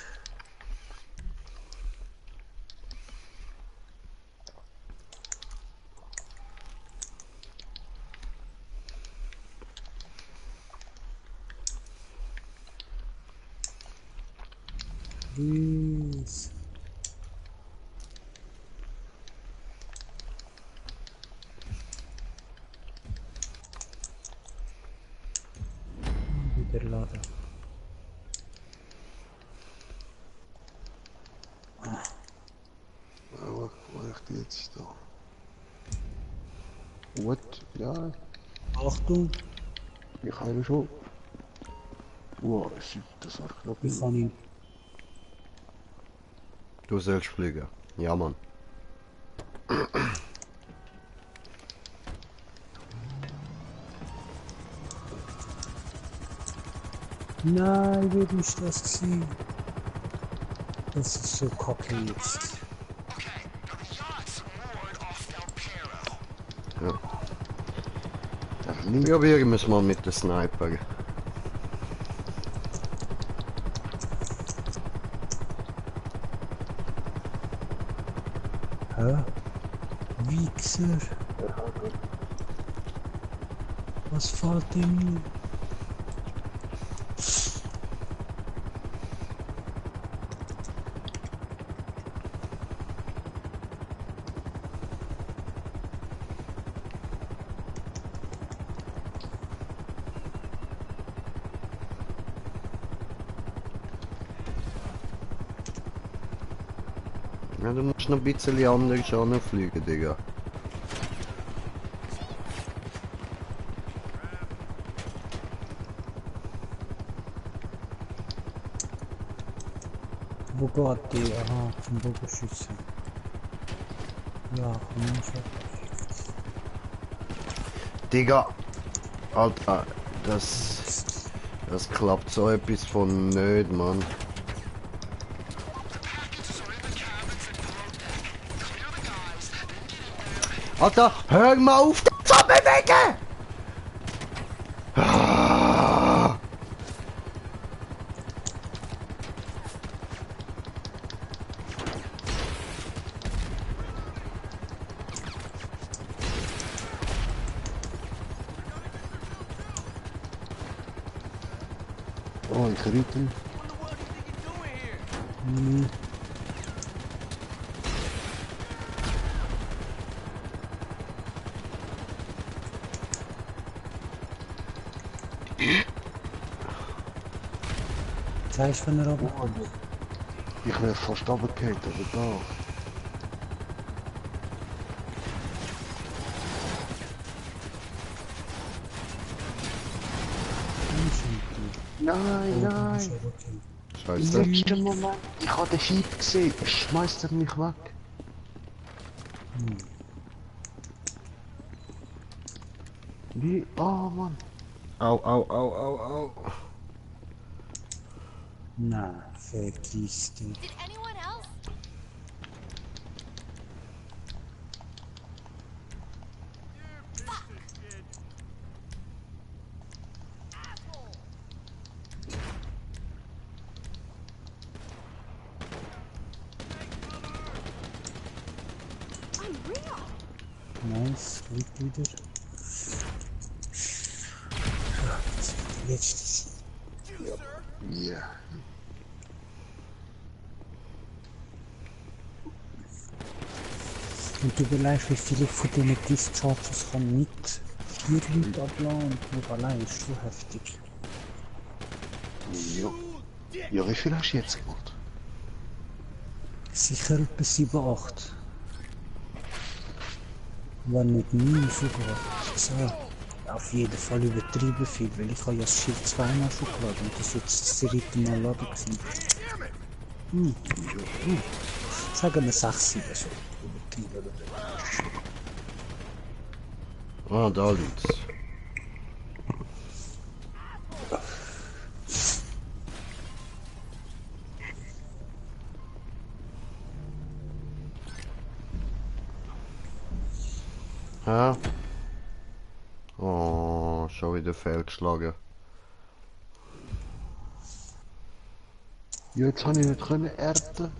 Please. Wieder laden. Aber wo ich die jetzt da? What? Ja, Achtung, ich habe schon. Wow, shit, das war knapp. ich kann ihn. Du sollst fliegen. Ja, Mann. Nein, wie ist das gewesen? Das ist so kacke jetzt. Ja. Der linke. Probieren wir es mal mit der Sniper. Hä? Wichser. Was fällt ihm ein? Ja, du musst noch ein bisschen anders anfliegen, Digga. Wo geht die? Aha, zum Bogenschützen. Ja, komm schon. Digga! Alter, das klappt so etwas von nicht, Mann. Alter, hör mal auf, das zu bewegen! Ah. Oh, ich riete ihn. Zeigst du, wenn er aber... Ich wäre fast runtergefallen, aber da. Nein, nein! Im Scheiße. letzten Moment, ich habe den Hieb gesehen, schmeißt er mich weg. Wie? Oh Mann! Au, au, au, au, au. Nein, vergiss dich. Did anyone else? Nice, liegt wieder. Ja, das wird die letzte sein. Ja. Und du überlegst, wie viele von diesen Discharges kann mit 4 Leute abladen und nur allein ist schon heftig. Ja. Ja, wie viel hast du jetzt gemacht? Sicher etwa 7, 8. Wenn nicht 9 sogar. So. Auf jeden Fall übertrieben viel, weil ich habe ja das Schild zweimal schon geladen und das ist jetzt das dritte Mal laden gewesen. Sagen wir 6, 7 so. Übertrieben. Ah, da liegt's. Hä? Oh, schon wieder fehlgeschlagen. Ja, jetzt habe ich nicht können ernten.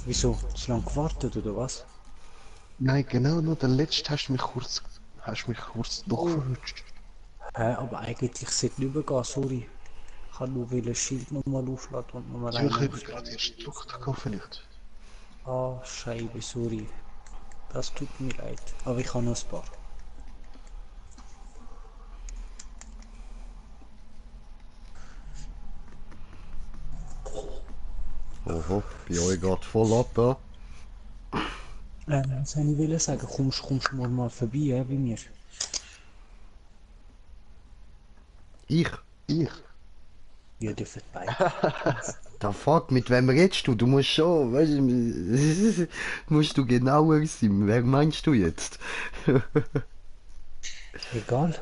Wieso? Zu lange gewartet oder was? Nein, genau, nur der letzte hast mich kurz doch verrutscht. Hä, aber eigentlich sollte nicht übergehen, sorry. Ich kann nur das Schild nochmal aufladen und nochmal Ja, ich habe rein. gerade erst gedruckt, vielleicht. Ah, Scheibe, sorry. Das tut mir leid. Aber ich habe noch ein paar. Oho, bei euch geht voll ab, ja? Was soll ich sagen? Kommst du mal vorbei, bei mir? Ich? Ich? Ja, dürfen beide. Da fuck, mit wem redest du? Du musst schon, weißt du, musst du genauer sein. Wer meinst du jetzt? Egal.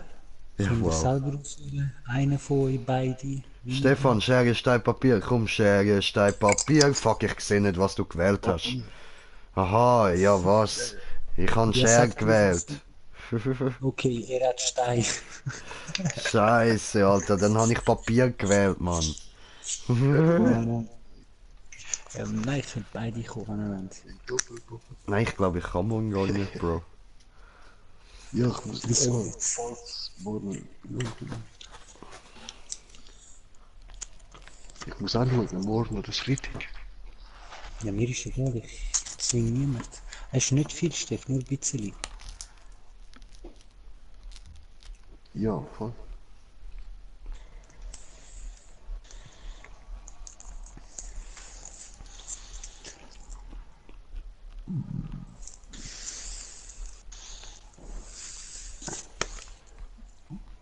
Ja, Könnt ihr wow. selber auswählen. Einer von euch beide. Stefan, Schere, Stein, Papier. Komm, Schere, Stein, Papier. Fuck, ich sehe nicht, was du gewählt hast. Aha, ja was? Ich habe Ja, Schere sag gewählt. Okay, er hat Stein. Scheiße, Alter, dann habe ich Papier gewählt, Mann. Nein, ich finde beide kommen. Nein, ich glaube, ich kann morgen gar nicht, Bro. Ja, ich muss nicht Wieso? immer morgen. Ich muss auch schauen, morgen oder Freitag. Ja, mir ist egal, ich zwinge niemand. Es ist nicht viel, Steff, nur ein bisschen. Ja, voll.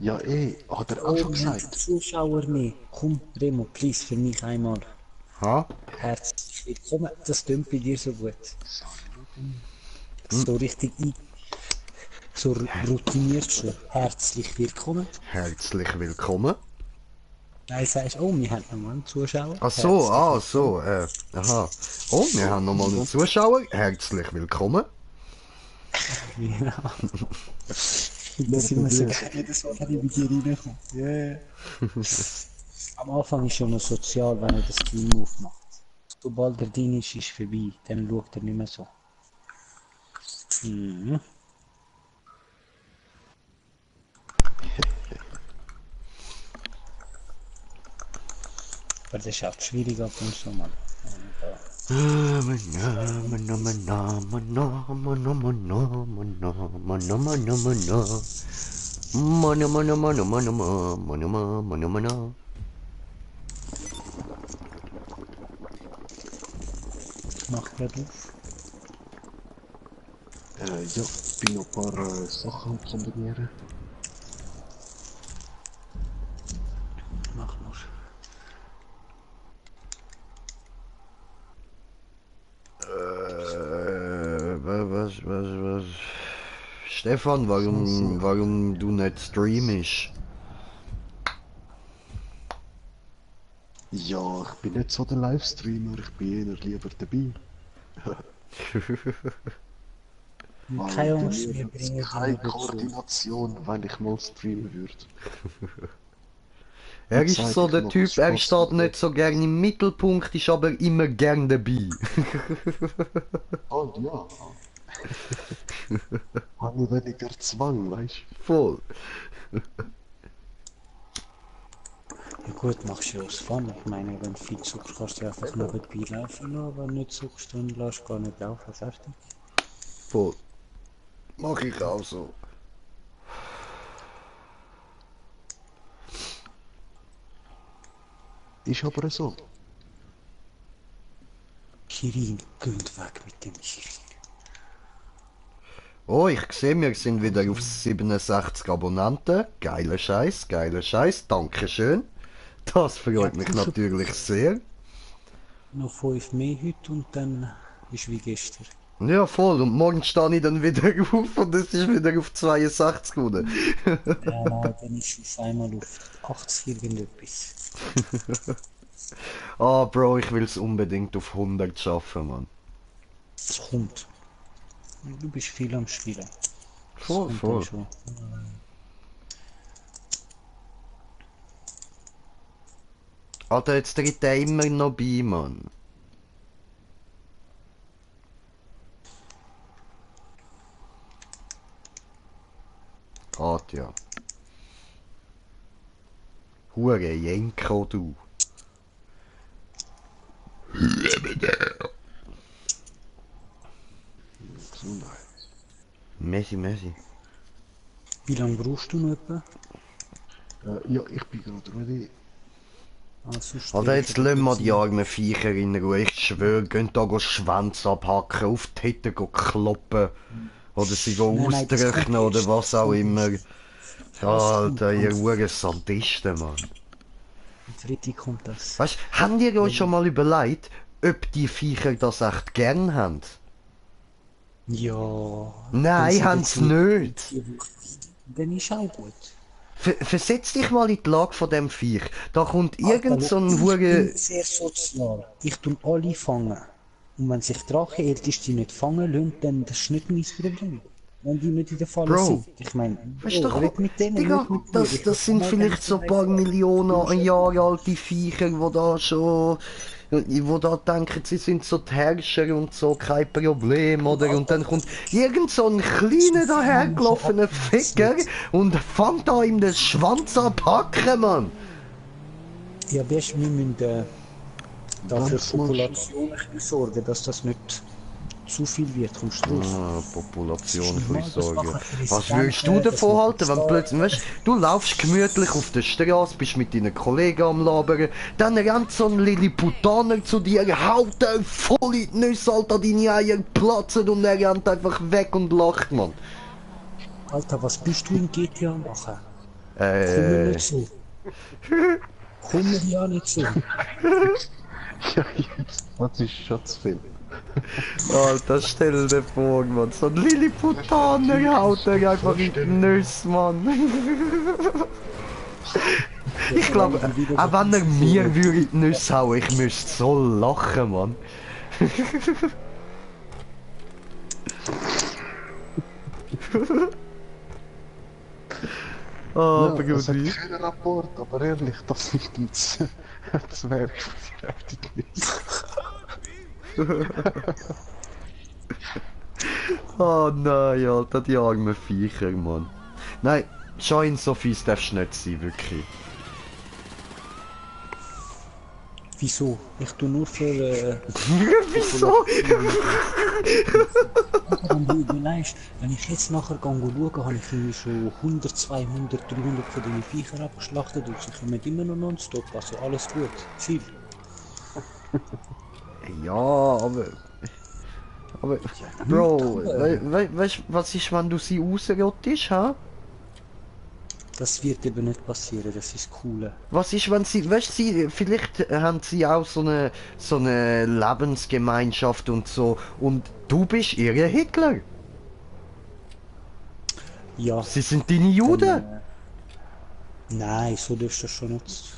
Ja, hat er auch schon wir haben gesagt. Zuschauer mehr. Komm, Remo, please, für mich einmal. Ha? Herzlich willkommen. Das klingt bei dir so gut. So richtig so routiniert schon. Herzlich willkommen. Herzlich willkommen. Nein, sagst oh, wir haben nochmal einen Zuschauer. Ach so, aha. Oh, wir haben nochmal einen Zuschauer. Herzlich willkommen. Genau. Das ist immer so geil, jedes Mal, wenn ich bei dir reinkomme. Yeah. Am Anfang ist schon noch sozial, wenn er das Team aufmacht. Sobald er drin ist, ist vorbei. Dann schaut er nicht mehr so. Mhm. Aber das ist auch schwierig ab und zu mal. Mach gerade auf. Ja, ich bin noch ein paar Sachen am kombinieren. Mach nur. Was? Stefan, warum du nicht streamst? Ja, ich bin nicht so der Livestreamer, ich bin eher lieber dabei. Keine Weil Angst, bei mir wir hat's bringen keine dich dazu. Koordination, wenn ich mal streamen würde. Er ist Zeit, so ich der mach Typ, er Spaß steht mit nicht so gern im Mittelpunkt, ist aber immer gern dabei. Halt, ja. Habe ich weniger Zwang, weißt Voll. Ja gut, machst du aus Fun. Ich meine, wenn du viel suchst, kannst du einfach nebenbei laufen lassen. Wenn du nicht suchst, dann lässt du gar nicht laufen. Fertig. Voll. Mach ich auch so. du? Ist aber so. Kirin, geht weg mit dem Kirin. Oh, ich sehe, wir sind wieder auf 67 Abonnenten. Geiler Scheiß, Dankeschön. Das freut mich natürlich sehr. Noch 5 mehr heute und dann ist wie gestern. Ja, voll. Und morgen stehe ich dann wieder auf und es ist wieder auf 62 oder? Ja, nein, dann ist es auf einmal auf 80 irgendetwas. Ah, Bro, ich will es unbedingt auf 100 schaffen, Mann. Es kommt. Du bist viel am Spielen. Das Voll, kommt voll. dann schon. Alter, jetzt tritt der immer noch bei, Mann. Geht ja. Hure Jenko, du. Gesundheit. Messi. Wie lange brauchst du noch etwa? Ja, ich bin gerade ready. Sonst Alter, jetzt lassen wir die armen Viecher in Ruhe. Ich schwöre, gehen da Schwänze abhacken, auf die Hütte kloppen. Oder sie Nein, das ausdrücken kommt oder erst. was auch immer. Das kommt Alter, ihr erst. Huren Sadisten, Mann. Am Freitag kommt das. Weißt du, habt ihr euch schon mal überlegt, ob die Viecher das echt gern haben? Ja. Nein, haben sie nicht. Dann ist auch gut. Versetz dich mal in die Lage von dem Viech. Da kommt Alter, irgend so ein ich Hure... bin sehr sozial. Ich tue alle fangen. Und wenn sich Drache Älteste nicht fangen lassen, dann das ist nicht mein Problem. Wenn die nicht in der Falle Bro, sind. Ich meine, Weißt du, red mit denen, Digga, nicht mit mir. Ich das sind hab vielleicht so ein paar Millionen Jahre alte Viecher, die da schon, wo da denken, sie sind so die Herrscher und so, kein Problem, oder? Und dann kommt irgend so ein kleiner dahergelaufener Ficker und fängt da ihm den Schwanz abhacken, Mann. Ja, weißt, wir müssen da für Was die Population ein bisschen sorgen, dass das nicht zu viel wird. Kommst du raus? Population Das ist normal, Fürsorge. das machen Was Präsidenten, würdest du das davon machen halten, wenn plötzlich, weißt du, laufst gemütlich auf der Straße, bist mit deinen Kollegen am Labern, dann rennt so ein Lilliputaner zu dir, haut dir voll in die Nüsse, Alter, deine Eier platzen und er rennt einfach weg und lacht, Mann. Alter, was bist du in GTA machen? Komm mir nicht so. Komm mir ja nicht so. Ja, jetzt. Das ist schon zu viel. Alter, stell dir vor, Mann, so ein Lilliputaner haut dir einfach in die Nüsse, Mann. Ich glaube, auch wenn er mir würde in die Nüsse hauen, ich müsste so lachen, Mann. Oh, Ja, es hat Brudi. keinen Rapport, aber ehrlich, das ist das Werk beschäftigt nicht. Oh nein, Alter, die armen Viecher, Mann. Nein, schon so fies darfst du nicht sein, wirklich. Wieso? Ich tue nur für... Wieso? Wenn du überlegst, wenn ich jetzt nachher schaue, habe ich irgendwie schon 100, 200, 300 von diesen Viechern abgeschlachtet und sie kommen immer noch nonstop, also alles gut, Ziel. Ja, aber... Bro, weißt du, was ist, wenn du sie ausrottest, ha? Das wird eben nicht passieren, das ist cool. Was ist, wenn sie, weißt du, vielleicht haben sie auch so eine Lebensgemeinschaft und so, und du bist ihr Hitler. Ja. Sie sind deine Juden. Nein, so darfst du schon nicht.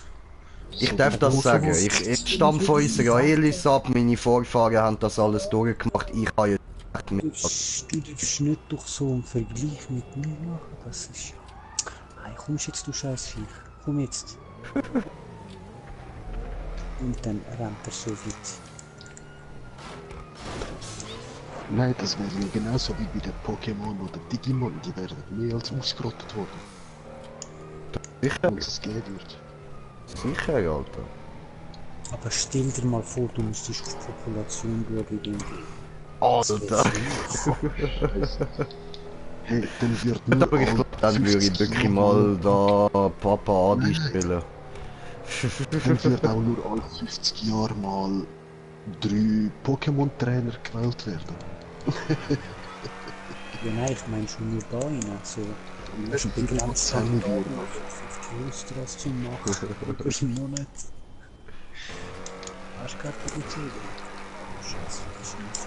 Ich darf das sagen. Ich stamme von Israelis ab, meine Vorfahren haben das alles durchgemacht. Ich habe jetzt Du darfst nicht durch so einen Vergleich mit mir machen, das ist ja... Nein, kommst jetzt, du Scheißviech. Komm jetzt. Und dann rennt er so weit. Nein, das wäre ja genauso wie bei den Pokémon oder Digimon, die werden mehr als ausgerottet worden. sicher, Als es gehen wird. sicher, Alter. Aber stell dir mal vor, du müsstest auf die Population schauen. Alter. Hey, dann wird nur Aber ich glaube, dann würde ich wirklich mal da Papa Adi spielen. Dann wird auch nur alle 50 Jahre mal 3 Pokémon-Trainer gewählt werden. Ja, nein, ich meine schon nur da rein. Also, du musst begrenzt 10 haben, Millionen. Größeres zu machen. Über einen Monat. Hast du gerade produziert? Scheiße, das ist nicht so.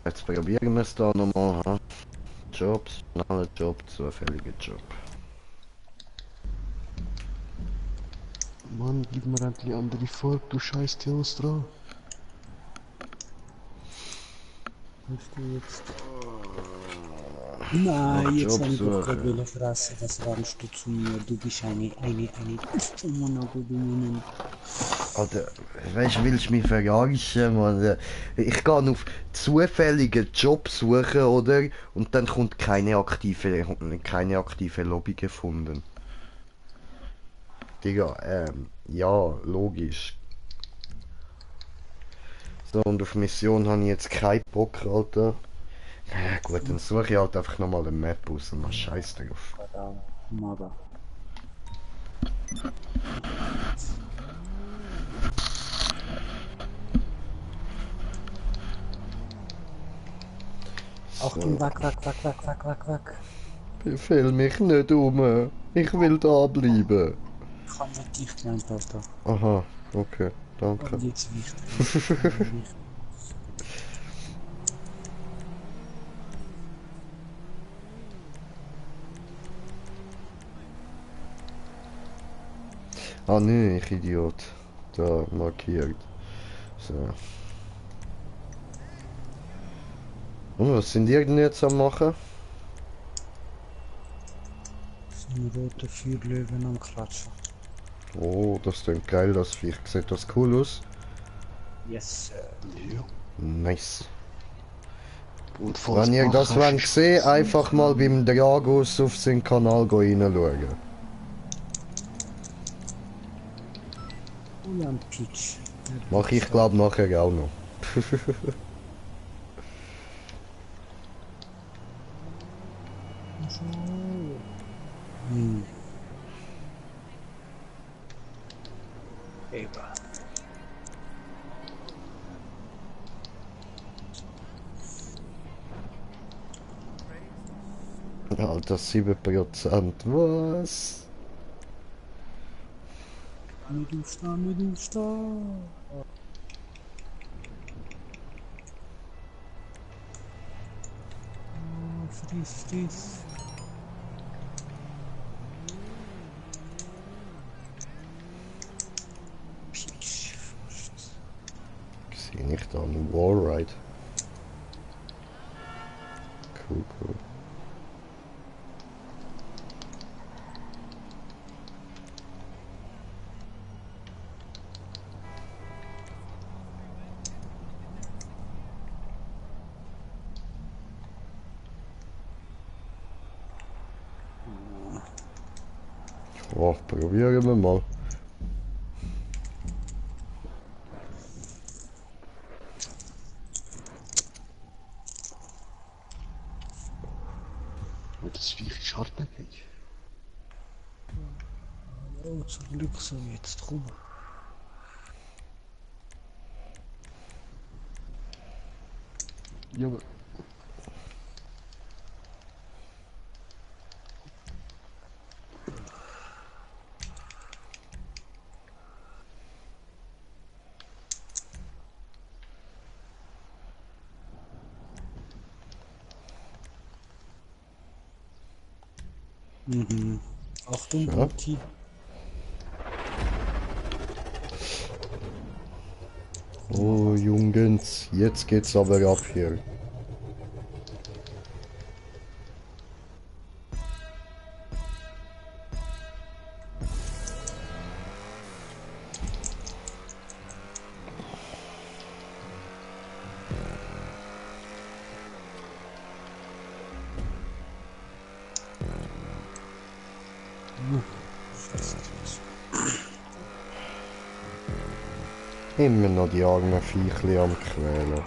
Jetzt probieren wir es da nochmal. Ha? Jobs, schneller Job, zufälliger Job. Mann, gib mir endlich andere Farbe, du scheiß Theostra. Bist du jetzt? Nein, jetzt Job habe ich doch suchen. gerade wollen fressen, was rennst du zu mir? Du bist eine Monogamie. Alter, weißt du, willst du mich verarschen, Mann? Ich gehe auf zufällige Job suchen, oder? Und dann kommt keine aktive Lobby gefunden. Digga, ja, logisch. So, und auf Mission habe ich jetzt keinen Bock, Alter. Ja, gut, dann suche ich halt einfach nochmal eine Map aus und mach Scheiß drauf. Mother. Achtung, weg, weg, weg, weg, weg, weg, weg. Befehl mich nicht um. Ich will da bleiben. Ich habe nicht dich gemeint, Alter. Aha, okay, danke. Und jetzt wichtig. Ah nee, ich Idiot. Da markiert. So. Und was sind die denn jetzt am machen? So ein roter Feuerlöwen am Klatschen. Oh, das klingt geil, das Viech. Sieht das cool aus? Yes, sir. Ja. Nice. Und falls Wenn ihr das nachher wollt ist- sehen, einfach mal beim Dragos auf seinen Kanal reinschauen. Und Peach. Mach ich glaube nachher auch noch. Hm. Eben. Alter, 7%. Was? Nicht aufstehen, nicht aufstehen. Oh, friss, friss. Peach, fast. Sehe ich da einen Wallride? Cool, cool. Oh, probieren wir mal. Und das Viech ist hartnäckig. Oh, zum Glück so jetzt rum. Ja, aber... Mhm. Achtung, Ja. Booty. Oh, Jungens, jetzt geht's aber ab hier. Immer noch die armen Viechli am Quälen.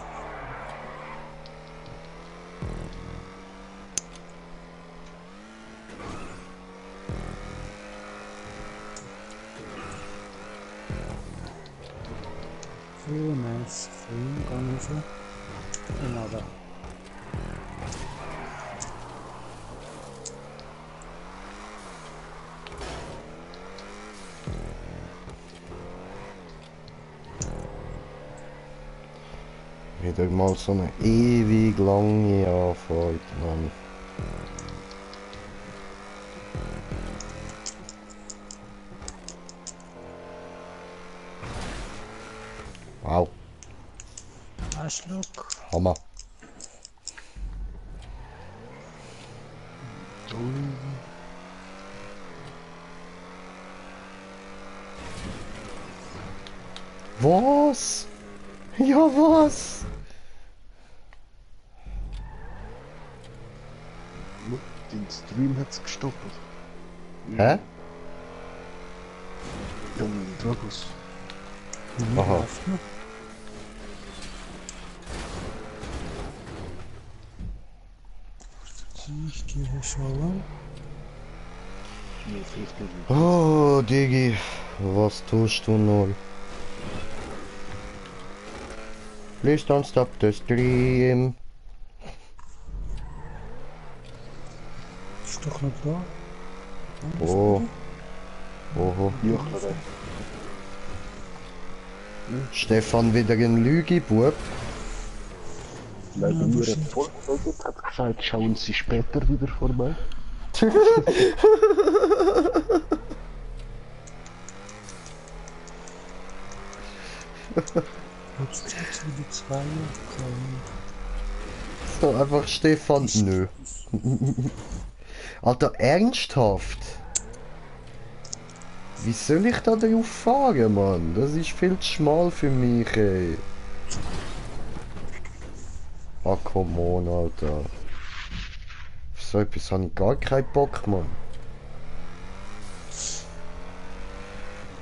So, nice. Schön, gang rauf. Genau da. Wieder mal so eine ewig lange Anfahrt, Mann. Wow, Arschloch. Hammer. Was? Ja, was? Den Stream hat's gestoppt. Hä? Ja, Dragos. Aha. Läuft noch. Ich gehe schauen. Ja, vielleicht nicht. Oh, Digi, was tust du neu? Please don't stop the stream. Ist doch noch da. Oh. Oho. Juchle. Stefan wieder ein Lügebub. Weil bei mir ein Volkswagen hat gesagt, schauen Sie später wieder vorbei. Jetzt zeigst du wieder 2 Jahre. So, einfach Stefan, nö. Alter, ernsthaft? Wie soll ich da drauf fahren, Mann? Das ist viel zu schmal für mich, ey. Ah, come on, Alter. Auf so etwas habe ich gar keinen Bock, Mann.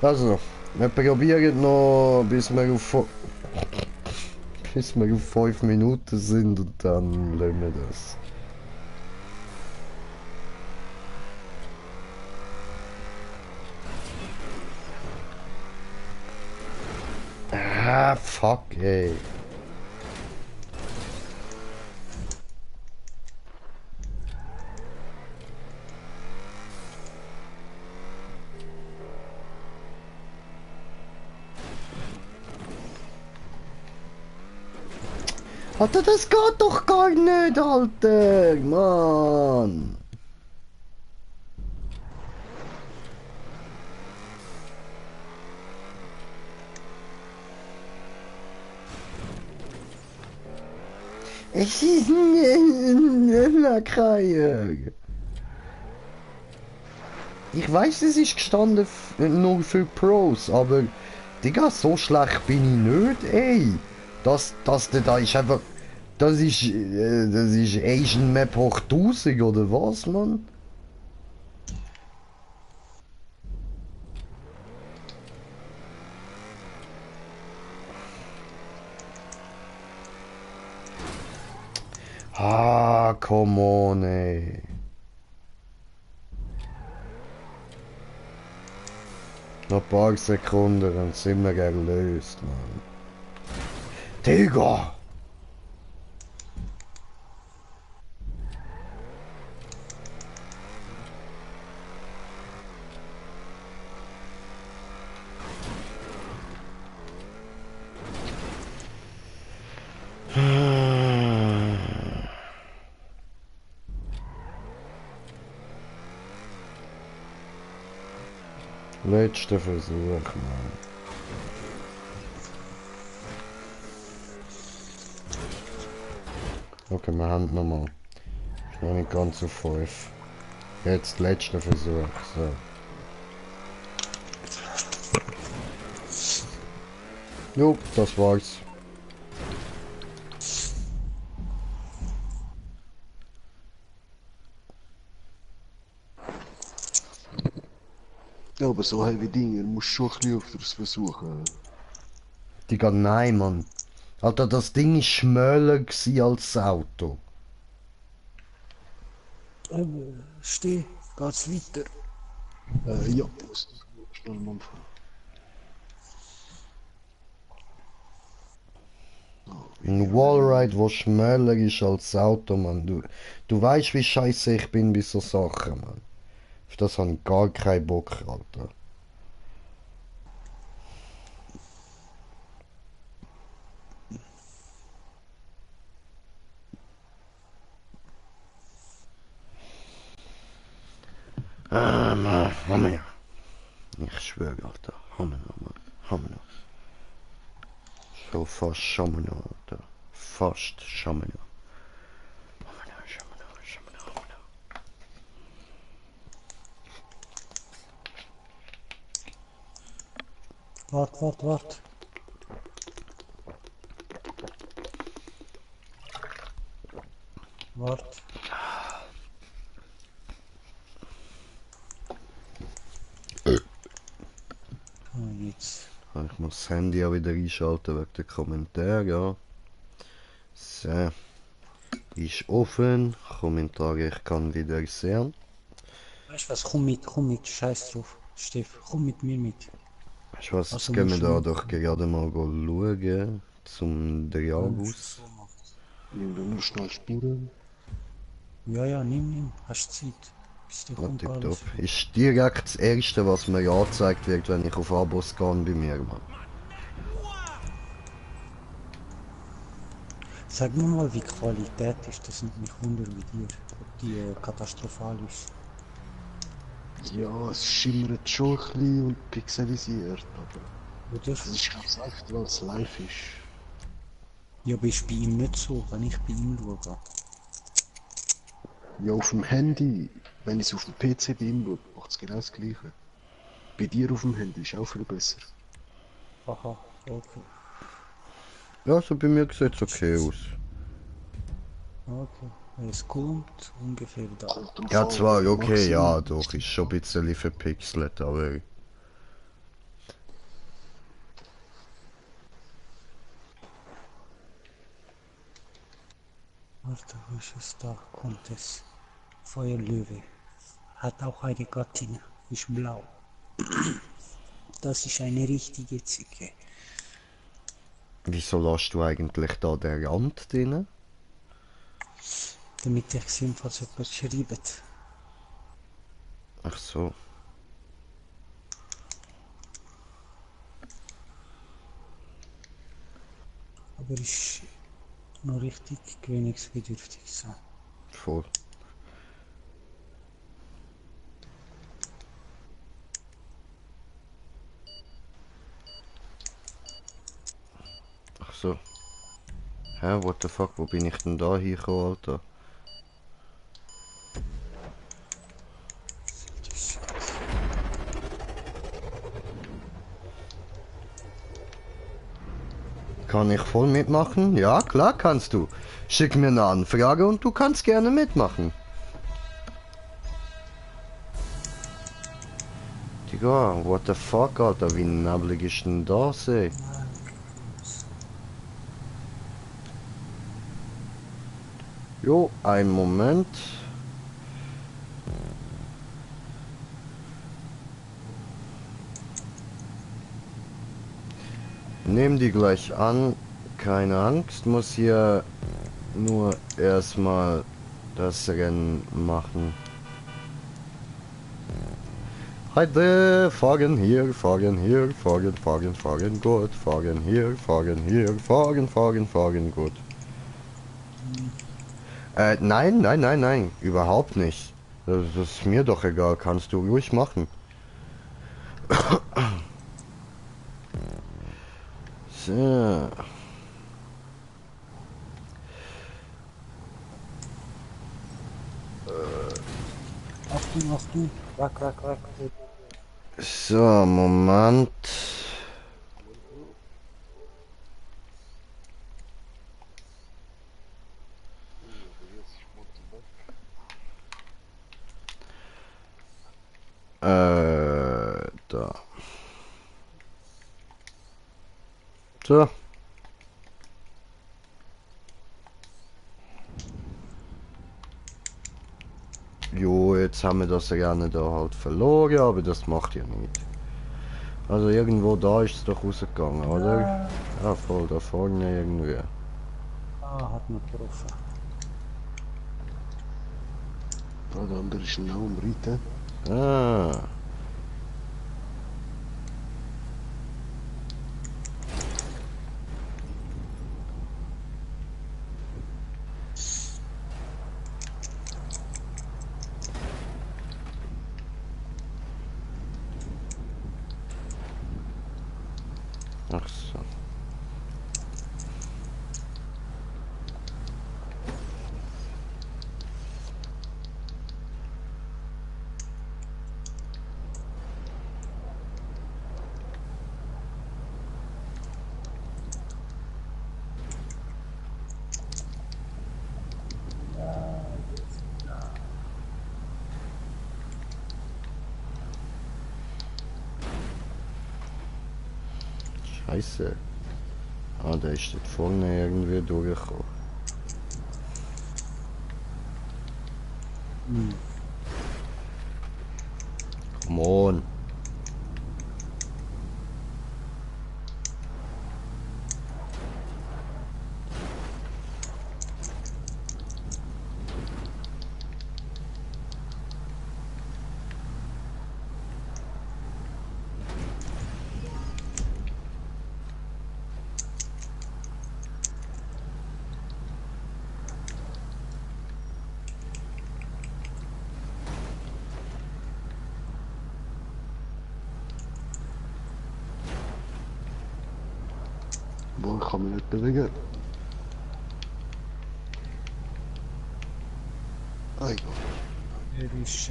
Also, wir probieren noch, bis wir auf 5 Minuten sind und dann lassen wir das. Ah, fuck, ey. Alter, das geht doch gar nicht, Alter! Mann! Es ist ein Kajak. Ich weiß, es ist gestanden nur für Pros, aber Digga, so schlecht bin ich nicht, ey. Das da ist einfach. Das ist Asian Map hoch 1000 oder was, Mann? Ah, come on, ey. Noch ein paar Sekunden, dann sind wir erlöst, Mann. Digga! Letzter Versuch, Mann. Okay, wir haben nochmal. Ist noch nicht ganz auf 5. Jetzt letzter Versuch. So. Jo, das war's. Ja, aber so heavy Dinge musst du schon ein bisschen öfters versuchen. Digga, nein, Mann. Alter, das Ding ist schmäler gsi als das Auto. Steh, geht's weiter? Ja, muss schnell am Anfang. Ein Wallride, wo schmäler ist als das Auto, Mann. Du weißt, wie scheiße ich bin bei so Sachen, Mann. Auf das habe ich gar keinen Bock, Alter. Ah, Mann, haben wir. Ich schwöre, Alter. Haben wir noch, Mann. Haben wir noch. So fast schon wir noch, Alter. Fast schon wir noch. Wart. Wart. Jetzt. Ich muss das Handy auch wieder einschalten wegen der Kommentare, ja. So. Ist offen. Kommentare, ich kann wieder sehen. Weißt du was, komm mit, scheiß drauf. Steff, komm mit mir mit. Weißt du was, jetzt Also gehen wir musst da du- doch gerade mal schauen. Zum Driabus. Nimm du nur schnell Spuren. Ja, nimm, hast Zeit. Bis da Ja, kommt tipptopp. alles. Ist direkt das Erste, was mir angezeigt wird, wenn ich auf Abos gehe bei mir, Mann. Sag mir mal, wie die Qualität ist, das nimmt mich wunder wie dir. Ob die katastrophal ist. Ja, es schimmert schon ein bisschen und pixelisiert, aber Oder? das ist ganz echt, weil es live ist. Ja, aber ist bei ihm nicht so, wenn ich bei ihm schaue. Ja, auf dem Handy, wenn ich es auf dem PC bei ihm schaue, macht es genau das Gleiche. Bei dir auf dem Handy ist auch viel besser. Aha, okay. Ja, also bei mir sieht es okay aus. Okay. Es kommt ungefähr da. Kommt drauf Ja, an, zwar, okay, ja, Maximum. doch, ist schon ein bisschen verpixelt, aber... Warte, wo ist es da? Kommt es. Feuerlöwe. Hat auch eine Gattin. Ist blau. Das ist eine richtige Zicke. Wieso lässt du eigentlich da den Rand drin? Damit ich sehe, falls jemand schreibt. Ach so. Aber ist noch richtig gewöhnungsbedürftig so. Voll. Ach so. Hä, what the fuck, wo bin ich denn da hingekommen, Alter? Kann ich voll mitmachen? Ja, klar kannst du. Schick mir eine Anfrage und du kannst gerne mitmachen. Digga, what the fuck, Alter, wie neblig ist denn das, ey? Jo, einen Moment. Nehm die gleich an. Keine Angst, muss hier nur erstmal das Rennen machen. Heute fahren hier, fahren hier, fahren, fahren, fahren gut, fahren hier, fahren hier, fahren, fahren, fahren gut. Nein, nein, nein, nein, überhaupt nicht. Das ist mir doch egal, kannst du ruhig machen. So. Achtung, Achtung. Weg, weg, weg. So, Moment. Da. So. Jo, jetzt haben wir das gerne da halt verloren, aber das macht ja nicht. Also irgendwo da ist es doch rausgegangen, oder? Ja, voll da vorne irgendwie. Ah, hat noch getroffen. Ah, der andere ist genau am Reiten. Ah. Ach so. Scheiße. Ah, der ist dort vorne irgendwie durchgekommen. Come on. ich kann mich nicht bewegen. Ah, egal. Er ist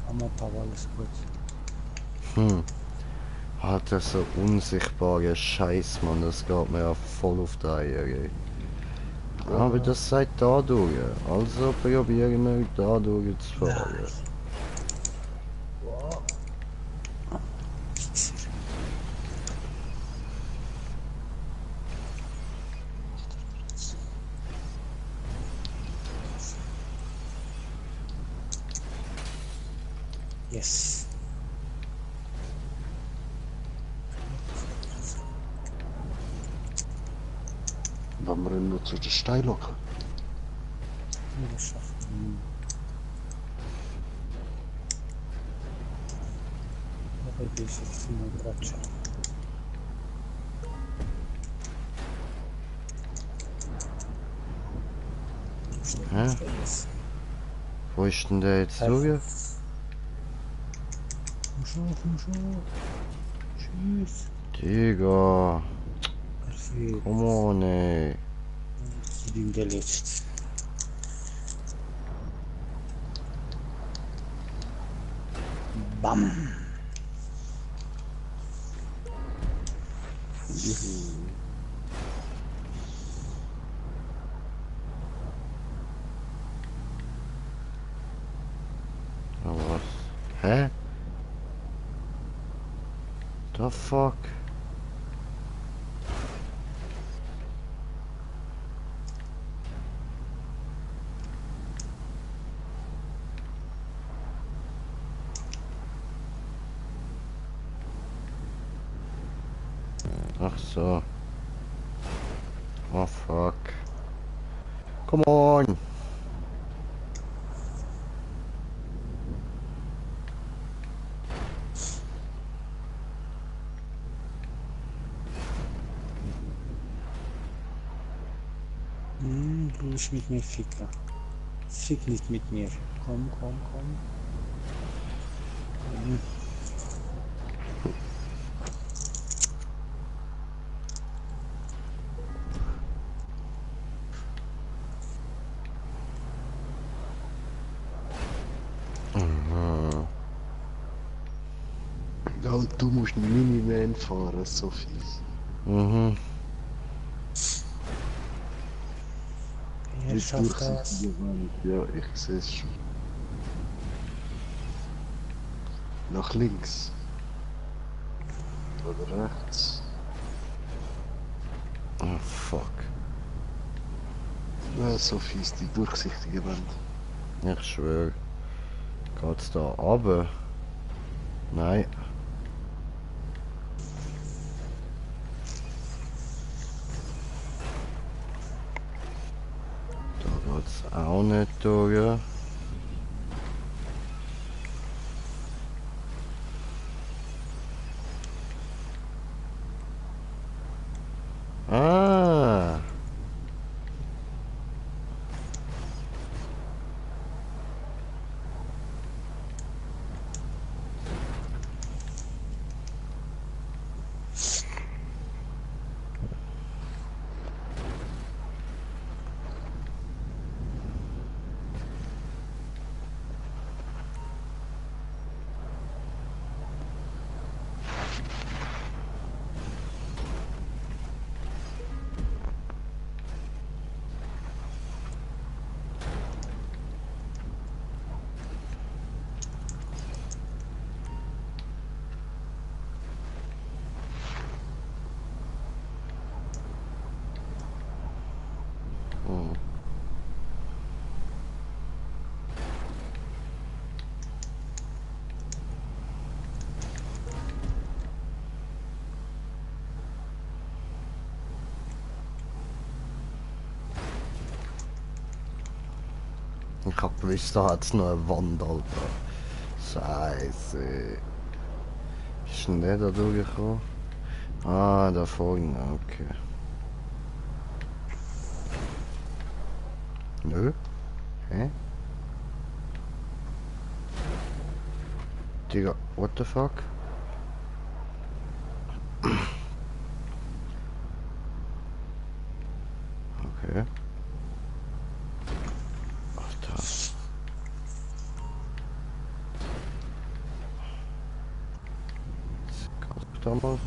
am Abbau, alles gut. Hat er so unsichtbare Scheiß, Mann, das geht mir ja voll auf die Eier, ey. Aber das seid da durch, also probieren wir da durch zu fahren. Yes. Wenn wir ihn nur zu den Stein locken. Ja, das schafft man. Aber das ist jetzt nur gerade schon. Hä? Wo ist denn der jetzt durch? Komm schon. Tschüss. Digga, Perfekt. come on, ey. Ich bin der Letzte. Bam. Aber was? Hä? The fuck? Ach so. Oh fuck. Come on. Du musst mit mir ficken. Fick nicht mit mir. Komm. Ja, du musst einen Minivan fahren, so fies. Mhm. Er Nicht schafft das. durchsichtige Wand. Ja, ich sehe es schon. Nach links. Oder rechts. Oh fuck. Ja, so fies, die durchsichtige Wand. Ich schwöre. Geht's da runter? Nein. Da geht's auch nicht durch. Ah. Hm. Ich hab gewusst, da hat's noch eine Wand, Alter. Scheiße. Ist denn der da durchgekommen? Ah, da vorne, okay. Nö. Hä? Digga, what the fuck? schau mal.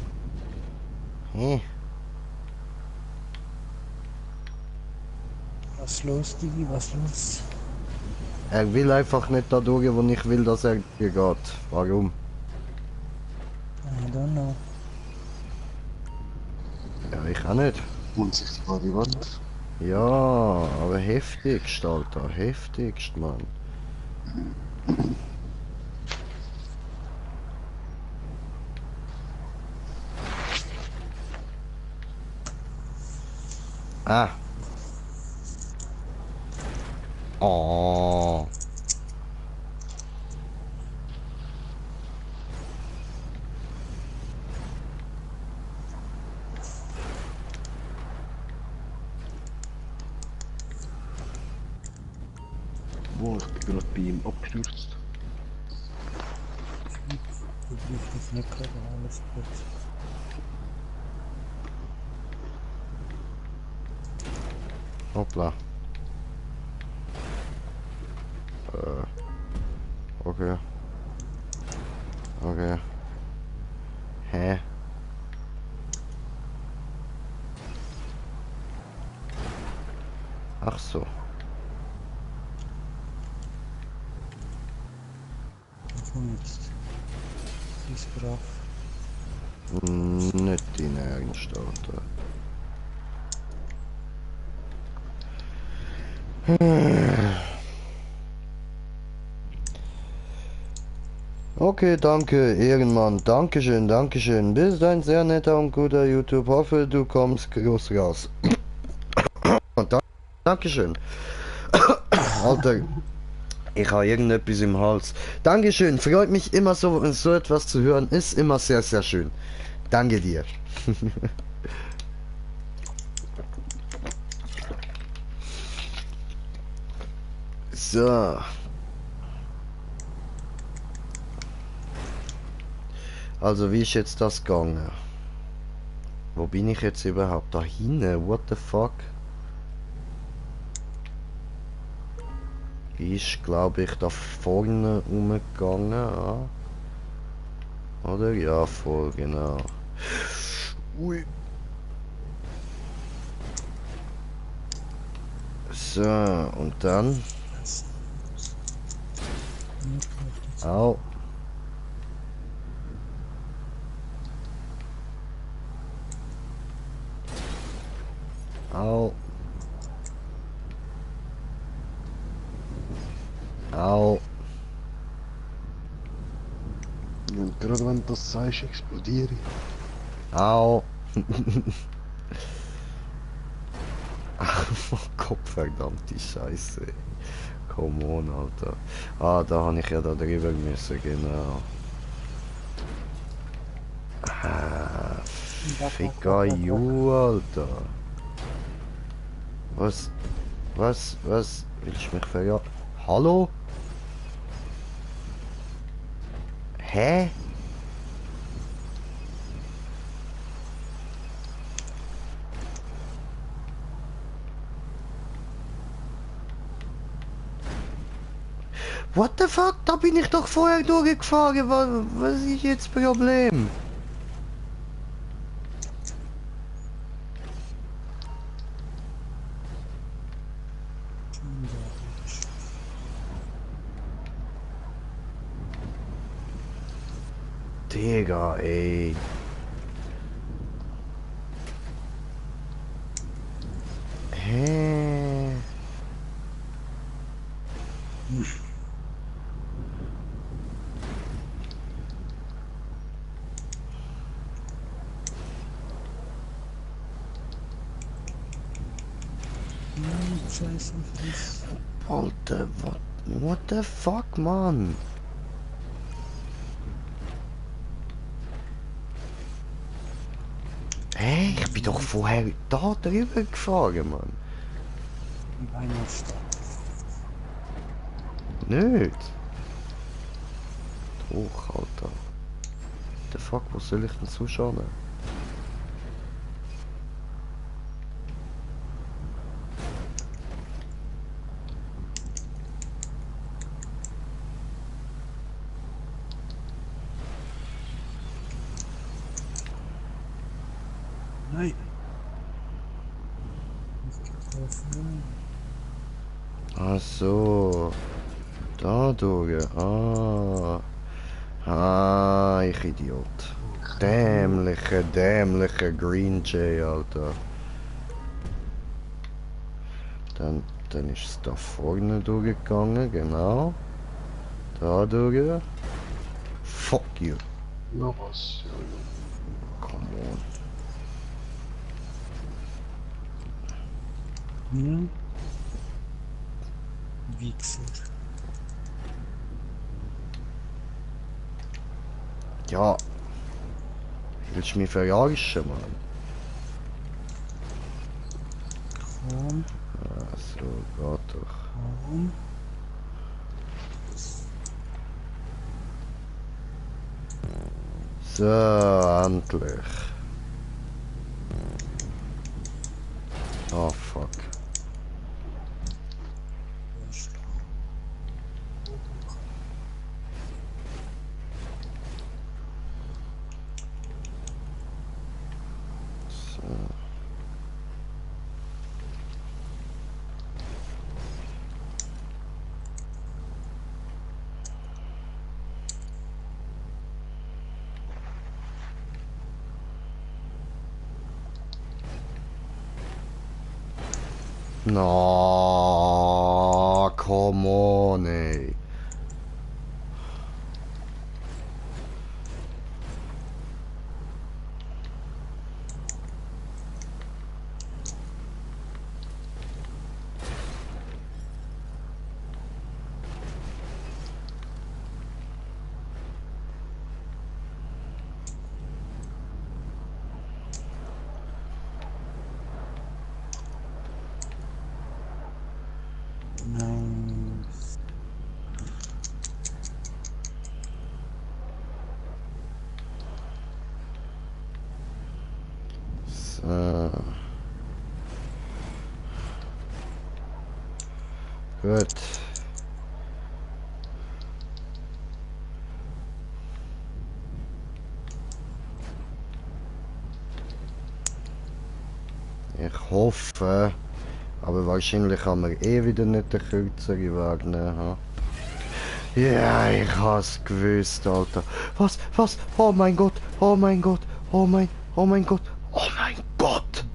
Hä? Was los, Digi, was los? Er will einfach nicht da durch, wo ich will, dass er hier geht. Warum? I don't know. Ja, ich auch nicht. Unsichtbare Wand. Ja, aber heftigst, Alter. Heftigst, Mann. Ah. Oh. Wo, ich bin gerade bei ihm abgestürzt. Du brichst das nicht gerade, alles gut. Hoppla. Okay. Okay. Hä? Ach so. Und jetzt. Ist brav. Nicht in Ernst, Alter. Okay, danke, Ehrenmann. Dankeschön, Dankeschön. Bist ein sehr netter und guter YouTube. Hoffe, du kommst groß raus. Und Dankeschön. Alter, ich habe irgendetwas im Hals. Dankeschön, freut mich immer so etwas zu hören. Ist immer sehr, sehr schön. Danke dir. So. Also wie ist jetzt das gegangen? Wo bin ich jetzt überhaupt? Da hinten? What the fuck? Ist, glaube ich, da vorne umgegangen. Ah. Oder? Ja, voll, genau. Ui. So, und dann? Au. Au. Au. Und gerade wenn du das sagst, explodiere ich. Au. Gott, verdammte Scheiße. Come on, Alter. Ah, da habe ich ja da drüber müssen, genau. Ah, Ficker you, Alter. Was? Was? Willst du mich verraten? Hallo? Hä? What the fuck? Da bin ich doch vorher durchgefahren. Was ist jetzt das Problem? Digga, ey. Hä? Scheiße, Fries. Alter, what the fuck, Mann? Hey, ich bin doch vorher da drüber gefahren, Mann. Weihnachtsstadt. Nicht. Doch, Alter. What the fuck, wo soll ich denn zuschauen? Ach so. Da durch. Ah. Ah, ich Idiot. Dämlicher Green Jay, Alter. Dann ist es da vorne durchgegangen, genau. Da durch. Fuck you. Ja, was? Come on. Hm? Wichser. Ja. Willst du mich verarschen, Mann? Komm, Ah, so, geht doch. komm. So, endlich. Oh, fuck. So. No, come on, ey. Nein. So. Gut. Ich hoffe, aber wahrscheinlich haben wir eh wieder nicht den kürzeren Weg nehmen. Ha? Ja, ich hab's gewusst, Alter. Was? Oh mein Gott, oh mein Gott, oh mein Gott, oh mein Gott!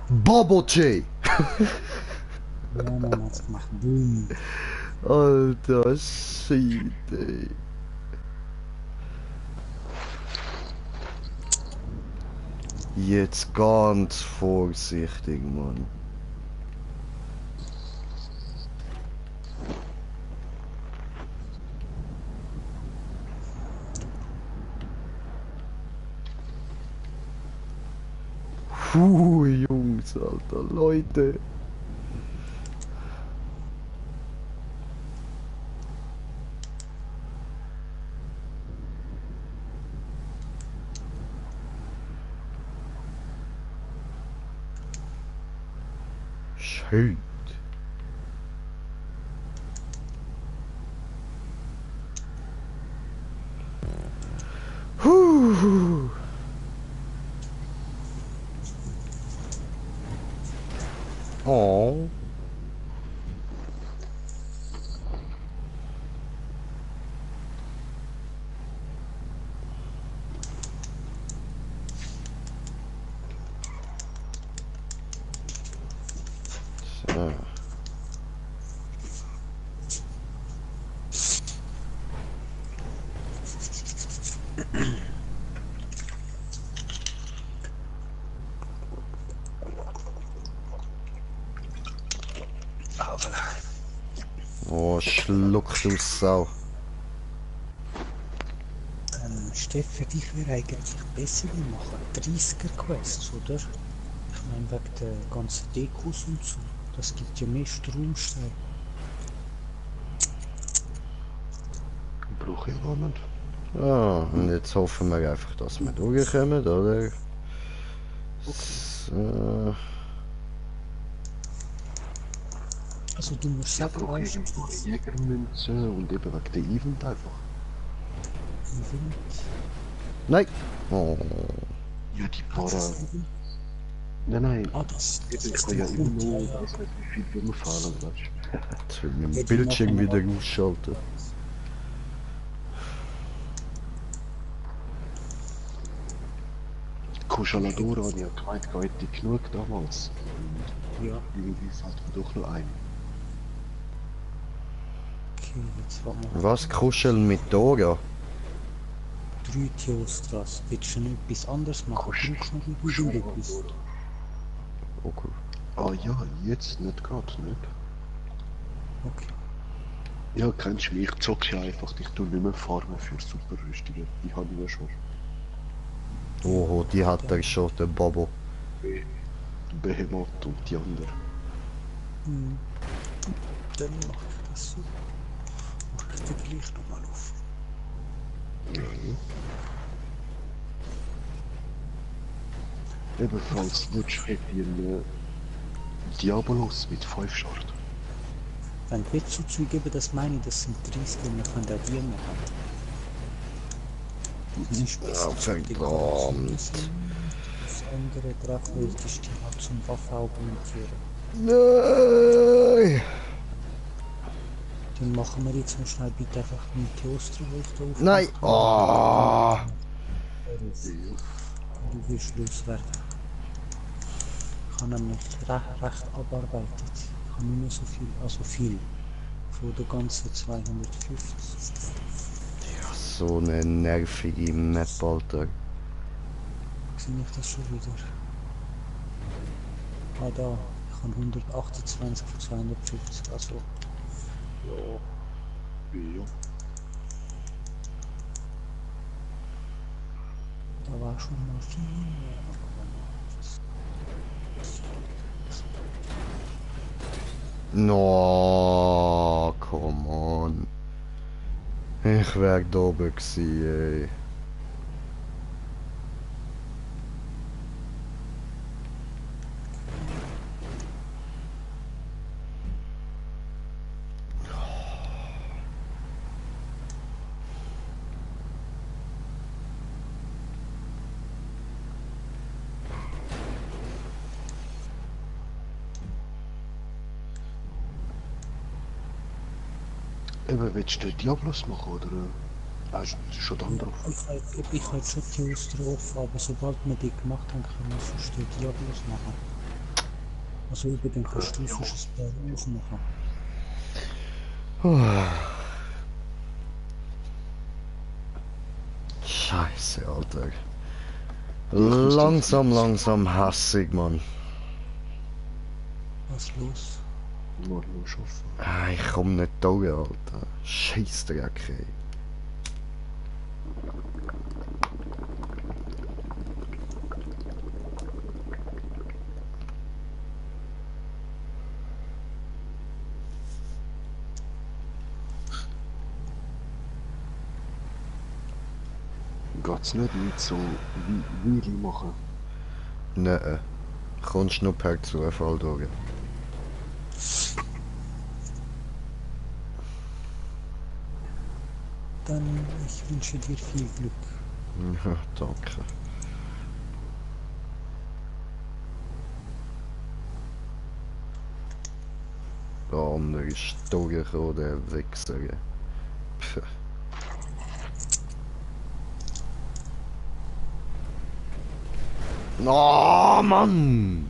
Bobo J! Ja, man hat's gemacht. Boom. Alter, shit, ey. Jetzt ganz vorsichtig, Mann. Puh, Jungs, Alter, Leute. Schön. Huh. Oh. So. Oh, schluck du Sau. Steff, für dich wäre eigentlich besser, wir machen 30er-Quests, oder? Ich meine, wegen der ganzen Dekos und so. Das gibt ja mehr Stromstärke. Brauche ich gar nicht. Ah, und jetzt hoffen wir einfach, dass wir durchkommen, oder? So. Also du musst Ich sagen, brauche weißt irgendwo du, eine Jägermünze und eben wegen der Event einfach. Nein! Oh. Ja, die Hat paar... es Nein, Ah, das ich ist kann der ja immer Hund, ja, noch, ja. weiß nicht, wie viel Blumen fehlen, weißt Jetzt will mein Ja, die Bildschirm machen wieder aber- ausschalten. du. Kuscheladora habe ich ja gemeint, geht die genug damals. Ja, Irgendwie fällt mir doch noch ein. okay, jetzt warten wir. Was kuscheln mit Dora? 3 Theostras. Willst du noch etwas anderes machen? Kuschel- Brauchst du noch Kuscheladora. irgendetwas? Okay. Ah ja, jetzt nicht gerade, nicht? Okay. Ja, kennst du mich, ich zocke ja einfach, ich tue nicht mehr farmen für Superrüstungen, die habe ich ja schon. Oh, die hat er schon, der Bobo. Behemoth und die anderen. Hm. Dann mach ich das so. Mach ich den gleich nochmal auf. Ebenfalls willst du einen Diabolos mit 5 Schaden. Wenn du willst, so zugeben, das meine ich, das sind 30 und wir können auch die machen. Das ist besser. Ja, verdammt. Das andere Drachwelt ist die halt zum Waffen augmentieren. Nein! Dann machen wir jetzt noch schnell bitte einfach einen Theosterwolf da auf. Nein! Oh. Du willst loswerden. Ich habe nämlich recht abarbeitet. Ich habe nicht mehr so viel, also viel. Von der ganzen 250. So eine nervige Map, Alter. Sehe ich das schon wieder? Ah da, ich habe 128 von 250, also Ja. da war schon mal viel mehr. No, come on. Ich wär da oben gewesen, ey. Eben, willst du den Diablos machen, oder hast du schon dann drauf? Ich habe schon Theos drauf, aber sobald wir die gemacht haben, können wir sonst den Diablos machen. Also über den kannst du sonst ein paar aufmachen. Scheiße, Alter. Langsam hassig, Mann. Was los? Nur schaffen. Ah, ich komm nicht da, Alter. Scheissdreck, ey. Geht's nicht mit so Wheelie machen? Nee, kommst nur per Zufall durch. Dann ich wünsche dir viel Glück. Ja, danke. Der andere ist durchgekommen, der Wichser. Pff. Oh, Mann!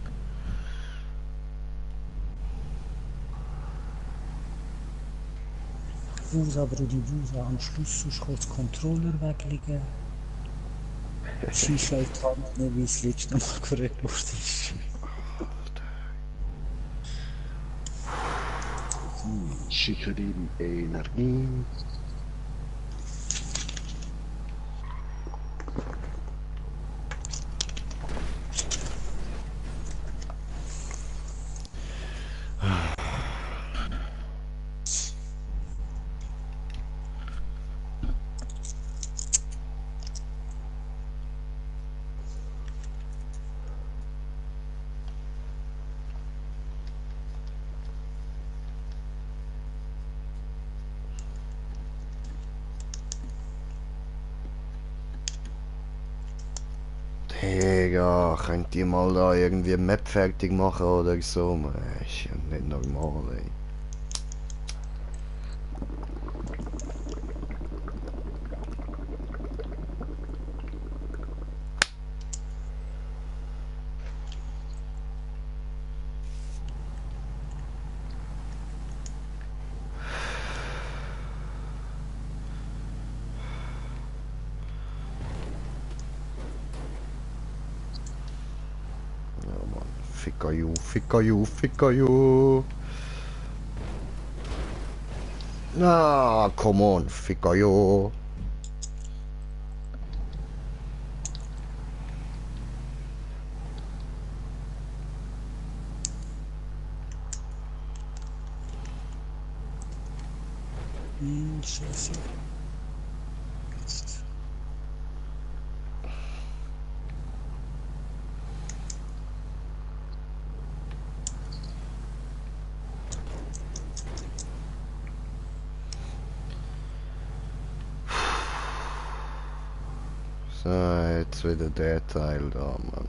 Wusa, Brudi, Wusa, am Schluss sonst kurz Controller weglegen. Schieß halt halt nicht, wie es letzte Mal korrekt ist. Schicke ihm Energie. Digga, könnt ihr mal da irgendwie eine Map fertig machen oder so? Man, ist ja nicht normal, ey. Ficker you, ficker you, ficker you. Ah, come on, ficker you. Scheiße. Jetzt. So, jetzt wieder der Teil da, Mann.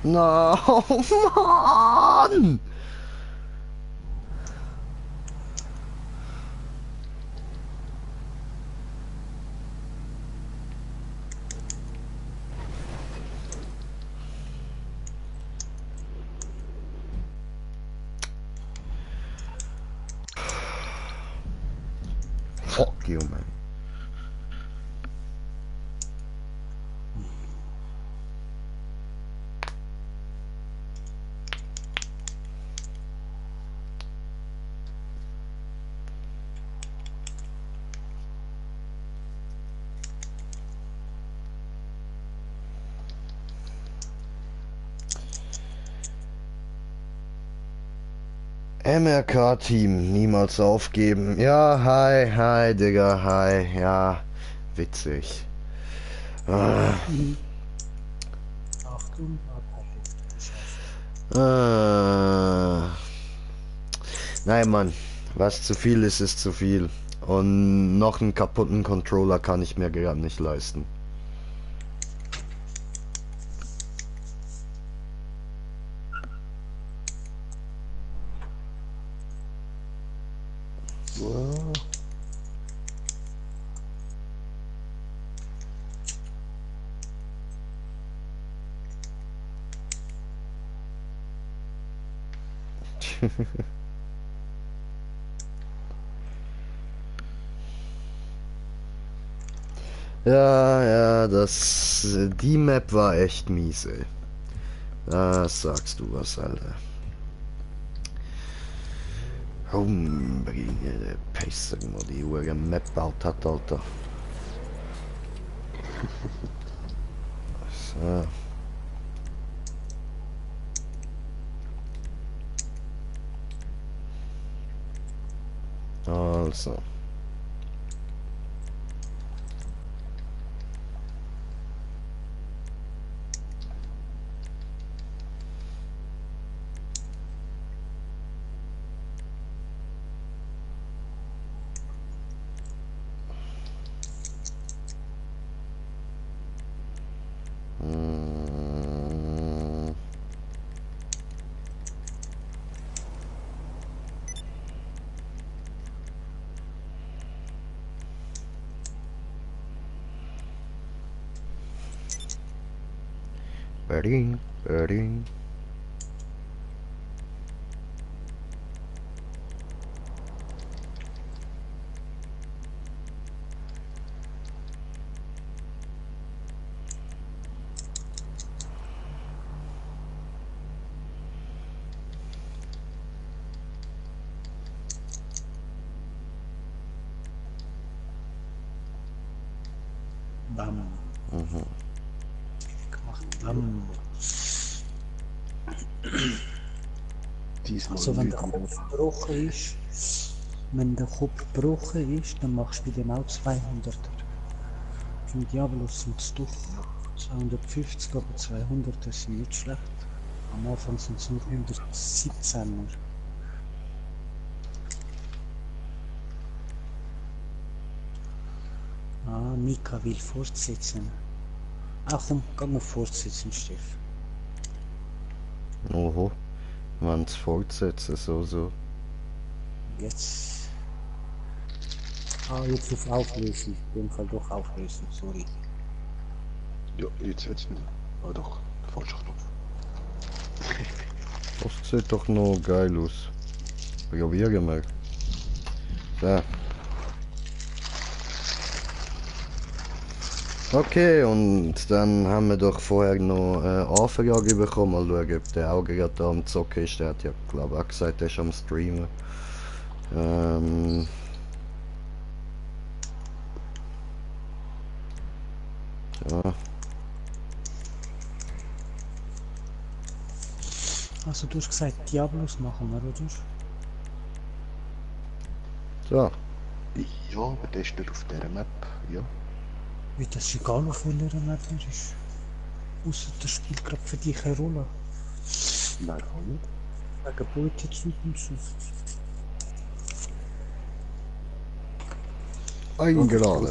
No, Mann! Fuck you, man. MRK-Team, niemals aufgeben. Ja, hi, Digga, hi, ja, witzig. Achtung, perfekt. Nein, Mann, was zu viel ist, ist zu viel. Und noch einen kaputten Controller kann ich mir gerade nicht leisten. Wow. Ja, die Map war echt mies, ey. Das sagst du was, Alter. Bringe, Peister, die Uhr Map baut hat, Alter. So. Also. Birding, birding. Bam. Mhm. Gemacht. Bam. Diesmal Also wenn der nicht wieder. Kopf gebrochen ist, dann machst du bei dem auch 200er. Im Diabolus sind es doch 250, aber 200 sind nicht schlecht. Am Anfang sind es nur 117er. Ah, Mika will fortsetzen. Ach komm, geh mal fortsetzen, Steff. Oho. Wenn es fortsetzen, so. Jetzt. Ah, jetzt auf Auflösen. In dem Fall doch auflösen, sorry. Ja, jetzt wird's wieder. Ah doch, der falsche Knopf. Das sieht doch noch geil aus. Probieren wir. So. Okay, und dann haben wir doch vorher noch eine Anfrage bekommen. Mal schauen, ob der auch gerade da am Zocken ist. Der hat ja, glaube ich, auch gesagt, er ist am Streamen. Ja. Also du hast gesagt, Diablos machen wir, oder? So. Ja, aber der ist nicht auf dieser Map, ja. Wie, das ist egal, auf welcher Map er ist. Ausser das spielt gerade für dich eine Rolle. Nein, voll nicht. Wegen Beutezug und so. Eingeladen.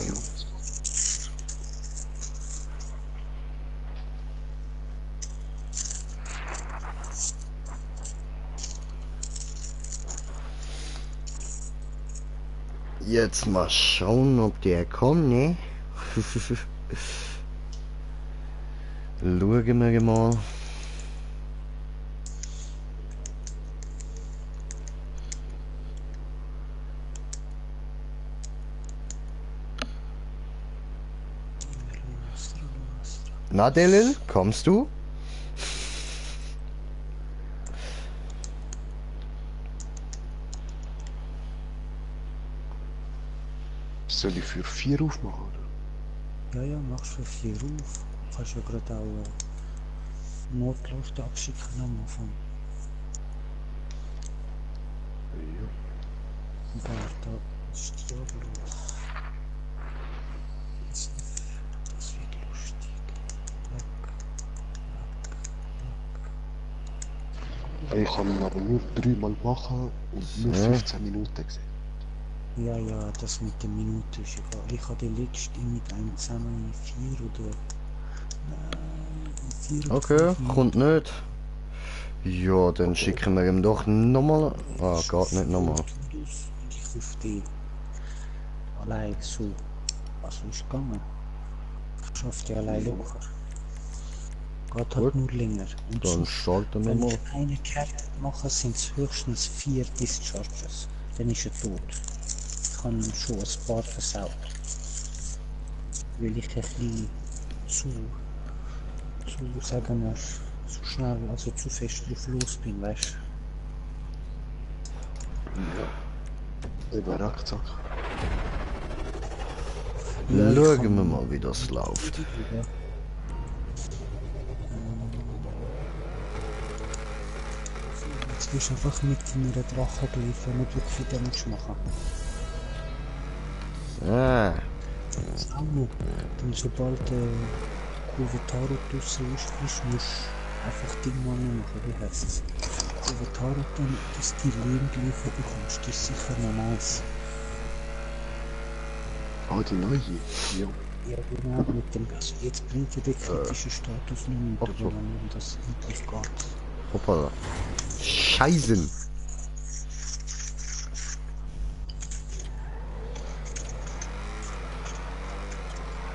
Jetzt mal schauen, ob der kommt, ne? Schauen wir mal. Na, Delil, kommst du? Soll ich für 4 aufmachen, oder? Ja, machst für 4 auf. Kannst ja gerade auch Notlauf abschicken am Anfang. Ja. Warte, ist Diablos. Das wird lustig. Ich kann ihn aber nur 3-mal machen und nur So. 15 Minuten gesehen. Ja, das mit der Minute ist egal. Ich habe die letzte mit einem zusammen in 4 oder... Nein, in 4 oder Okay, 5 Minuten. kommt nicht. Ja, dann schicken wir ihm doch nochmal. Ah, geht nicht nochmal. Und ich rufe die allein so. Was ist gegangen? Ich schaffe die allein locker. Geht halt Gut. nur länger. Und Dann sonst, starten wir wenn mal. ich eine Karte mache, sind es höchstens 4 Discharges. Dann ist er tot. Ich habe schon ein paar versaut. Weil ich ein bisschen sagen wir, zu schnell, also zu fest drauf los bin, weißt Ja. Über Rackzack. du? Ja, ich Schauen kann- wir mal, wie das läuft. Ja. Jetzt willst du einfach mit deiner Drache greifen, nicht wirklich Damage machen. Ah, Das auch noch. Dann sobald Kuvetaro draussen ist, musst du einfach Ding machen, wie heisst es? Kuvetaro dann das Dilemma geliefert bekommst, das ist sicher noch nice. Ah, die neue? Ja. Ja genau, mit dem, also jetzt bringt ja der kritische Status noch nicht, ach aber so. wenn das endlich geht. hoppala. Scheißen.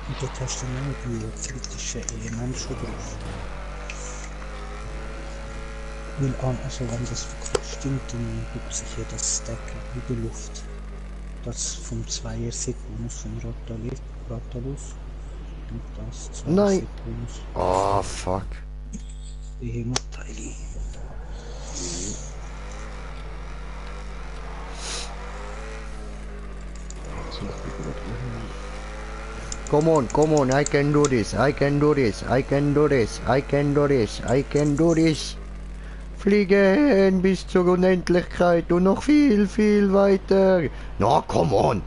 Und dort hast du dann auch die kritischen Elemente schon drauf. Weil also wenn das wirklich stimmt, dann gibt sich ja das Stack in der Luft. Das vom 2er-Set-Bonus von Rattalus und das Nein. 2er-Set-Bonus Oh, fuck. der Hämateile. So, ich bin gerade Come on, I can do this, I can do this, I can do this, I can do this, I can do this. Fliegen bis zur Unendlichkeit und noch viel, viel weiter. Na, come on.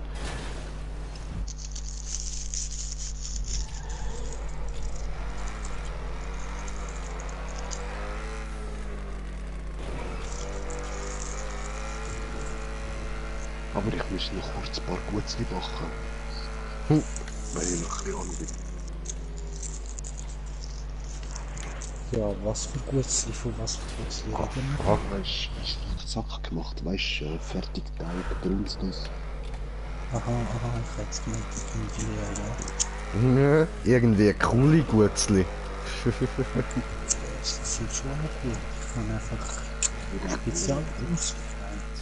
Aber ich muss noch kurz ein paar Gutzli machen. Weil ich noch ein bisschen an bin. Ja, was für Gutzli, von was für Gutzli reden wir? Weißt du, Sachen gemacht, weißt du, Fertigteig, Grundnis. Aha, ich hätte es gemeint, irgendwie, ja. Nö, irgendwie coole Gutzli. Das sind schon auch gut. Ich kann einfach spezial ausgefeilt.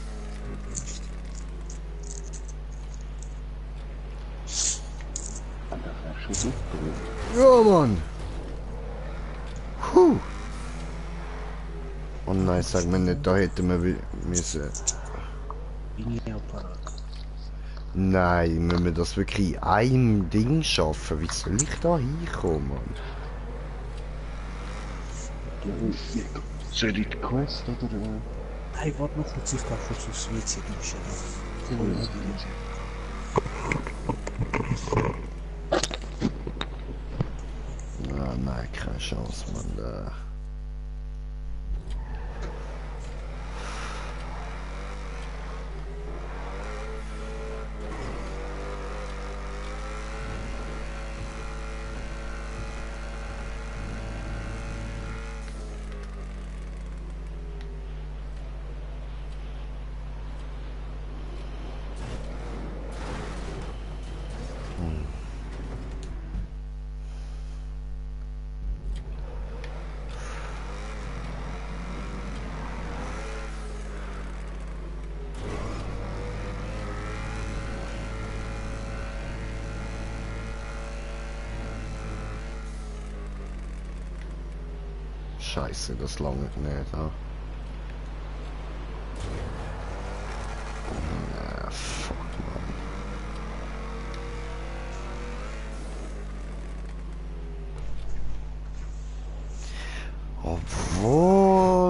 Und das wäre schon super. Ja, Mann. Puh. Oh nein, sag mir nicht, da hätten wir müssen. Mini-Apparat. Nein, müssen wir das wirklich in einem Ding schaffen? Wie soll ich da hinkommen, Mann? Soll ich die Quest oder? Hey, warte noch kurz, ich darf kurz aufs WC duschen. Ah, nein, keine Chance, Mann. Scheiße, das lange nicht, ha? Ah, fuck, Mann. Obwohl,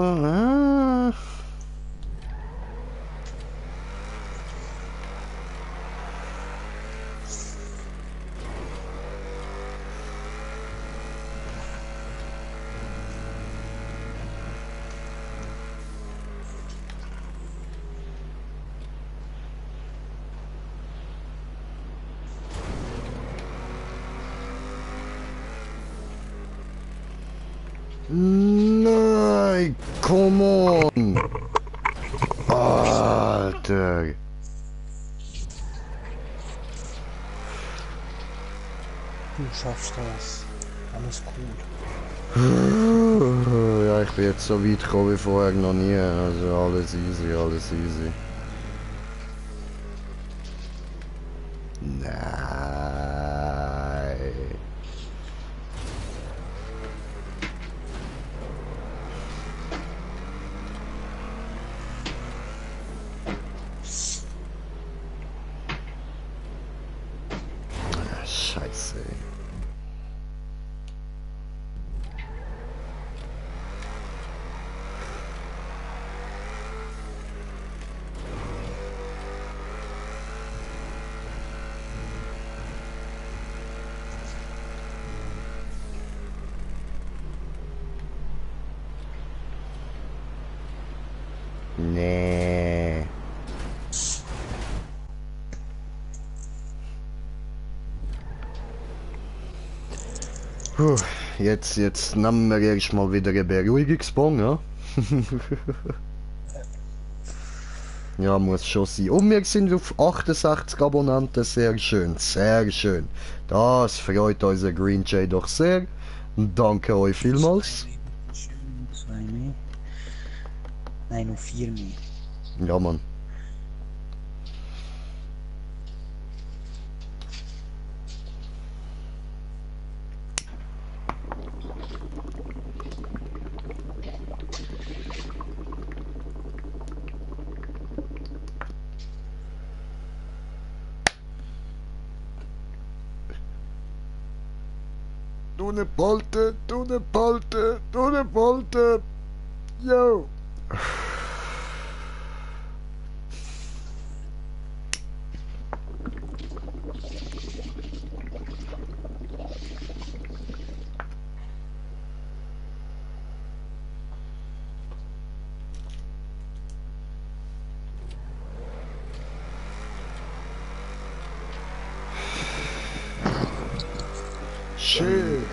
Nein, come on. Alter. Du schaffst das. Alles cool. Ja, ich bin jetzt so weit gekommen wie vorher noch nie. Also alles easy, alles easy. Nein. Scheiße. Nee. Puh, jetzt nehmen wir erstmal wieder eine Beruhigungsbombe, ja? Ja, muss schon sein. Und wir sind auf 68 Abonnenten, sehr schön, sehr schön. Das freut unser Green Jay doch sehr. Danke euch vielmals. Schön, 2 mehr. Nein, noch 4 mehr. Ja, Mann. Du ne Polte, du ne Polte, du ne Polte. Yo. schön.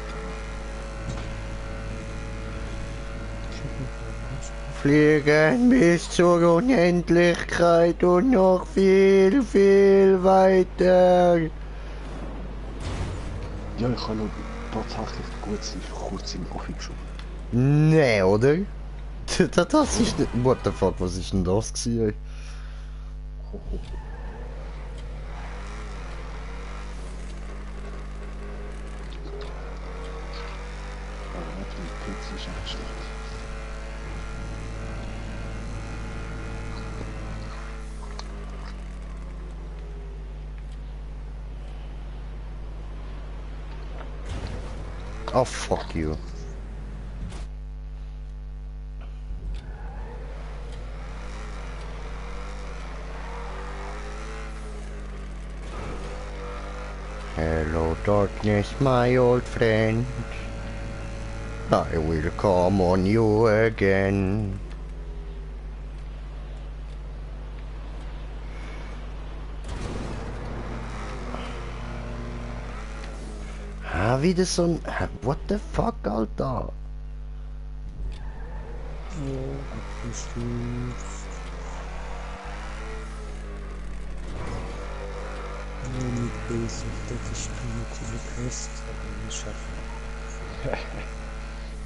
Fliegen bis zur Unendlichkeit und noch viel, viel weiter. Ja, ich habe noch tatsächlich gut sein kurz im Kaffee geschoben. Nee, oder? Das ist nicht... What the fuck, was ist denn das gewesen? Pizza ist echt schlecht. Oh, fuck you. Hello darkness, my old friend. I will come on you again. Wieder so ein... What the fuck, Alter? Mit Basic, das ist keine coole Quest, aber wir schaffen.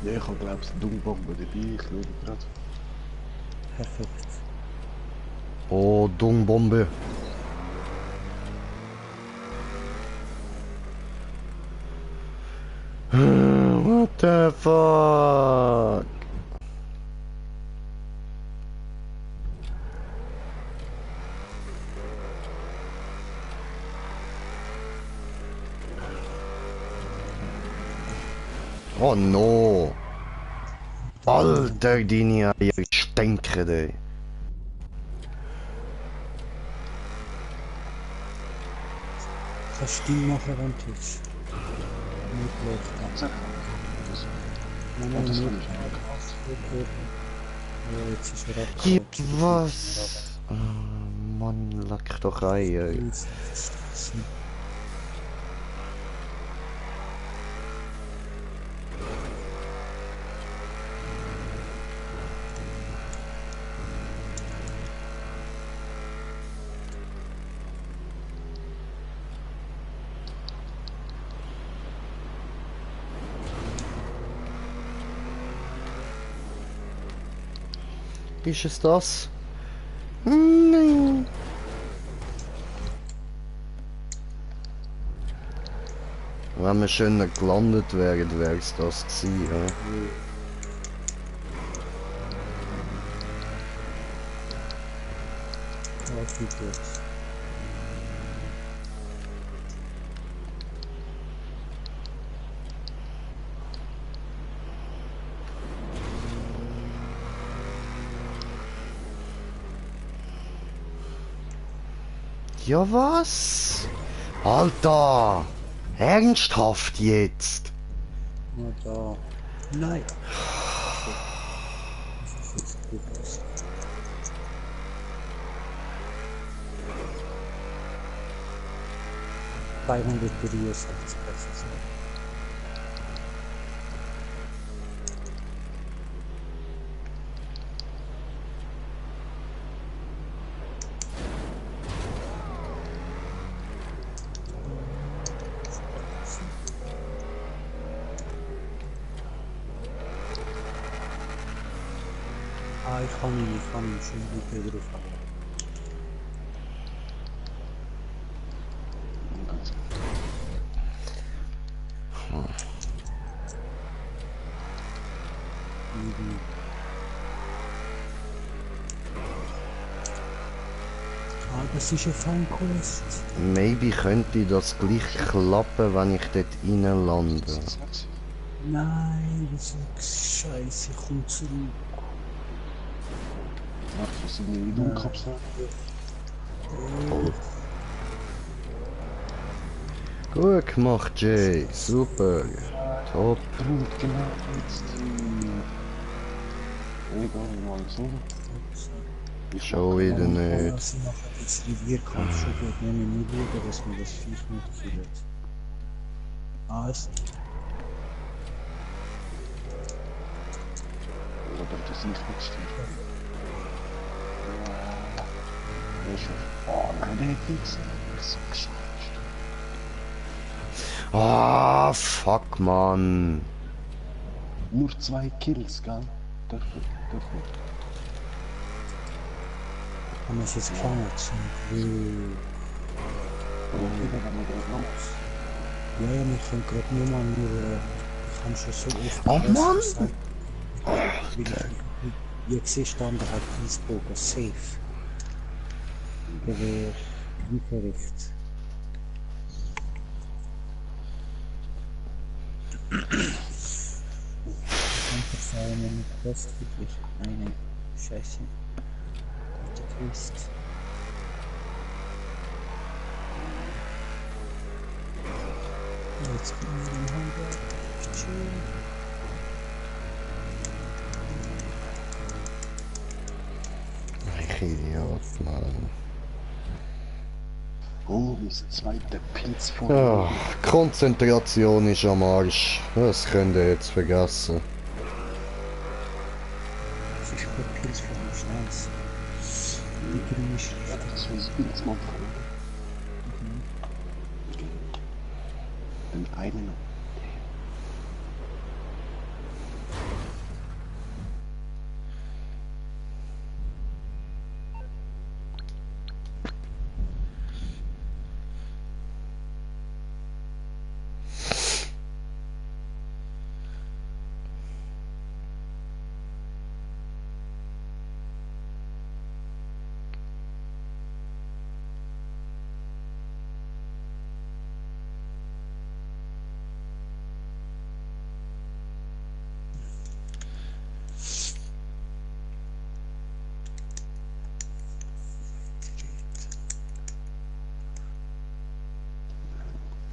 Ja, ich habe glaube ich eine Dungbombe dabei, ich schaue gerade. Perfekt. Oh, Dungbombe. What the fuck? Oh no! Alter, deine Eier stinken, ey. Kannst du ihn nachher am Tisch? Nicht läuft. Nein, das nicht. kann ich nicht. Ja, jetzt ist er Gib abgeklatscht. was! Oh, Mann, leck doch ein, ey. Ist es das? Nein. Wenn wir schöner gelandet wären, wäre es das gewesen, ja. Ja, viel gut. Ja was? Alter! Ernsthaft jetzt? Na da. Nein. Das ist jetzt gut aus. Bei 163 besser. Ich kann ihn schon gut drauf haben. Ah, das ist ein Fun-Quest. Maybe könnte das gleich klappen, wenn ich dort reinlande. Nein, wieso Scheiße, ich komm zurück. Ach, was sind die Dunkelkapseln? Gut gemacht, Jay. Super. Top. Blut, genau, jetzt. Egal, mal so. Schon wieder nicht. Dass ich nachher jetzt Revierkampf schon gut nehmen, nicht schauen, dass man das Viech nicht killt. Alles. Oder das ist nicht mitstehen. Ja. Ist schon. Oh nein, der hat nichts. Das ist so gescheit. Ah, fuck, Mann. Nur 2 Kills, gell? Dürfen. Haben wir es jetzt gefangen? Oder lieber, wenn wir gerade noch. Ja, ja, wir können gerade nur mal ich habe schon so oft Ach, das Mann! gesagt. Wie gesehen stand halt Eisbogen safe. Der wäre wie verrückt. Dann verfallen wir mit Quest wirklich. Eine Scheiße. Gute Quest. Jetzt kommen wir in Hamburg. Schön. Ich Idiot, Mann. Oh, mein zweiter Pilz von Ja, Konzentration ist am Arsch. Das könnt ihr jetzt vergessen. Das ist gut Pilz für mich. Nice. Die grüne Schrift. Das ist ein Pilz mal Den einen noch.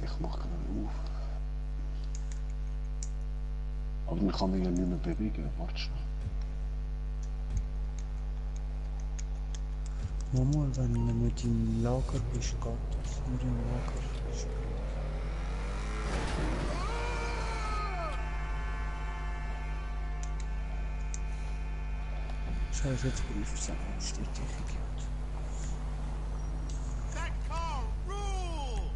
Ich mache gerade auf. Aber man kann mich ja nicht mehr bewegen. Warte schnell. Nochmal, wenn du nicht im Lager bist, geht das. Nur im Lager bist. Scheiße, jetzt prüft es an. Steht der Idiot. That car rules!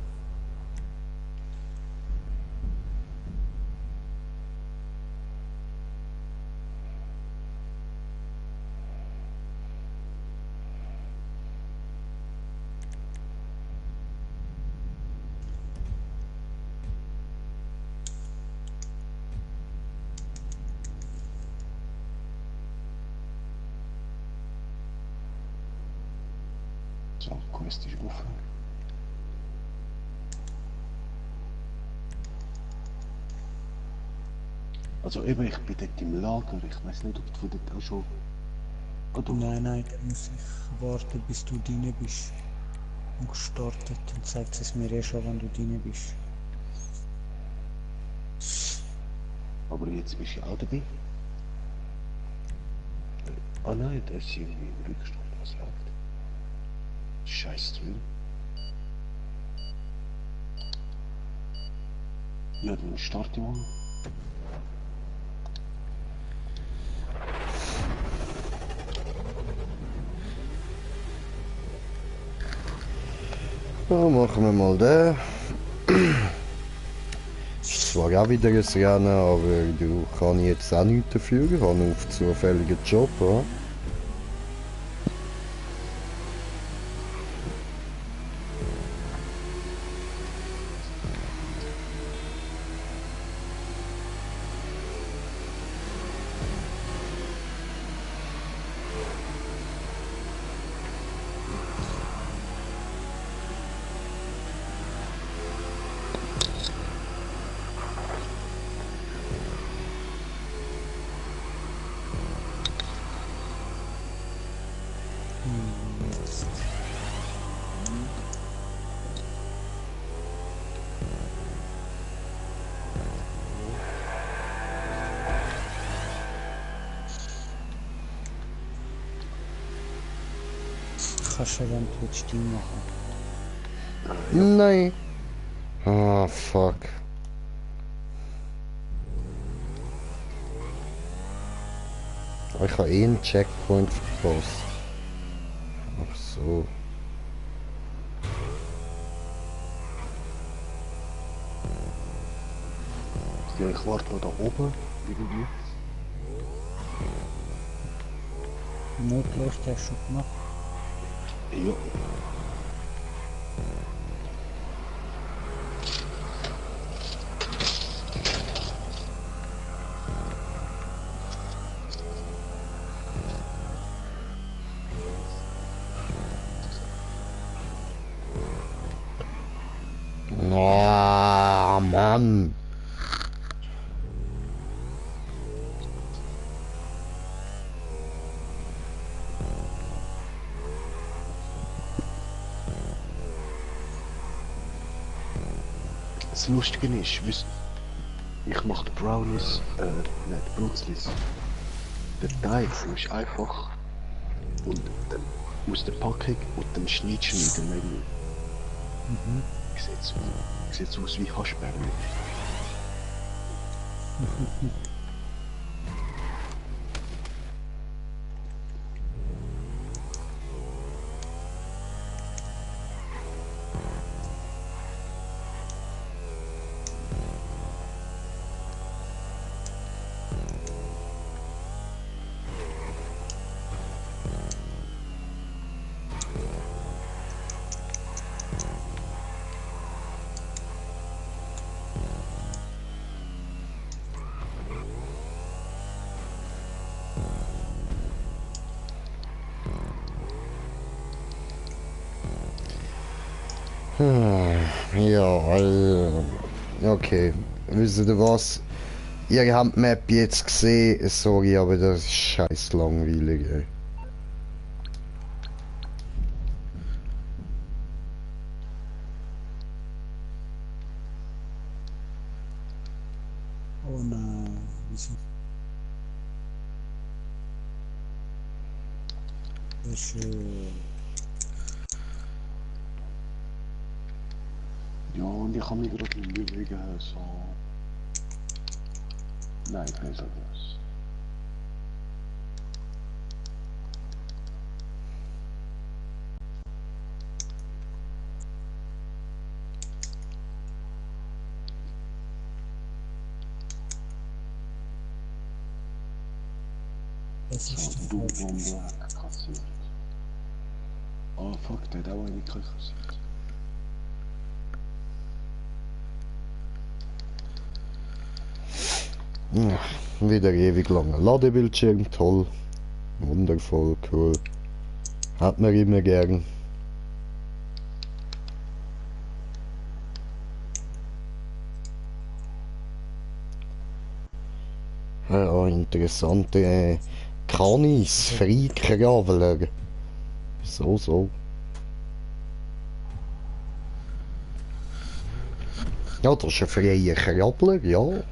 So, Quest ist offen. Also eben, ich bin dort im Lager. Ich weiß nicht, ob du von dort auch schon... Oder? Nein, nein, dann muss ich warten, bis du drin bist. Und gestartet. Dann zeigt es mir eh schon, wenn du drin bist. Aber jetzt bist du ja auch dabei. Ah nein, da ist irgendwie im Rückstand. Was läuft? Scheiß drin. Ja, dann starte mal. So, machen wir mal den. Ist zwar auch wieder ein Rennen, aber du kannst jetzt auch nichts dafür. Ich habe einen auf zufälligen Job. Ja? Kannst du wenn du willst, Ding machen. Nein. Ah, fuck. Ich habe eh einen Checkpoint verpasst. Ach so. Ja, ich warte noch da oben, irgendwie. Notleuchte hast du schon gemacht. Ja. Oh, Mann. Das Lustige ist, ich mache die Brownies, nicht die Brutzlis. Der Teig ist einfach und dann aus der Packung und dann schneidest du in der Menü. Sieht aus wie Haschbären. Ja, okay. Wisst ihr was? Ihr habt die Map jetzt gesehen, sorry, aber das ist scheiß langweilig, ey. Oh nein, wieso? Das ist Ja, und ich habe mich gerade im Übrigen so... Nein, ich weiß nicht was. das ist So, der du falsche. Bombe kassiert. Oh fuck, der hat auch eine kassiert. Ja, wieder ewig langer Ladebildschirm, toll. Wundervoll, cool. Hat man immer gern. Ja, interessante Kanis, Freikraveler. So. Ja, das ist ein freier Krabbler, ja.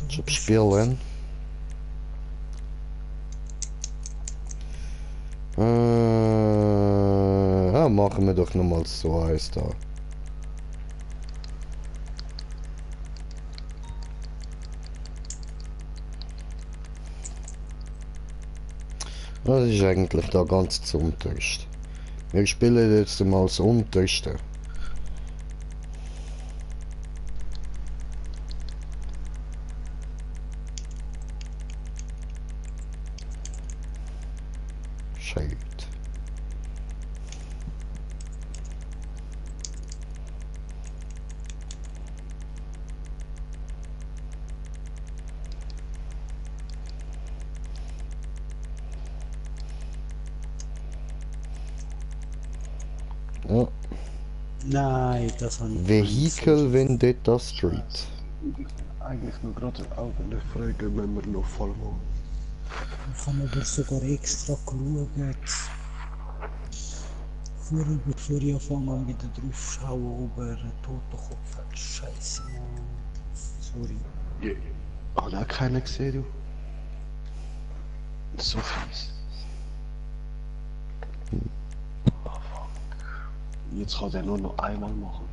Zum Spielen. Ja, machen wir doch nochmal so eins da. Das ist eigentlich da ganz das Unterste. Wir spielen jetzt mal das Unterste. Shit. Ja. Nein, das habe ich Vehicle Vendetta Street. Eigentlich nur gerade eine Frage, wenn wir noch voll machen. Ich habe aber sogar extra geschaut. Bevor ich anfange wieder drauf schauen, ob er einen Totenkopf hat. Scheiße, Mann. Sorry. Ja. Hat auch keiner gesehen, du? So fies. Jetzt kann der nur noch einmal machen.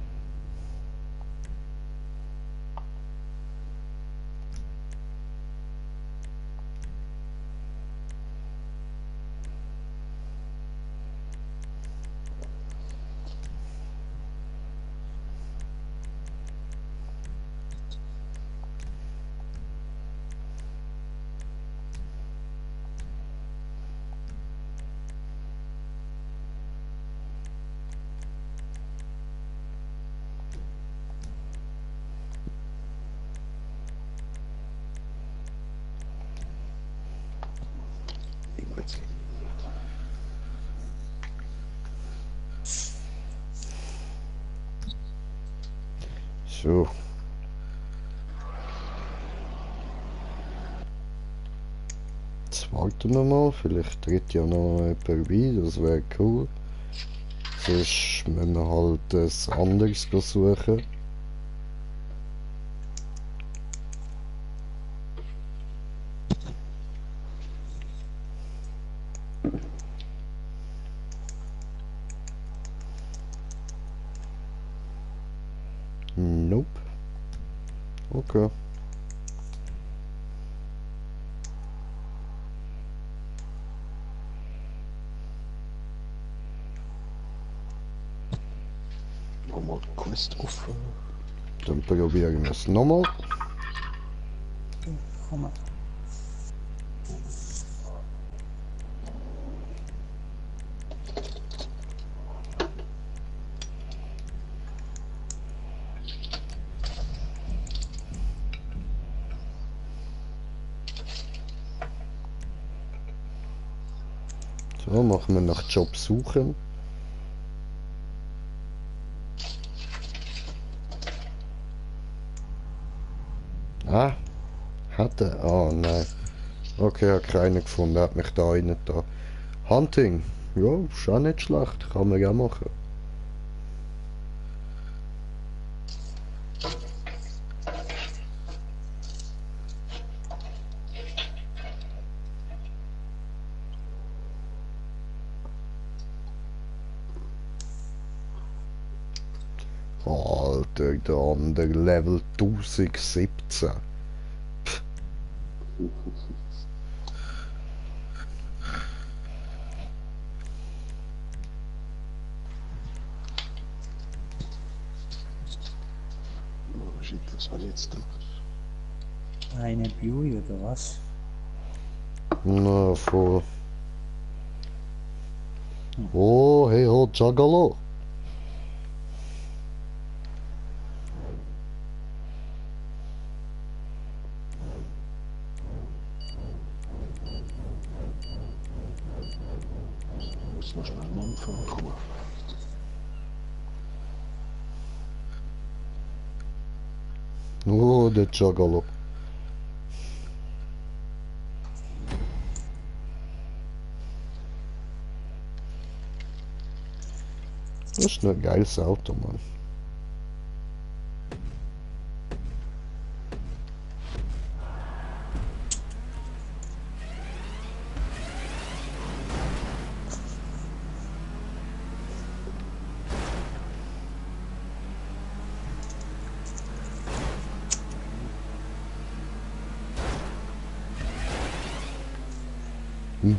So. Jetzt warten wir mal, vielleicht tritt ja noch jemand bei, das wäre cool. Sonst müssen wir halt ein anderes suchen. Nope. Okay. Nochmal Quest offen. Dann probieren wir es nochmal. Komm mal. So, machen wir nach Job suchen. Ah, hatte. Ah, nein. Okay, hat keiner gefunden, hat mich da rein da. Hunting. Ja, ist auch nicht schlecht, kann man ja machen. Alter, der andere Level 1017. Oh shit, was habe ich jetzt da? Eine Beauty oder was? Na, voll. Oh, hey, ho, Juggalo. Ich muss noch schnell einen Anfang kommen. Oh, der Juggalo. Das ist ein geiles Auto, Mann.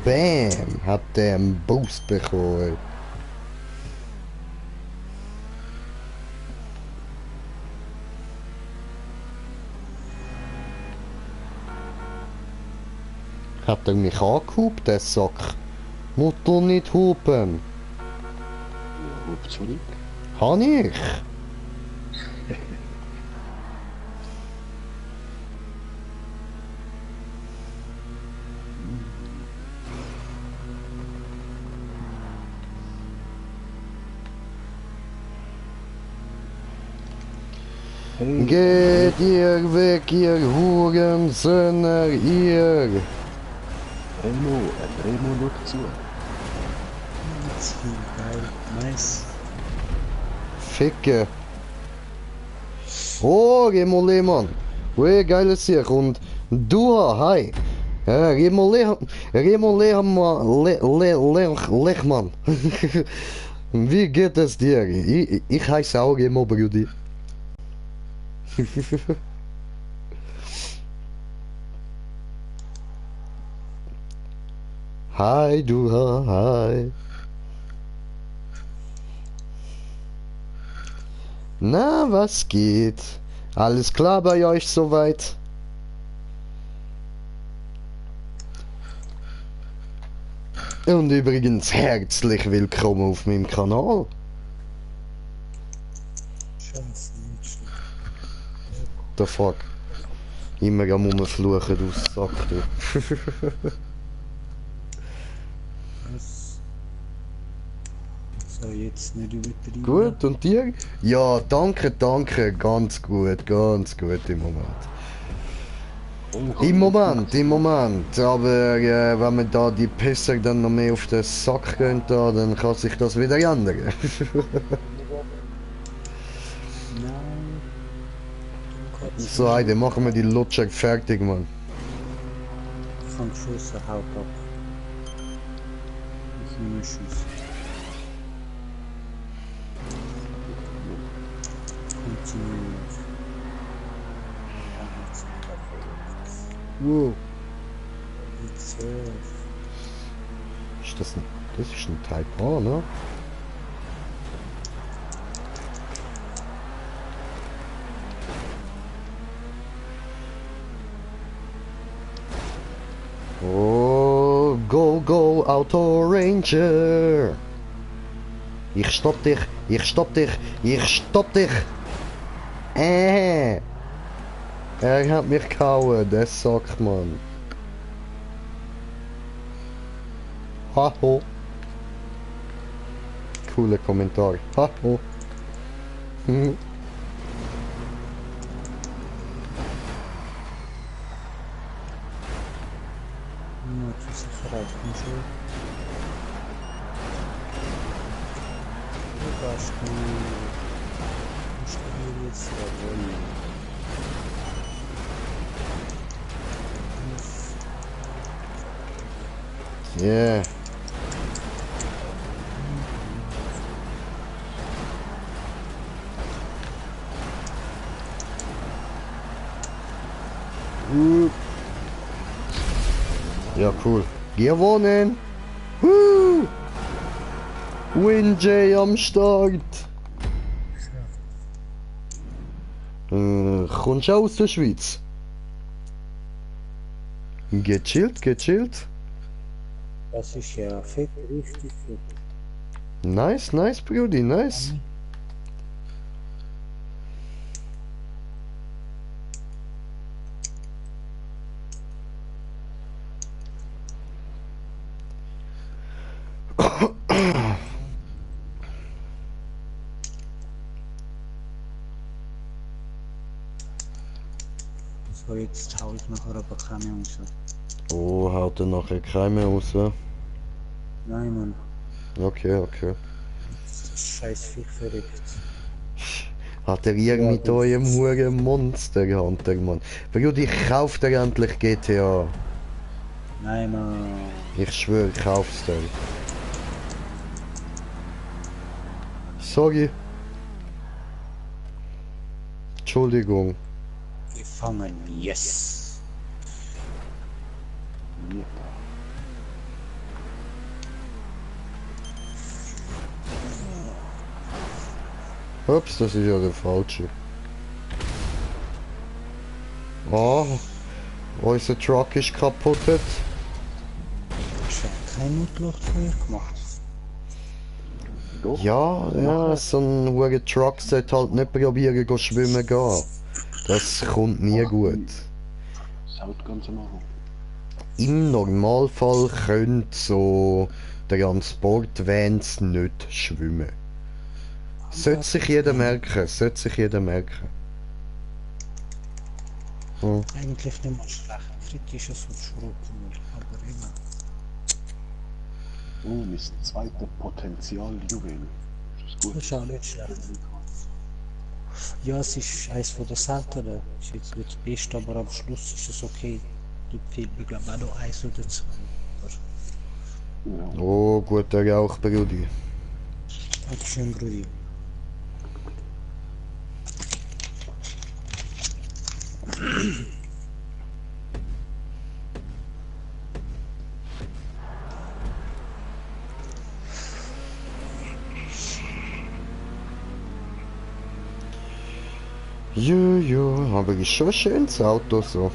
Bam! Hat der einen Boost bekommen. Hat er mich angehupt, der Sack? Muss doch nicht hupen. Ja, hupt zurück. Han ich? Hey, Geht ihr weg, ihr Hurensöhne, ihr! Remo schaut zu. Geil, nice. Ficke! Oh, Remole, Mann! Ui, geiles Sieg. Und du, hi! Remole, Lechmann! Wie geht es dir? Ich heiße auch immer Brudi. Hi, du, hi. Na, was geht? Alles klar bei euch soweit? Und übrigens herzlich willkommen auf meinem Kanal. Scheiße, nicht schlecht. The fuck? Immer am Rumfluchen, du Sack, du. Was? So, jetzt nicht übertrieben. Gut, und dir? Ja, danke, danke, ganz gut im Moment. Im Moment, aber wenn wir da die Pisser dann noch mehr auf den Sack gehen, dann kann sich das wieder ändern. Nein. So, Heide, machen wir die Lutscher fertig, Mann. Ich kann geschossen, haut ab. Ich nehme Schuss. Continue. Wow. Jetzt Ist das ist ein Type A, ne? Oh, go, Auto Ranger! Ich stopp dich! Er hat mich gehauen, der Sack, Mann. Haho. Cooler Kommentar. Haho. Hm. Ja, zur Sicherheit, komm schon. Du darfst musst du hier jetzt jawohl. Yeah. Ja, cool. Gewonnen! WinJ am Start! Kommst du auch aus der Schweiz? Gechillt? Das ist ja fett, richtig fett. Nice, Brudi, nice. So, jetzt hau ich nachher aber keine raus. Oh, haut er nachher keinen mehr raus? Nein, Mann. Okay. Das ist scheiß Viech verrückt. Hat er irgend mit eurem huren Monster Hunter, Mann? Brudi, ich kauf dir endlich GTA. Nein, Mann. Ich schwöre, ich kauf's dir. Sorry. Entschuldigung. Gefangen, yes. Ups, das ist ja der falsche. Oh, unser Truck ist kaputt. Hast du kein Notluftfeuer gemacht? Ja, so ein hoher Truck sollte halt nicht probieren, go schwimmen gehen. Das kommt nie gut. Sollte ganz machen. Im Normalfall können so Transportvans nicht schwimmen. Sollte sich jeder merken, Hm. Eigentlich nicht mal schlecht. Kritisches und Schrot, aber immer. Oh, mein zweiter Potenzialjuwel. Ist das Das gut? ist auch nicht schlecht. Ja, es ist eines von der seltenen. Ist jetzt nicht das Beste, aber am Schluss ist es okay. Dort fehlt mir, glaube ich, auch noch eins oder zwei. Ja. Oh, guter Rauch, Brudi. Dankeschön, Grudi. Jojo, aber ist schon ein schönes Auto so.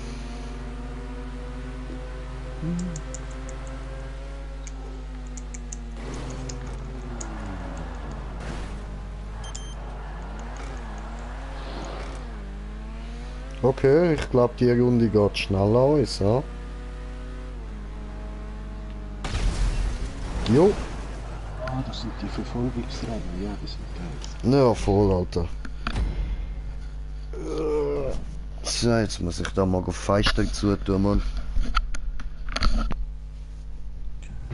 Okay, ich glaube die Runde geht schnell aus, ja? Jo, Ah, das sind die Verfolgungsrennen, ja, die sind geil. ja voll, Alter. So, jetzt muss ich da mal auf Feister zutun, Mann.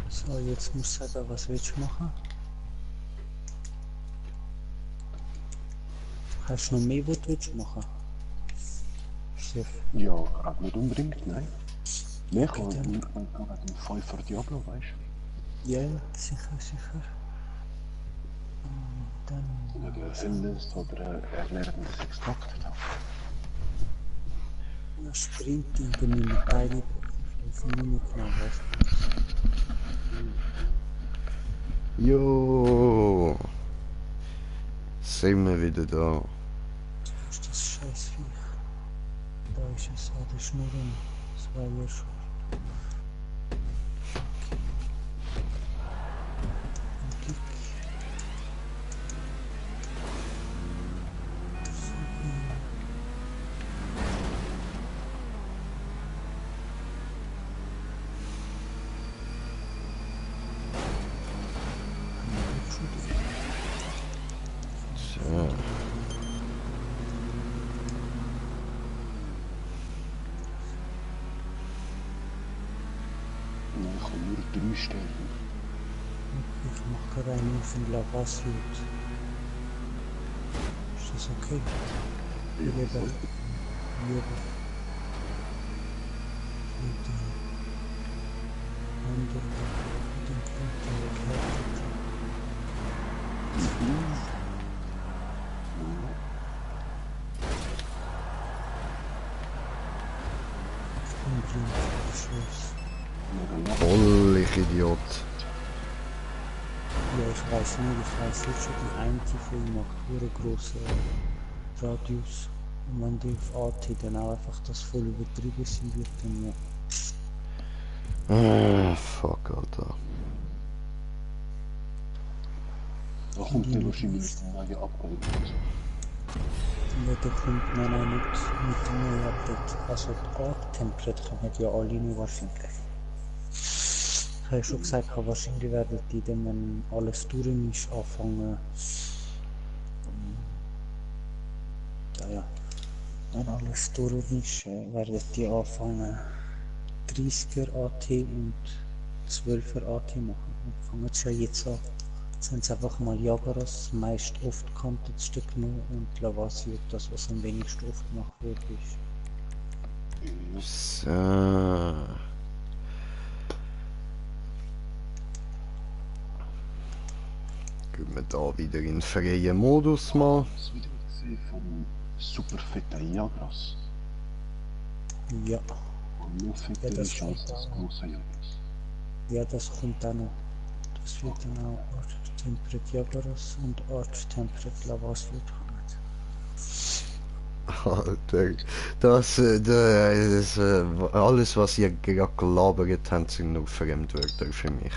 So, jetzt musst du sagen, was willst du machen? Hast du noch mehr, was du willst machen? Chef. Ja, gerade nicht unbedingt, nein. Mehr kann ich nicht mal den 5er Diablo, weißt du? Ja, ja, sicher, sicher. Dann... Wenn du findest oder erlernendes Extrakt hast. Ja, Sprinting, dann nehme ich beide. Ich weiß nicht mehr genau, was. Jo. Sind wir wieder da. Was ist das Scheißviech? Da ist es, an der Schnurren. Das war ja schon. Dick. So. Ich habe nur 3 Stellen. Ich mache gerade einen von Lavasiot. Ist das okay? Lieber. Lieber. Mit dem anderen, mit dem Punkt, Voll, ich Idiot. Ja, ich weiß nicht, ich weiß jetzt schon, die eine Folge macht einen grossen Radius. Und wenn die auf AT dann auch einfach das voll übertrieben sein wird, dann ja. Ah, fuck, Alter. Da kommt der wahrscheinlich eine neue Upgrade. Ja, der kommt nein, nicht mit dem neuen Update. Also die Art-Template kommen ja alle nicht wahrscheinlich. Ich habe ja schon gesagt, wahrscheinlich werden die dann, wenn alles durch ist, anfangen. Ja. Wenn alles durch ist, werden die anfangen 30er AT und 12er AT machen. Und fangen es schon jetzt an. Jetzt haben sie einfach mal Jagaras, meist oft kantetste genommen und Lavasiot, das was am wenigsten oft gemacht wurde. So. Gehen wir da wieder in freien Modus mal. Das Video gesehen vom super fetten Jagras. Ja, Und nur fette das Chance kommt als auch. großer Jagras. ja, das kommt auch noch. Das wird dann auch Art-Temperate Jagaras und Art-Temperate Lavasiot kommen. Alter, das alles was ihr gerade gelabert habt, sind nur Fremdwörter für mich.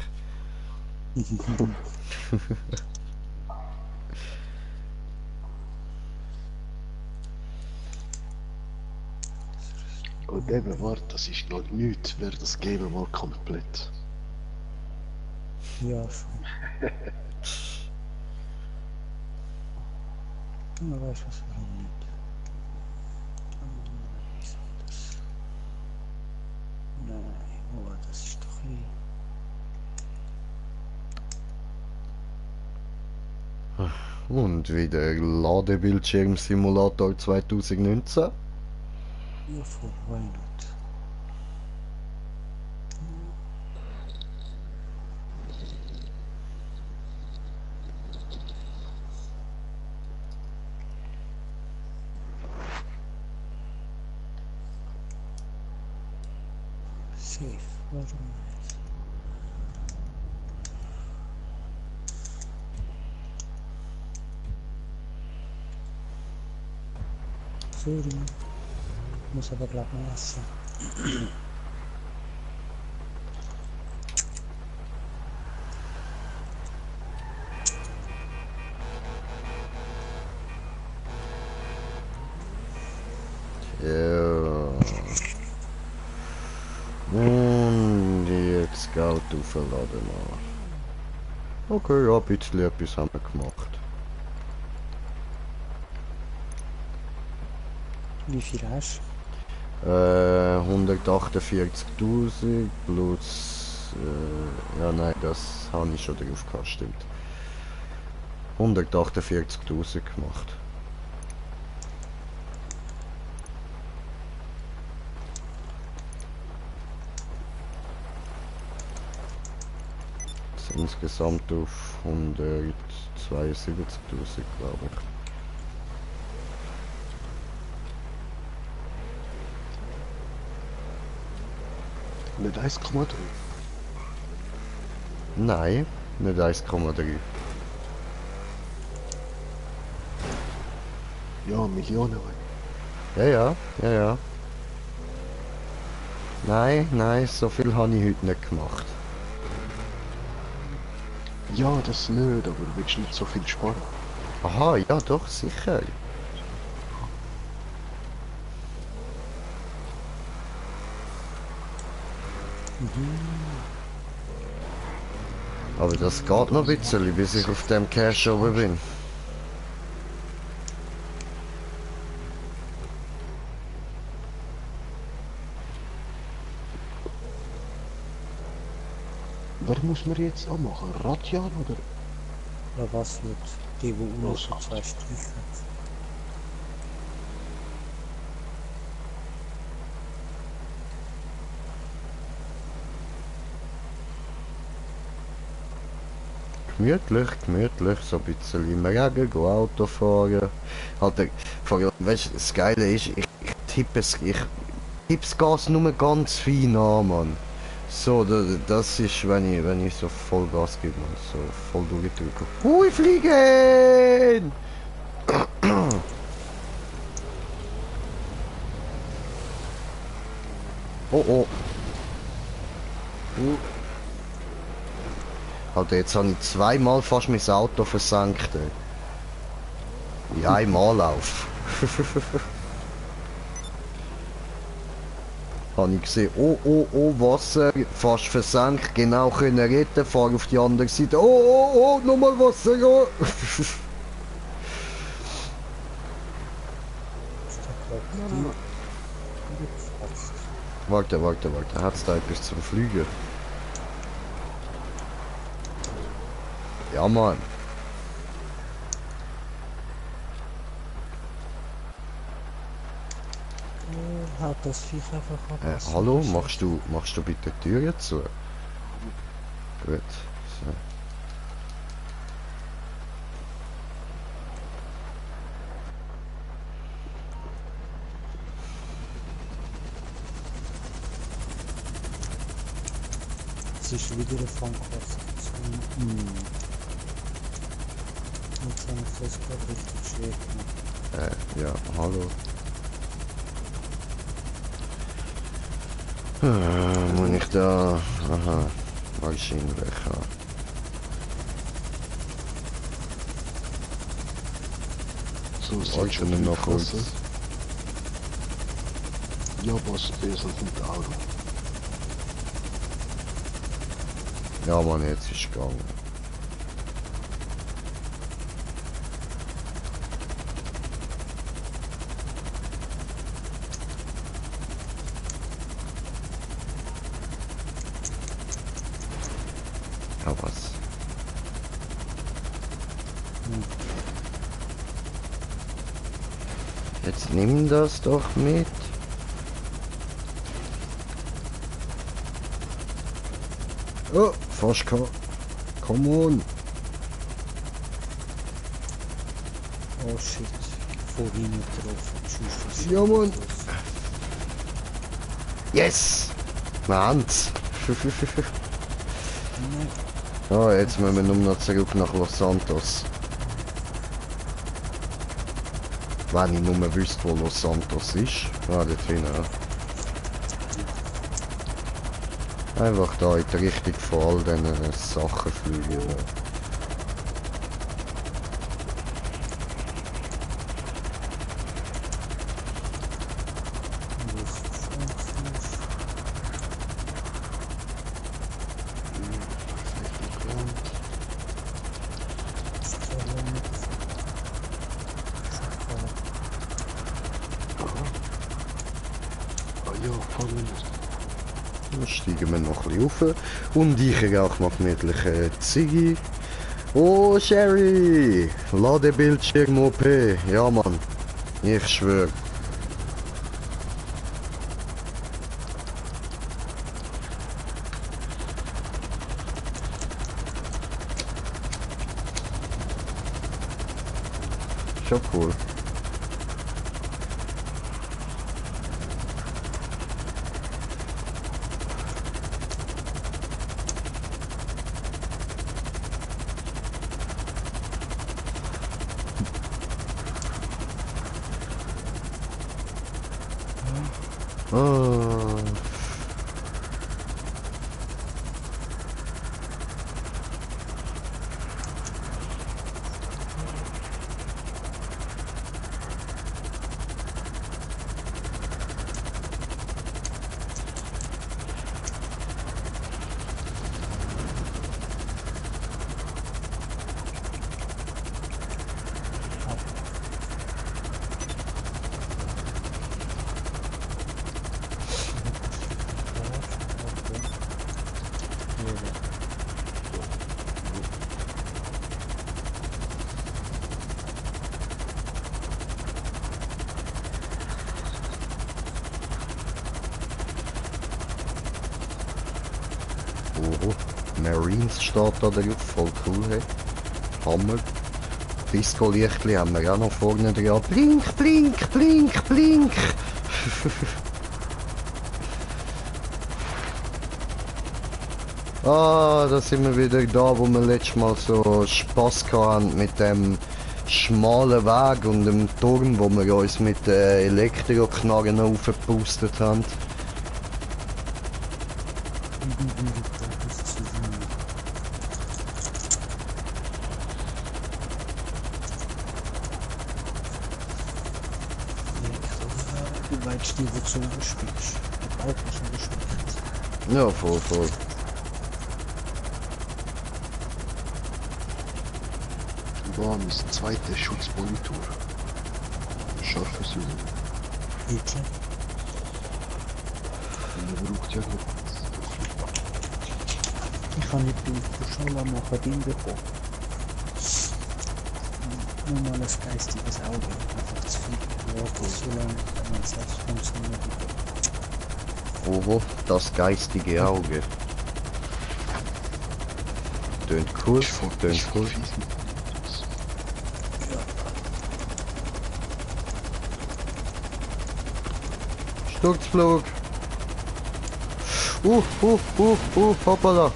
Und eben, warte, das ist noch nichts, wäre das Game mal komplett. Ja, schon. Ja, weißt du was, warum nicht? Nein, oh, das ist doch Und wieder Ladebildschirm Simulator 2019. ja, voll, why not? Safe, warum nicht? Sorry. Muss aber glaub mal essen. Ja. Und jetzt Geld aufladen mal. Okay, ja, ein bisschen etwas haben wir gemacht. Wie viel hast 148.000 plus... ja, nein, das habe ich schon drauf gehabt, stimmt. 148.000 gemacht. Insgesamt auf 172.000, glaube ich. Nicht 1,3. Nein, nicht 1,3. Ja, Millionen. Ja. Nein, so viel habe ich heute nicht gemacht. Ja, das nicht, aber du willst nicht so viel sparen. Aha, ja doch, sicher. Aber das geht noch ein bisschen, bis ich auf dem Cash oben bin. Wer muss man jetzt anmachen? Radjan oder? oder was wird die, wo nur so 2 Striche hat? Gemütlich, so ein bisschen im Regen, go Auto fahren. Halt, vor allem, weißt du, das Geile ist, ich tippe das Gas nur ganz fein an, Mann. So, das ist, wenn ich so voll Gas gebe, man, so voll durchdrücke. Hui, fliegen! Oh. Alter, jetzt habe ich zweimal fast mein Auto versenkt. In einem Anlauf. Habe ich gesehen, oh, Wasser, fast versenkt, genau können retten, fahr auf die andere Seite, oh, nochmal Wasser, ja. Warte, hat's da etwas zum Fliegen? Ja, Mann. Halt das Viech einfach ab. Hallo, machst du bitte die Tür jetzt zu? Gut. So. Es ist wieder ein Frankfurt. Jetzt habe ich das gerade richtig schwer gemacht. Ja, hallo. Muss ich da... Aha, Maschinenwerker. So, Ich schon bin noch kurz. Ja, was besser mit Auto. Ja, Mann, jetzt ist gegangen. Ja, was? Jetzt nimm das doch mit. Oh, fast gehabt. Come on. Oh shit. Vorhin drauf. Tschüss. Ja, Mann. Yes! Wir haben's. Oh, jetzt müssen wir nur noch zurück nach Los Santos. Wenn ich nur wüsste, wo Los Santos ist. Ah, dort hinten, ja. Einfach da in die Richtung von all diesen Sachen fliegen. Ja, voll Dann steigen wir noch ein bisschen rauf und ich rauche mal gemütlich Ziggy. Oh Sherry! Ladebildschirm OP. Ja Mann, ich schwöre. Schon cool. Ah. Oh, Marines steht da drauf, voll cool, hey. Hammer. Disco-Lichtli haben wir auch noch vorne dran. Blink, blink, blink, blink! Ah, da sind wir wieder da, wo wir letztes Mal so Spaß hatten mit dem schmalen Weg und dem Turm, wo wir uns mit Elektroknarren aufgepustet haben. Du weißt nicht, wozu du spielst. Du brauchst nicht gespielt. Ja, voll, voll. Da ist ein zweiter Schutzmonitor. Scharfe Süden. Wirklich? Man braucht ja noch was. Ich kann nicht durch Schola machen, Ding bekommen. Nur mal ein geistiges Auge. Einfach zu viel. Ja, so lange kann man selbst funktionieren. Oho, das geistige Auge. Tönt cool, tönt cool. Sturzflug. Hoppala.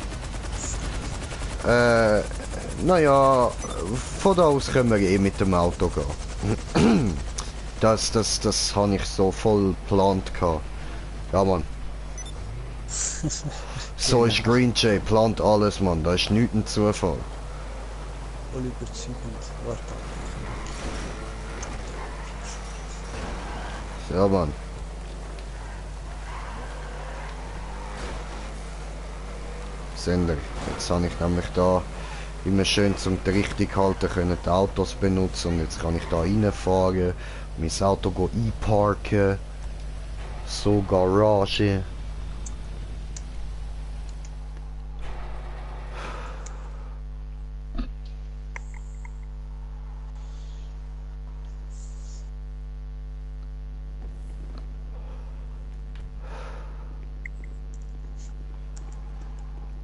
Naja, von da aus können wir eh mit dem Auto gehen. Das habe ich so voll geplant gehabt. Ja, Mann. So ist Green Jay, plant alles, Mann. Da ist nichts ein Zufall. Voll überzeugend. Warte. Ja, Mann. Sender. Jetzt habe ich nämlich da immer schön zum richtig halten können die Autos benutzen und jetzt kann ich da reinfahren, mein Auto einparken, so Garage.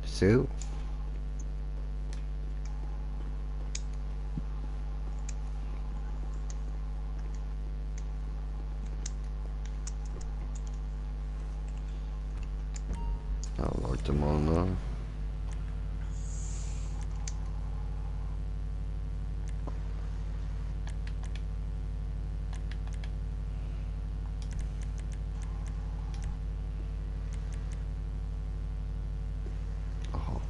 So. Ja, warte mal, ne? Aha.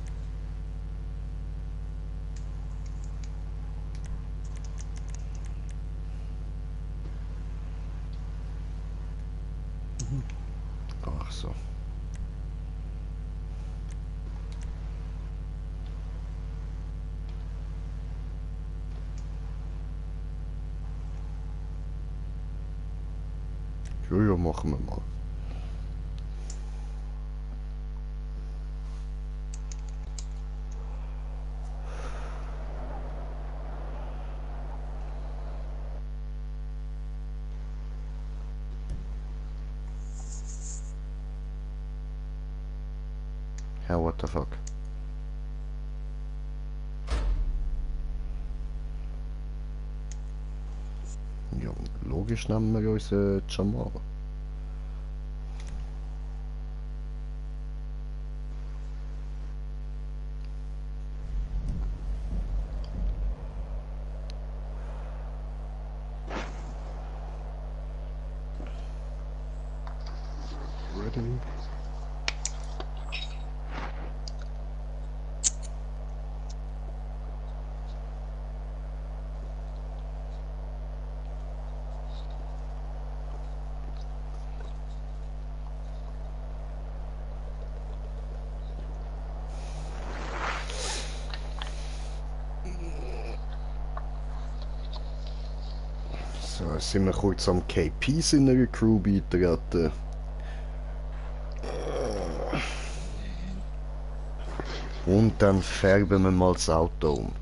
Ach so. Ja, ja, machen wir mal. Ja, what the fuck? Ja, logisch nehmen wir uns Jamal. Ready? So, jetzt sind wir kurz am KPs in einer Crew beitreten. Und dann färben wir mal das Auto um.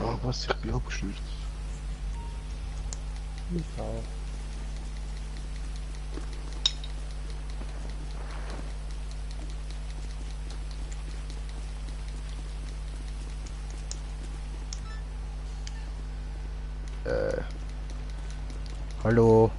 Ah, was? Ich bin abgestürzt. Ich auch. Hallo?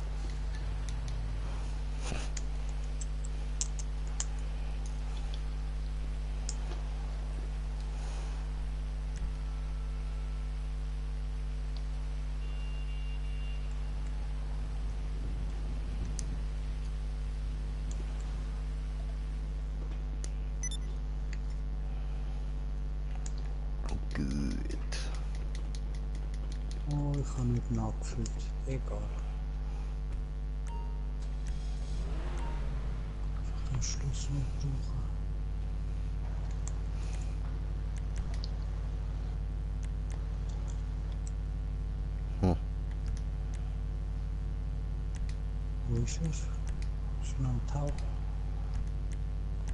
Gut. Oh, ich habe nicht nachgefüllt. Egal. Am Schluss noch brauchen. Hm. Wo ist es? Schon am Tauchen.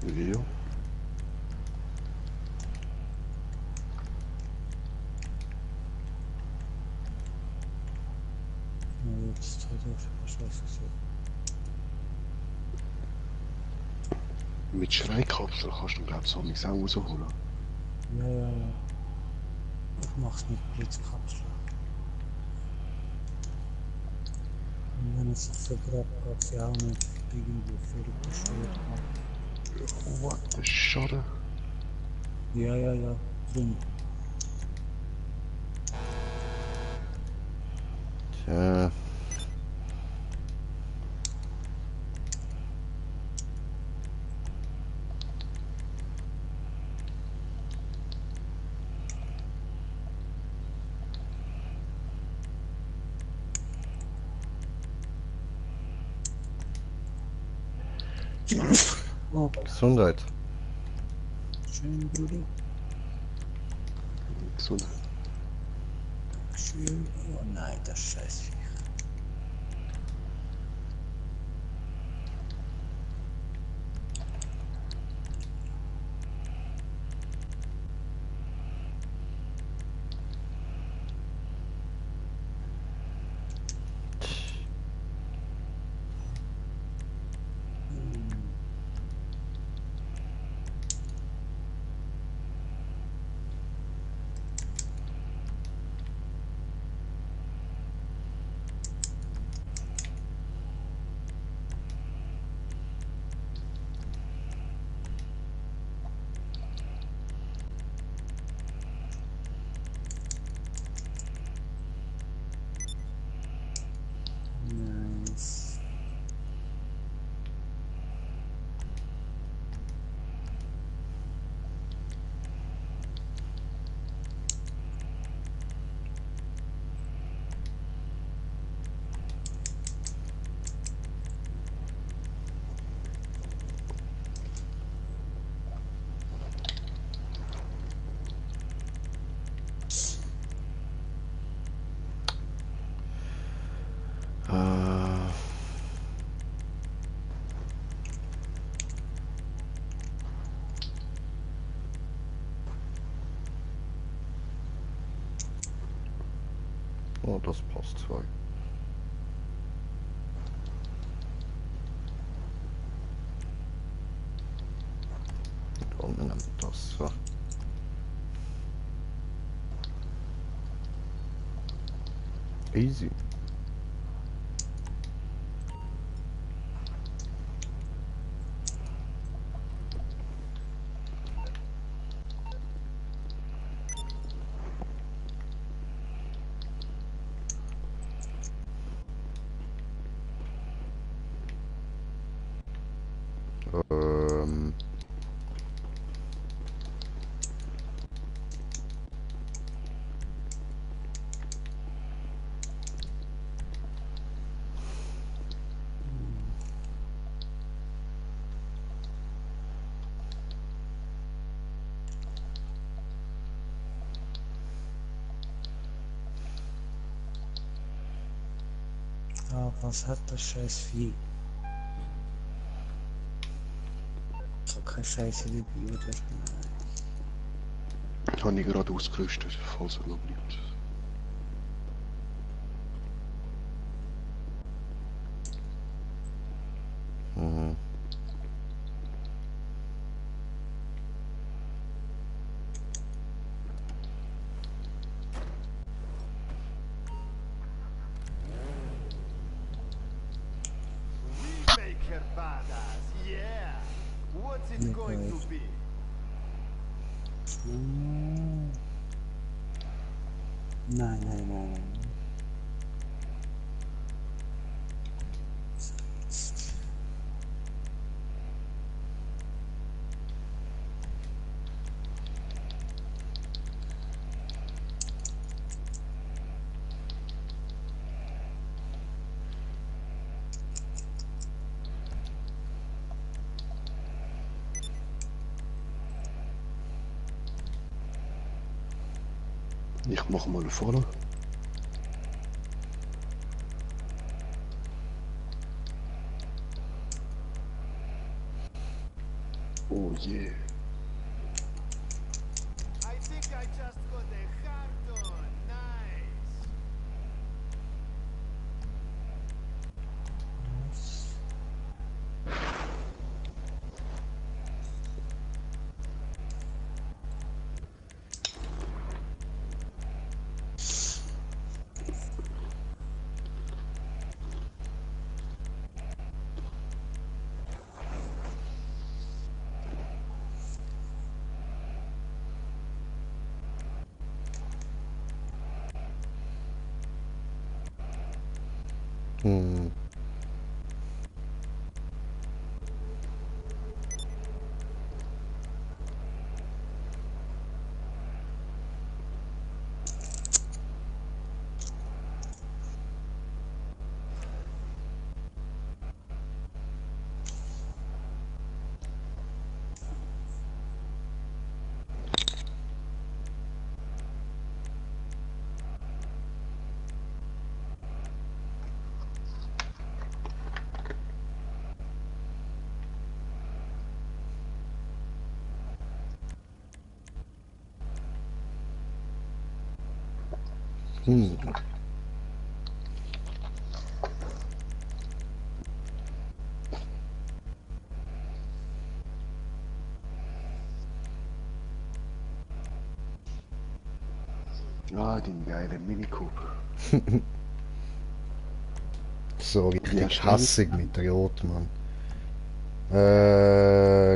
Ja. Ja, jetzt hat er fast was gesehen. Mit Schreikapsel kannst du, glaube ich, so auch rausholen. Ja, ja, ja. Ich mach's mit Blitzkapsel. Und wenn es sich vergrabt, geht sie auch nicht irgendwie völlig bescheuert machen. What the Schade? Ja, ja, ja. Drum. Tja. Oh, Gesundheit. schön, Bruder. Gesundheit. Schön. Oh nein, das Scheißviech. Oh, das passt zwei. Und dann nimmt das so. Easy. Ähm. Ah, was hat das scheiß Vieh? Ich hab keine Scheiße dabei, oder? Habe ich gerade ausgerüstet, falls er noch bleibt. Mhm. Maker badass, yeah! What's it Yeah, going right. to be? Nein, nein, nein. Ich mache mal eine Follow. Oh yeah. I think I just got a hard on. Nice. Hm. Hm. Ah, den geilen Mini Cooper. So Wie richtig hast du hassig mit Rot, Mann.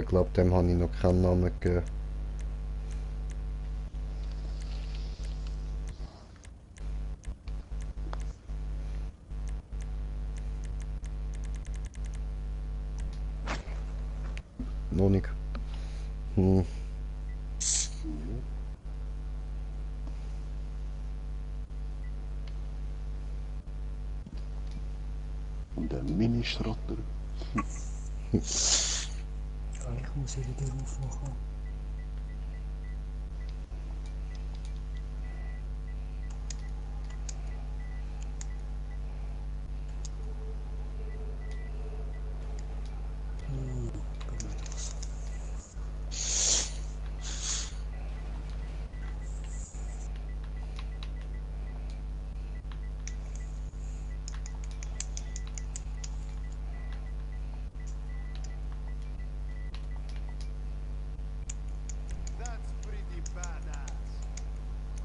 Glaub, dem habe ich noch keinen Namen gegeben. Noch nicht. Hm. Und der Mini-Schrotter. Ja, ich muss ihn wieder aufmachen.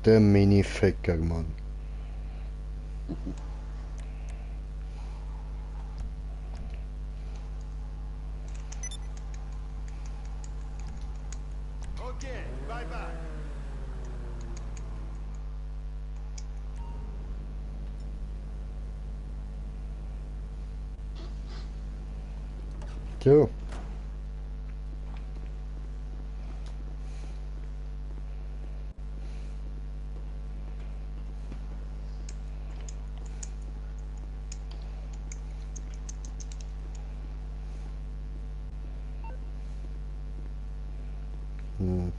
Der Mini-Ficker, Mann. Okay, bye bye. Tja. Hm.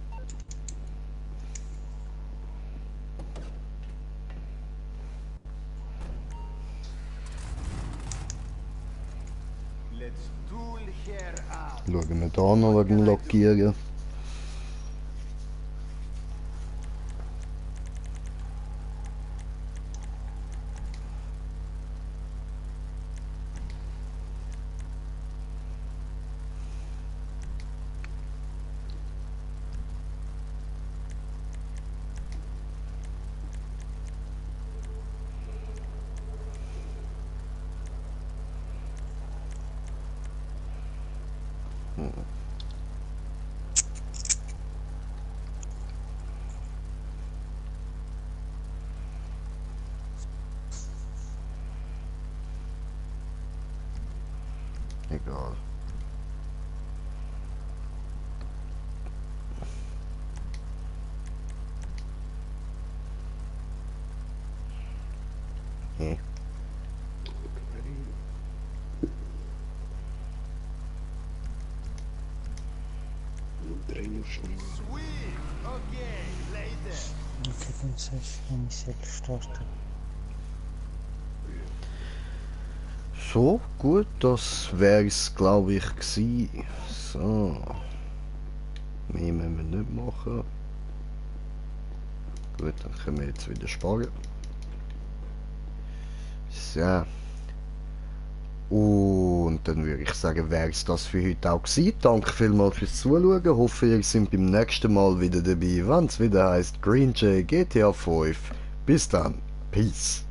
Let's tool here up. Schauen wir da noch wegen Lackieren. Egal. Hm. Sweet. Okay, later. Okay, dann sagst du, wenn ich selbst starte. So, gut, das wäre es, glaube ich, gewesen. So. Mehr müssen wir nicht machen. Gut, dann können wir jetzt wieder sparen. So. Und dann würde ich sagen, wäre es das für heute auch gewesen. Danke vielmals fürs Zuschauen. Hoffe, ihr seid beim nächsten Mal wieder dabei, wenn es wieder heißt Green Jay GTA 5. Bis dann. Peace.